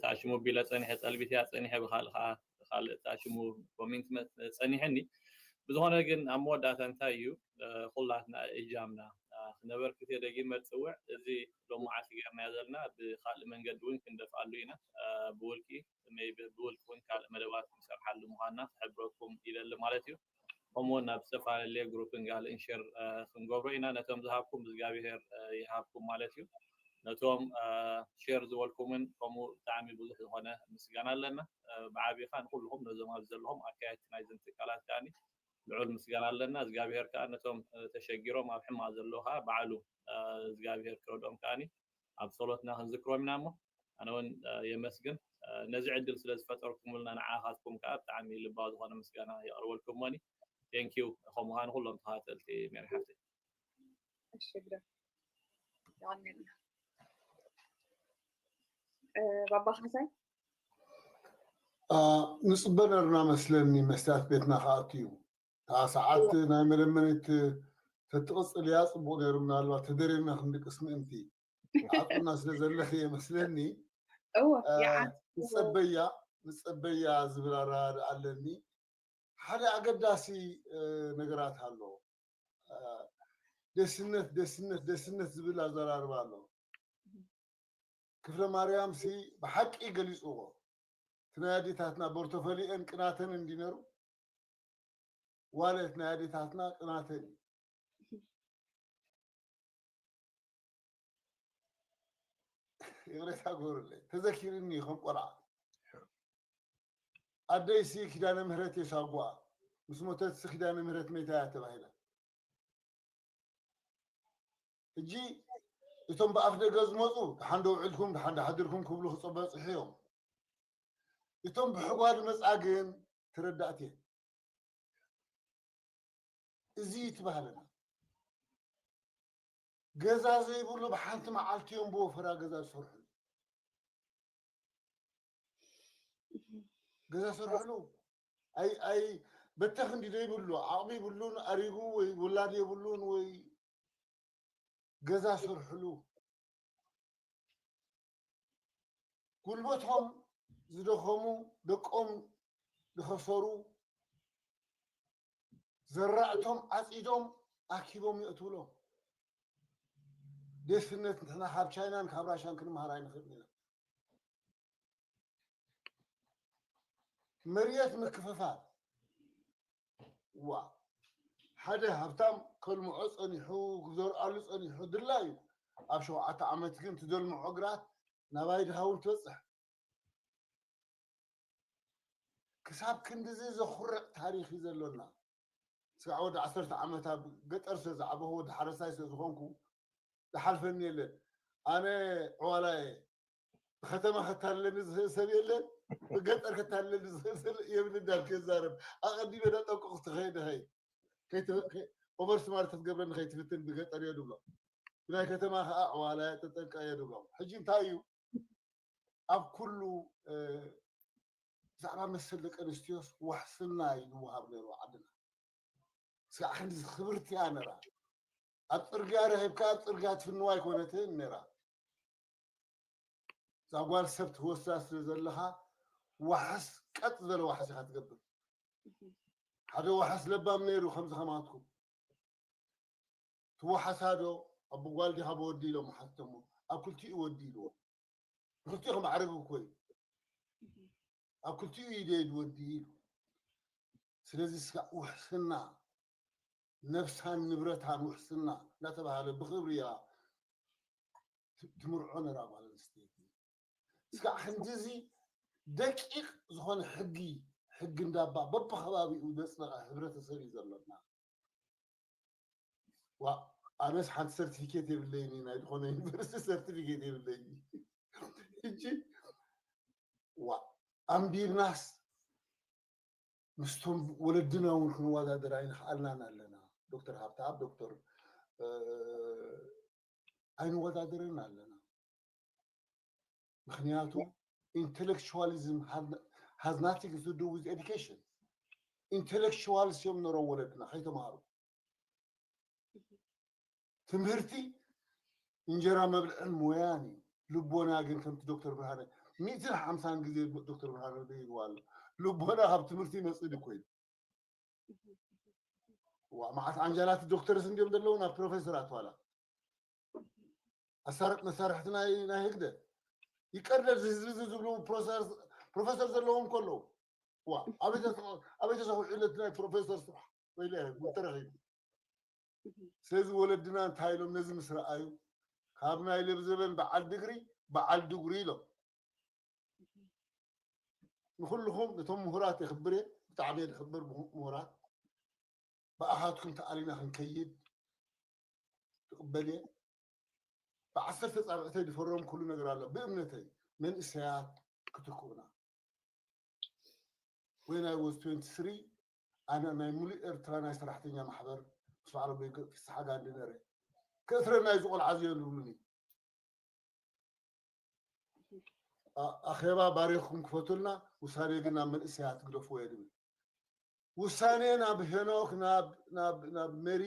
ተኣሽሙ ቢለ ፀኒሐ፣ ፀልቢት እያ ፀኒሐ፣ ብካልእ ከዓ ካልእ ተኣሽሙ ኮሜንት ጸኒሐኒ። ብዝኾነ ግን ኣብ መወዳእታ እንታይ እዩ ኩላትና እጃምና ክነበርክት እየ ደጊመ ዝፅውዕ። እዚ ሎመዓልቲ ጌርናዮ ዘለና ብካልእ መንገዲ እውን ክንደፍኣሉ ኢና። ብውልቂ ብውልቂ እውን ካልእ መደባት ክንሰርሓሉ ምዃንና ክሕብረኩም ይደሊ ማለት እዩ። ከምኡውን ናብ ዝተፈላለየ ግሩፕን ካልእን ሼር ክንገብሮ ኢና። ነቶም ዝሃብኩም እግዚኣብሄር ይሃብኩም ማለት እዩ። ነቶም ሼር ዝበልኩምን ከምኡ ብጣዕሚ ብዙሕ ዝኾነ ምስጋና ኣለና። ብዓቢኻ ንኩልኹም ነዞም ኣብዚ ዘለኹም ኣካየድቲ ናይዘን ትካላት ከዓኒ ልዑል ምስጋና ኣለና። እግዚኣብሄር ከዓ ነቶም ተሸጊሮም ኣብ ሕማቕ ዘለዉ ከዓ ባዕሉ እግዚኣብሄር ክረድኦም ከዓኒ ኣብ ጸሎትና ክንዝክሮም ኢና እሞ ኣነ እውን የመስግን ነዚ ዕድል ስለ ዝፈጠርኩምልና ንዓኻትኩም ከዓ ብጣዕሚ ልባዊ ዝኾነ ምስጋና የቕርበልኩም ሞኒ። Thank you። ከምኡ ከዓ ንኩሎም ተኸታተልቲ ሜሪ ሓፍተይ። እሺ ግደ ይቐንየልና። ባባ ካሕሳይ ንፅበ ነርና መስለኒ መስትያት ቤትና ክኣቱ እዩ። እታ ሰዓት ናይ መለመኒት ተትቕፅል እያ ፅቡቕ ነይሩ። ምናልባት ተደሪርና ክንድቅስ ምእንቲ ይዓጥና ስለ ዘለኺ እየ መስለኒ። እወ ይዓጥ ንፀበያ ንፀበያ ዝብል ኣረዳድኣ ኣለኒ። ሓደ ኣገዳሲ ነገራት ኣሎ። ደስነት ደስነት ደስነት ዝብል ኣዘራርባ ኣሎ። ክፍለ ማርያም ሲ ብሓቂ ገሊፅዎ። እቲ ናይ ኣዴታትና ቦርቶፈሊአን ቅናተን እንዲነሩ ዋለት ናይ ኣዴታትና ቅናተን እዩ። ይቕሬታ ግበሩለይ ተዘኪርኒ ከም ቆልዓ ኣደይሲ ኪዳነ ምህረት የሳጓ ምስ ሞተትሲ ኪዳነ ምህረት መይታ እያ ተባሂላ። ሕጂ እቶም ብኣፍ ደገ ዝመፁ ደሓን ዶ ውዕልኩም ደሓን ዶ ሓድርኩም ክብሉ ክፀበፅሑ እዮም። እቶም ብሕጓ ዝመፃ ግን ተረዳእቲ እዮም። እዚ እዩ እቲ ባህልና። ገዛ ዘይብሉ ብሓንቲ መዓልቲ እዮም ብወፈራ ገዛ ዝሰርሕሉ። ገዛ ሰርሕሉ ኣይ ኣይ በተኽ እንዲ ዘይብሉ ዓቕሚ ይብሉን ኣሪጉ ወይ ውላድ የብሉን ወይ ገዛ ሰርሕሉ። ጉልበቶም ዝደኸሙ ደቆም ዝኸሰሩ ዘራእቶም ዓፂዶም ኣኪቦም የእትውሎም። ደስነት ንሕና ካብ ቻይናን ካብ ራሻን ክንመሃር ኣይንኽእል ኢና። መርየት ምክፍፋል ዋ ሓደ ሃብታም ከልምዖ ፀኒሑ ክዘርኣሉ ፀኒሑ ድላ እዩ። ኣብ ሸውዓተ ዓመት ግን ትደልምዖ ግራት ናባይ ድሃውን ትበፅሕ። ክሳብ ክንድዚ ዘኹርዕ ታሪኽ እዩ ዘሎና። ስጋዕ ወዲ ዓሰርተ ዓመት ኣብ ገጠር ስለ ዝዓበኹ ወዲ ሓረስታይ ስለ ዝኾንኩ ዝሓልፈኒ የለን። ኣነ ዕዋላ እየ። ብከተማ ከታልለኒ ዝኽእል ሰብ የለን፣ ብገጠር ከታልለኒ ዝኽእል ሰብ የብልን እንዳልኩ የዛረብ። ኣቐዲመ ዳጠንቀቑ ትኸይድ ኸይ ኦቨር ስማርት ክትገብረኒ ከይትፍትን ብገጠር እየ ድብሎ። ብናይ ከተማ ከዓ ዕዋላ እየ፣ ተጠንቀ እየ ድብሎ። ሕጂ እንታይ እዩ ኣብ ኩሉ ብዛዕባ መሰል ደቂ ኣንስትዮስ ዋሕስና እዩ ዝወሃብ ነይሩ ዓድና። ስጋዕ ክንዲ ክብርቲ እያ ነራ። ኣብ ፅርግያ ረኺብካ ኣብ ፅርግያ ትፍንዋ ኣይኮነትን ነራ። እዛ ጓል ሰብ ትወስዳ ስለ ዘለኻ ዋሕስ ቀጥ ዝበለ ዋሕስ ኢኻ ትገብር። ሓደ ዋሕስ ለባም ነይሩ ከምዚ ከማትኩም ትወሓሳ ዶ? ኣብ ጓል ዲኻ ብወዲ ኢሎም ሓተሞ። ኣብ ክልቲኡ ወዲ ኢልዎ። ክልቲኡ ከማዕረግ እኮ እዩ። ኣብ ክልቲኡ ኢደይ ድወዲ ኢሉ። ስለዚ ስጋዕ ውሕስና ነብሳን ንብረታን ውሕስና እናተባሃለ ብኽብሪ እያ ትምርዖ ነራ ጓል ኣንስተይቲ። ስጋዕ ክንድዚ ደቂቕ ዝኾነ ሕጊ ሕጊ እንዳባ በብኸባቢኡ ዘፅደቐ ሕብረተሰብ እዩ ዘለና። ዋ ኣነስ ሓንቲ ሰርቲፊኬት የብለይኒ ናይ ዝኾነ ዩኒቨርሲቲ ሰርቲፊኬት የብለይኒ። ሕጂ ዋ ኣንቢብናስ ምስቶም ወለድና እውን ክንወዳደር ኣይንኽኣልናን ኣለና። ዶክተር ሃብተኣብ ዶክተር ኣይንወዳደርን ኣለና። ምክንያቱ intellectualism has nothing to do with education። Intellectuals እዮም ነሮም ወለድና ከይተምሃሩ። ትምህርቲ እንጀራ መብልዕን ሞያን እዩ። ልቦና ግን ከምቲ ዶክተር ብርሃነ ሚእትን ሓምሳን ግዜ ዶክተር ብርሃነ ደጊምዋ ኣሎ። ልቦና ካብ ትምህርቲ ይመፅእ ድኮ እዩ። ዋ መዓት ዓንጃላት ዶክተርስ እንዲዮም ዘለዉ ናብ ፕሮፌሰራት ዋላ ኣሳርጥ መሳርሕቲ ናይ ናይ ህግደፍ ይቀደድ ህዝቢ እዚ ዝብሉ ፕሮፌሰር ዘለዎም ከለዉ ዋ ኣበይ ተሰውዕለት ናይ ፕሮፌሰር ስራሕ ወይለ ተረኺቡ። ስለዚ ወለድና እንታይ ኢሎም ነዚ ምስ ረኣዩ ካብ ናይ ለብዘበን በዓል ድግሪ በዓል ድጉሪ ኢሎም ንኩልኹም ነቶም ምሁራት የኽብር እየ። ብጣዕሚ እየ ዝኽብር ምሁራት። ብኣኻትኩም ተኣሊና ክንከይድ ትቕበል እየ። ብዓሰርተ ፃብዕተይ ዝፈረም ኩሉ ነገር ኣሎ ብእምነተይ መንእሰያት ክትክኡና። When I was twenty-three ኣነ ናይ ሙሉእ ኤርትራ ናይ ሰራሕተኛ ማሕበር ምስ በዓል ኣቦይ ፍስሓ ጋንዲ ነረ። ከእስረና እዩ ዝቆልዓ ዝየሉሉኒ። ኣኼባ ባሪኽኩም ክፈቱልና፣ ውሳኔ ግን ናብ መንእሰያት ግደፍዎ እየ ዝብል። ውሳኔ ናብ ሄኖክ ናብ ናብ ናብ መሪ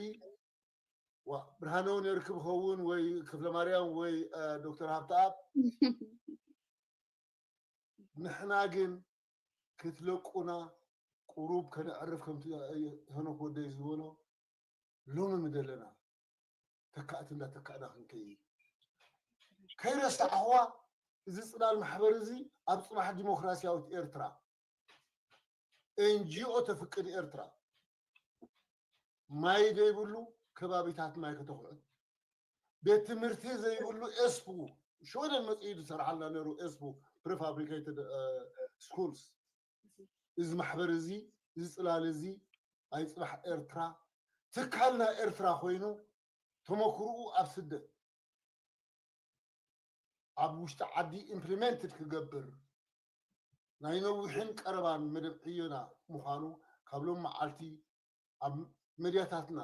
ዋ ብርሃነ እውን የርክብ ኸውን ወይ ክፍለ ማርያም ወይ ዶክተር ሃብተኣብ ንሕና ግን ክትለቁና ቁሩብ ከነዕርፍ ከምቲ ሄኖክ ወደይ ዝበሎ ሎሚ ምደለና ተካእቲ እንዳተካእና ክንከይድ ከይረሳዕኽዋ እዚ ፅላል ማሕበር እዚ ኣብ ፅባሕ ዲሞክራሲያዊት ኤርትራ ኤንጂኦ ተፍቅድ ኤርትራ ማይ ዘይብሉ ከባቢታት ማይ ከተኹዕት ቤት ትምህርቲ ዘይብሉ ኤስፑ ሽወደን መፅኡ ዝሰርሓልና ነሩ ኤስፑ prefabricated schools እዚ ማሕበር እዚ እዚ ፅላል እዚ ናይ ፅባሕ ኤርትራ ትካል ናይ ኤርትራ ኮይኑ ተመክርኡ ኣብ ስደት ኣብ ውሽጢ ዓዲ implemented ክገብር ናይ ነዊሕን ቀረባን መደብ ዕዮና ምዃኑ ካብ ሎም መዓልቲ ኣብ መድያታትና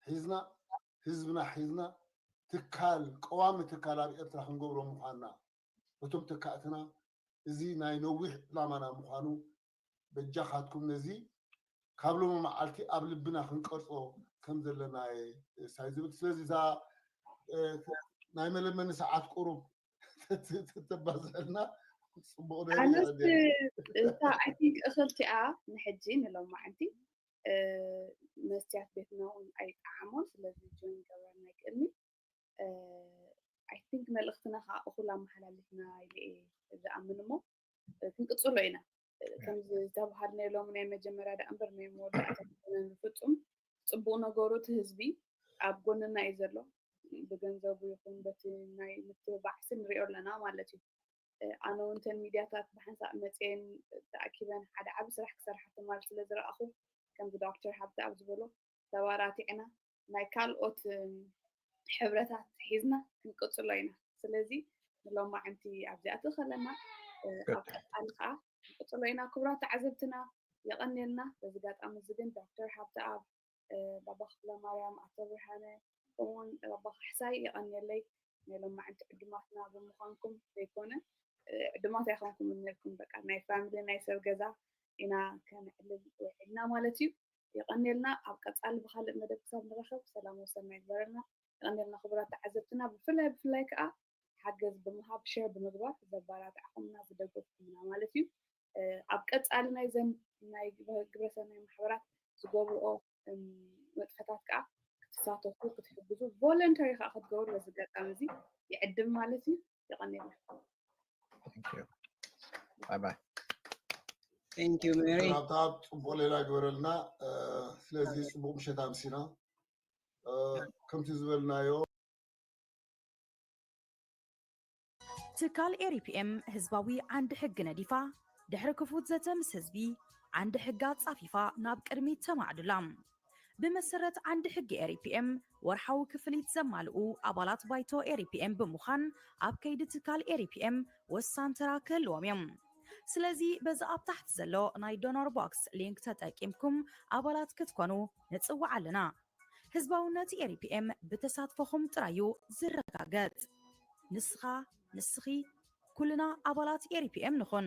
ሒዝና ህዝብና ሒዝና ትካል ቀዋሚ ትካል ኣብ ኤርትራ ክንገብሮ ምዃንና እቶም ተካእትና እዚ ናይ ነዊሕ ዕላማና ምዃኑ በጃኻትኩም ነዚ ካብ ሎሚ መዓልቲ ኣብ ልብና ክንቀርጾ ከም ዘለና ሳይ ዝብል ስለዚ እዛ ናይ መለመኒ ሰዓት ቁሩብ ተባዝሐልና ጽቡቕ ኣነስ እታ I think እኽልቲኣ ንሕጂ ንሎማዓንቲ መስትያት ቤትና እውን ኣይጠዓሞን ስለዚ ጆይን ገበርና ቅድሚ I think መልእኽትና ከዓ እኹል ኣመሓላሊፍና ኢለ እየ ዝኣምን እሞ ክንቅፅሎ ኢና ከምዚ ዝተባሃልናዮ ሎሚ ናይ መጀመርያ ደኣ እምበር ናይ መወዳእታ ኣይኮነን ብፍፁም ፅቡቕ ነገሩ እቲ ህዝቢ ኣብ ጎንና እዩ ዘሎ ብገንዘቡ ይኹን በቲ ናይ ምትብባዕሲ ንሪኦ ኣለና ማለት እዩ ኣነ እውን እተን ሚድያታት ብሓንሳእ መፅየን ተኣኪበን ሓደ ዓቢ ስራሕ ክሰርሓ ትማል ስለ ዝረኣኹ ከምዚ ዶክተር ሃብተኣብ ዝበሎ ተባራቲዕና ናይ ካልኦት ሕብረታት ሒዝና ክንቅፅሎ ኢና ስለዚ ንሎማዓንቲ ኣብዚኣ ትኸለና ኣብ ቀፃሊ ከዓ ክንቅፅሎ ኢና ክቡራት ተዓዘብትና የቐንየልና በዚ ጋጣሚ እዚ ግን ዶክተር ሃብተኣብ ባባ ክፍለ ማርያም፣ ኣቶ ብርሃነ፣ ከምኡውን ባባ ካሕሳይ የቐንየለይ። ናይ ሎማዕንቲ ዕዱማትና ብምዃንኩም ዘይኮነ ዕዱማት ኣይኮንኩም ነርኩም፣ በቃ ናይ ፋሚሊ ናይ ሰብ ገዛ ኢና ከነዕልል ውዒልና ማለት እዩ። የቐንየልና። ኣብ ቀፃሊ ብካልእ መደብ ክሳብ ንረኸብ ሰላም ወሰና ይግበረልና። የቐንየልና ክቡራት ተዓዘብትና፣ ብፍላይ ብፍላይ ከዓ ሓገዝ ብምሃብ ሸር ብምግባር ዘባራትዕኹምና ዝደገፍኩምና ማለት እዩ። ኣብ ቀፃሊ ናይዘን ናይ ግብረሰናይ ማሕበራት ዝገብርኦ ንጥፈታት ከዓ ክትሳተፉ ክትሕግዙ ቮለንተሪ ከዓ ክትገብሩ በዚ ኣጋጣሚ እዚ ይዕድም ማለት እዩ። የቐንየልና። ባይ ባይ። Thank you Mary። ኣብታ ጽቡቕ ሌላ ግበረልና። ስለዚ ጽቡቕ ምሸት ኣምሲና ከምቲ ዝበልናዮ ትካል ኤሪፒኤም ህዝባዊ ዓንዲ ሕጊ ነዲፋ ድሕሪ ክፉት ዘተ ምስ ህዝቢ ዓንዲ ሕጋ ጻፊፋ ናብ ቅድሚት ተማዕዱላ። ብመሰረት ዓንዲ ሕጊ ኤሪፒኤም ወርሓዊ ክፍሊት ዘማልኡ ኣባላት ባይቶ ኤሪፒኤም ብምዃን ኣብ ከይዲ ትካል ኤሪፒኤም ወሳን ተራ ክህልዎም እዮም። ስለዚ በዚ ኣብ ታሕቲ ዘሎ ናይ ዶኖር ቦክስ ሊንክ ተጠቂምኩም ኣባላት ክትኮኑ ንጽውዕ ኣለና። ህዝባውነት ኤሪፒኤም ብተሳትፎኹም ጥራዩ ዝረጋገጽ። ንስኻ ንስኺ ኩልና ኣባላት ኤሪፒኤም ንኹን።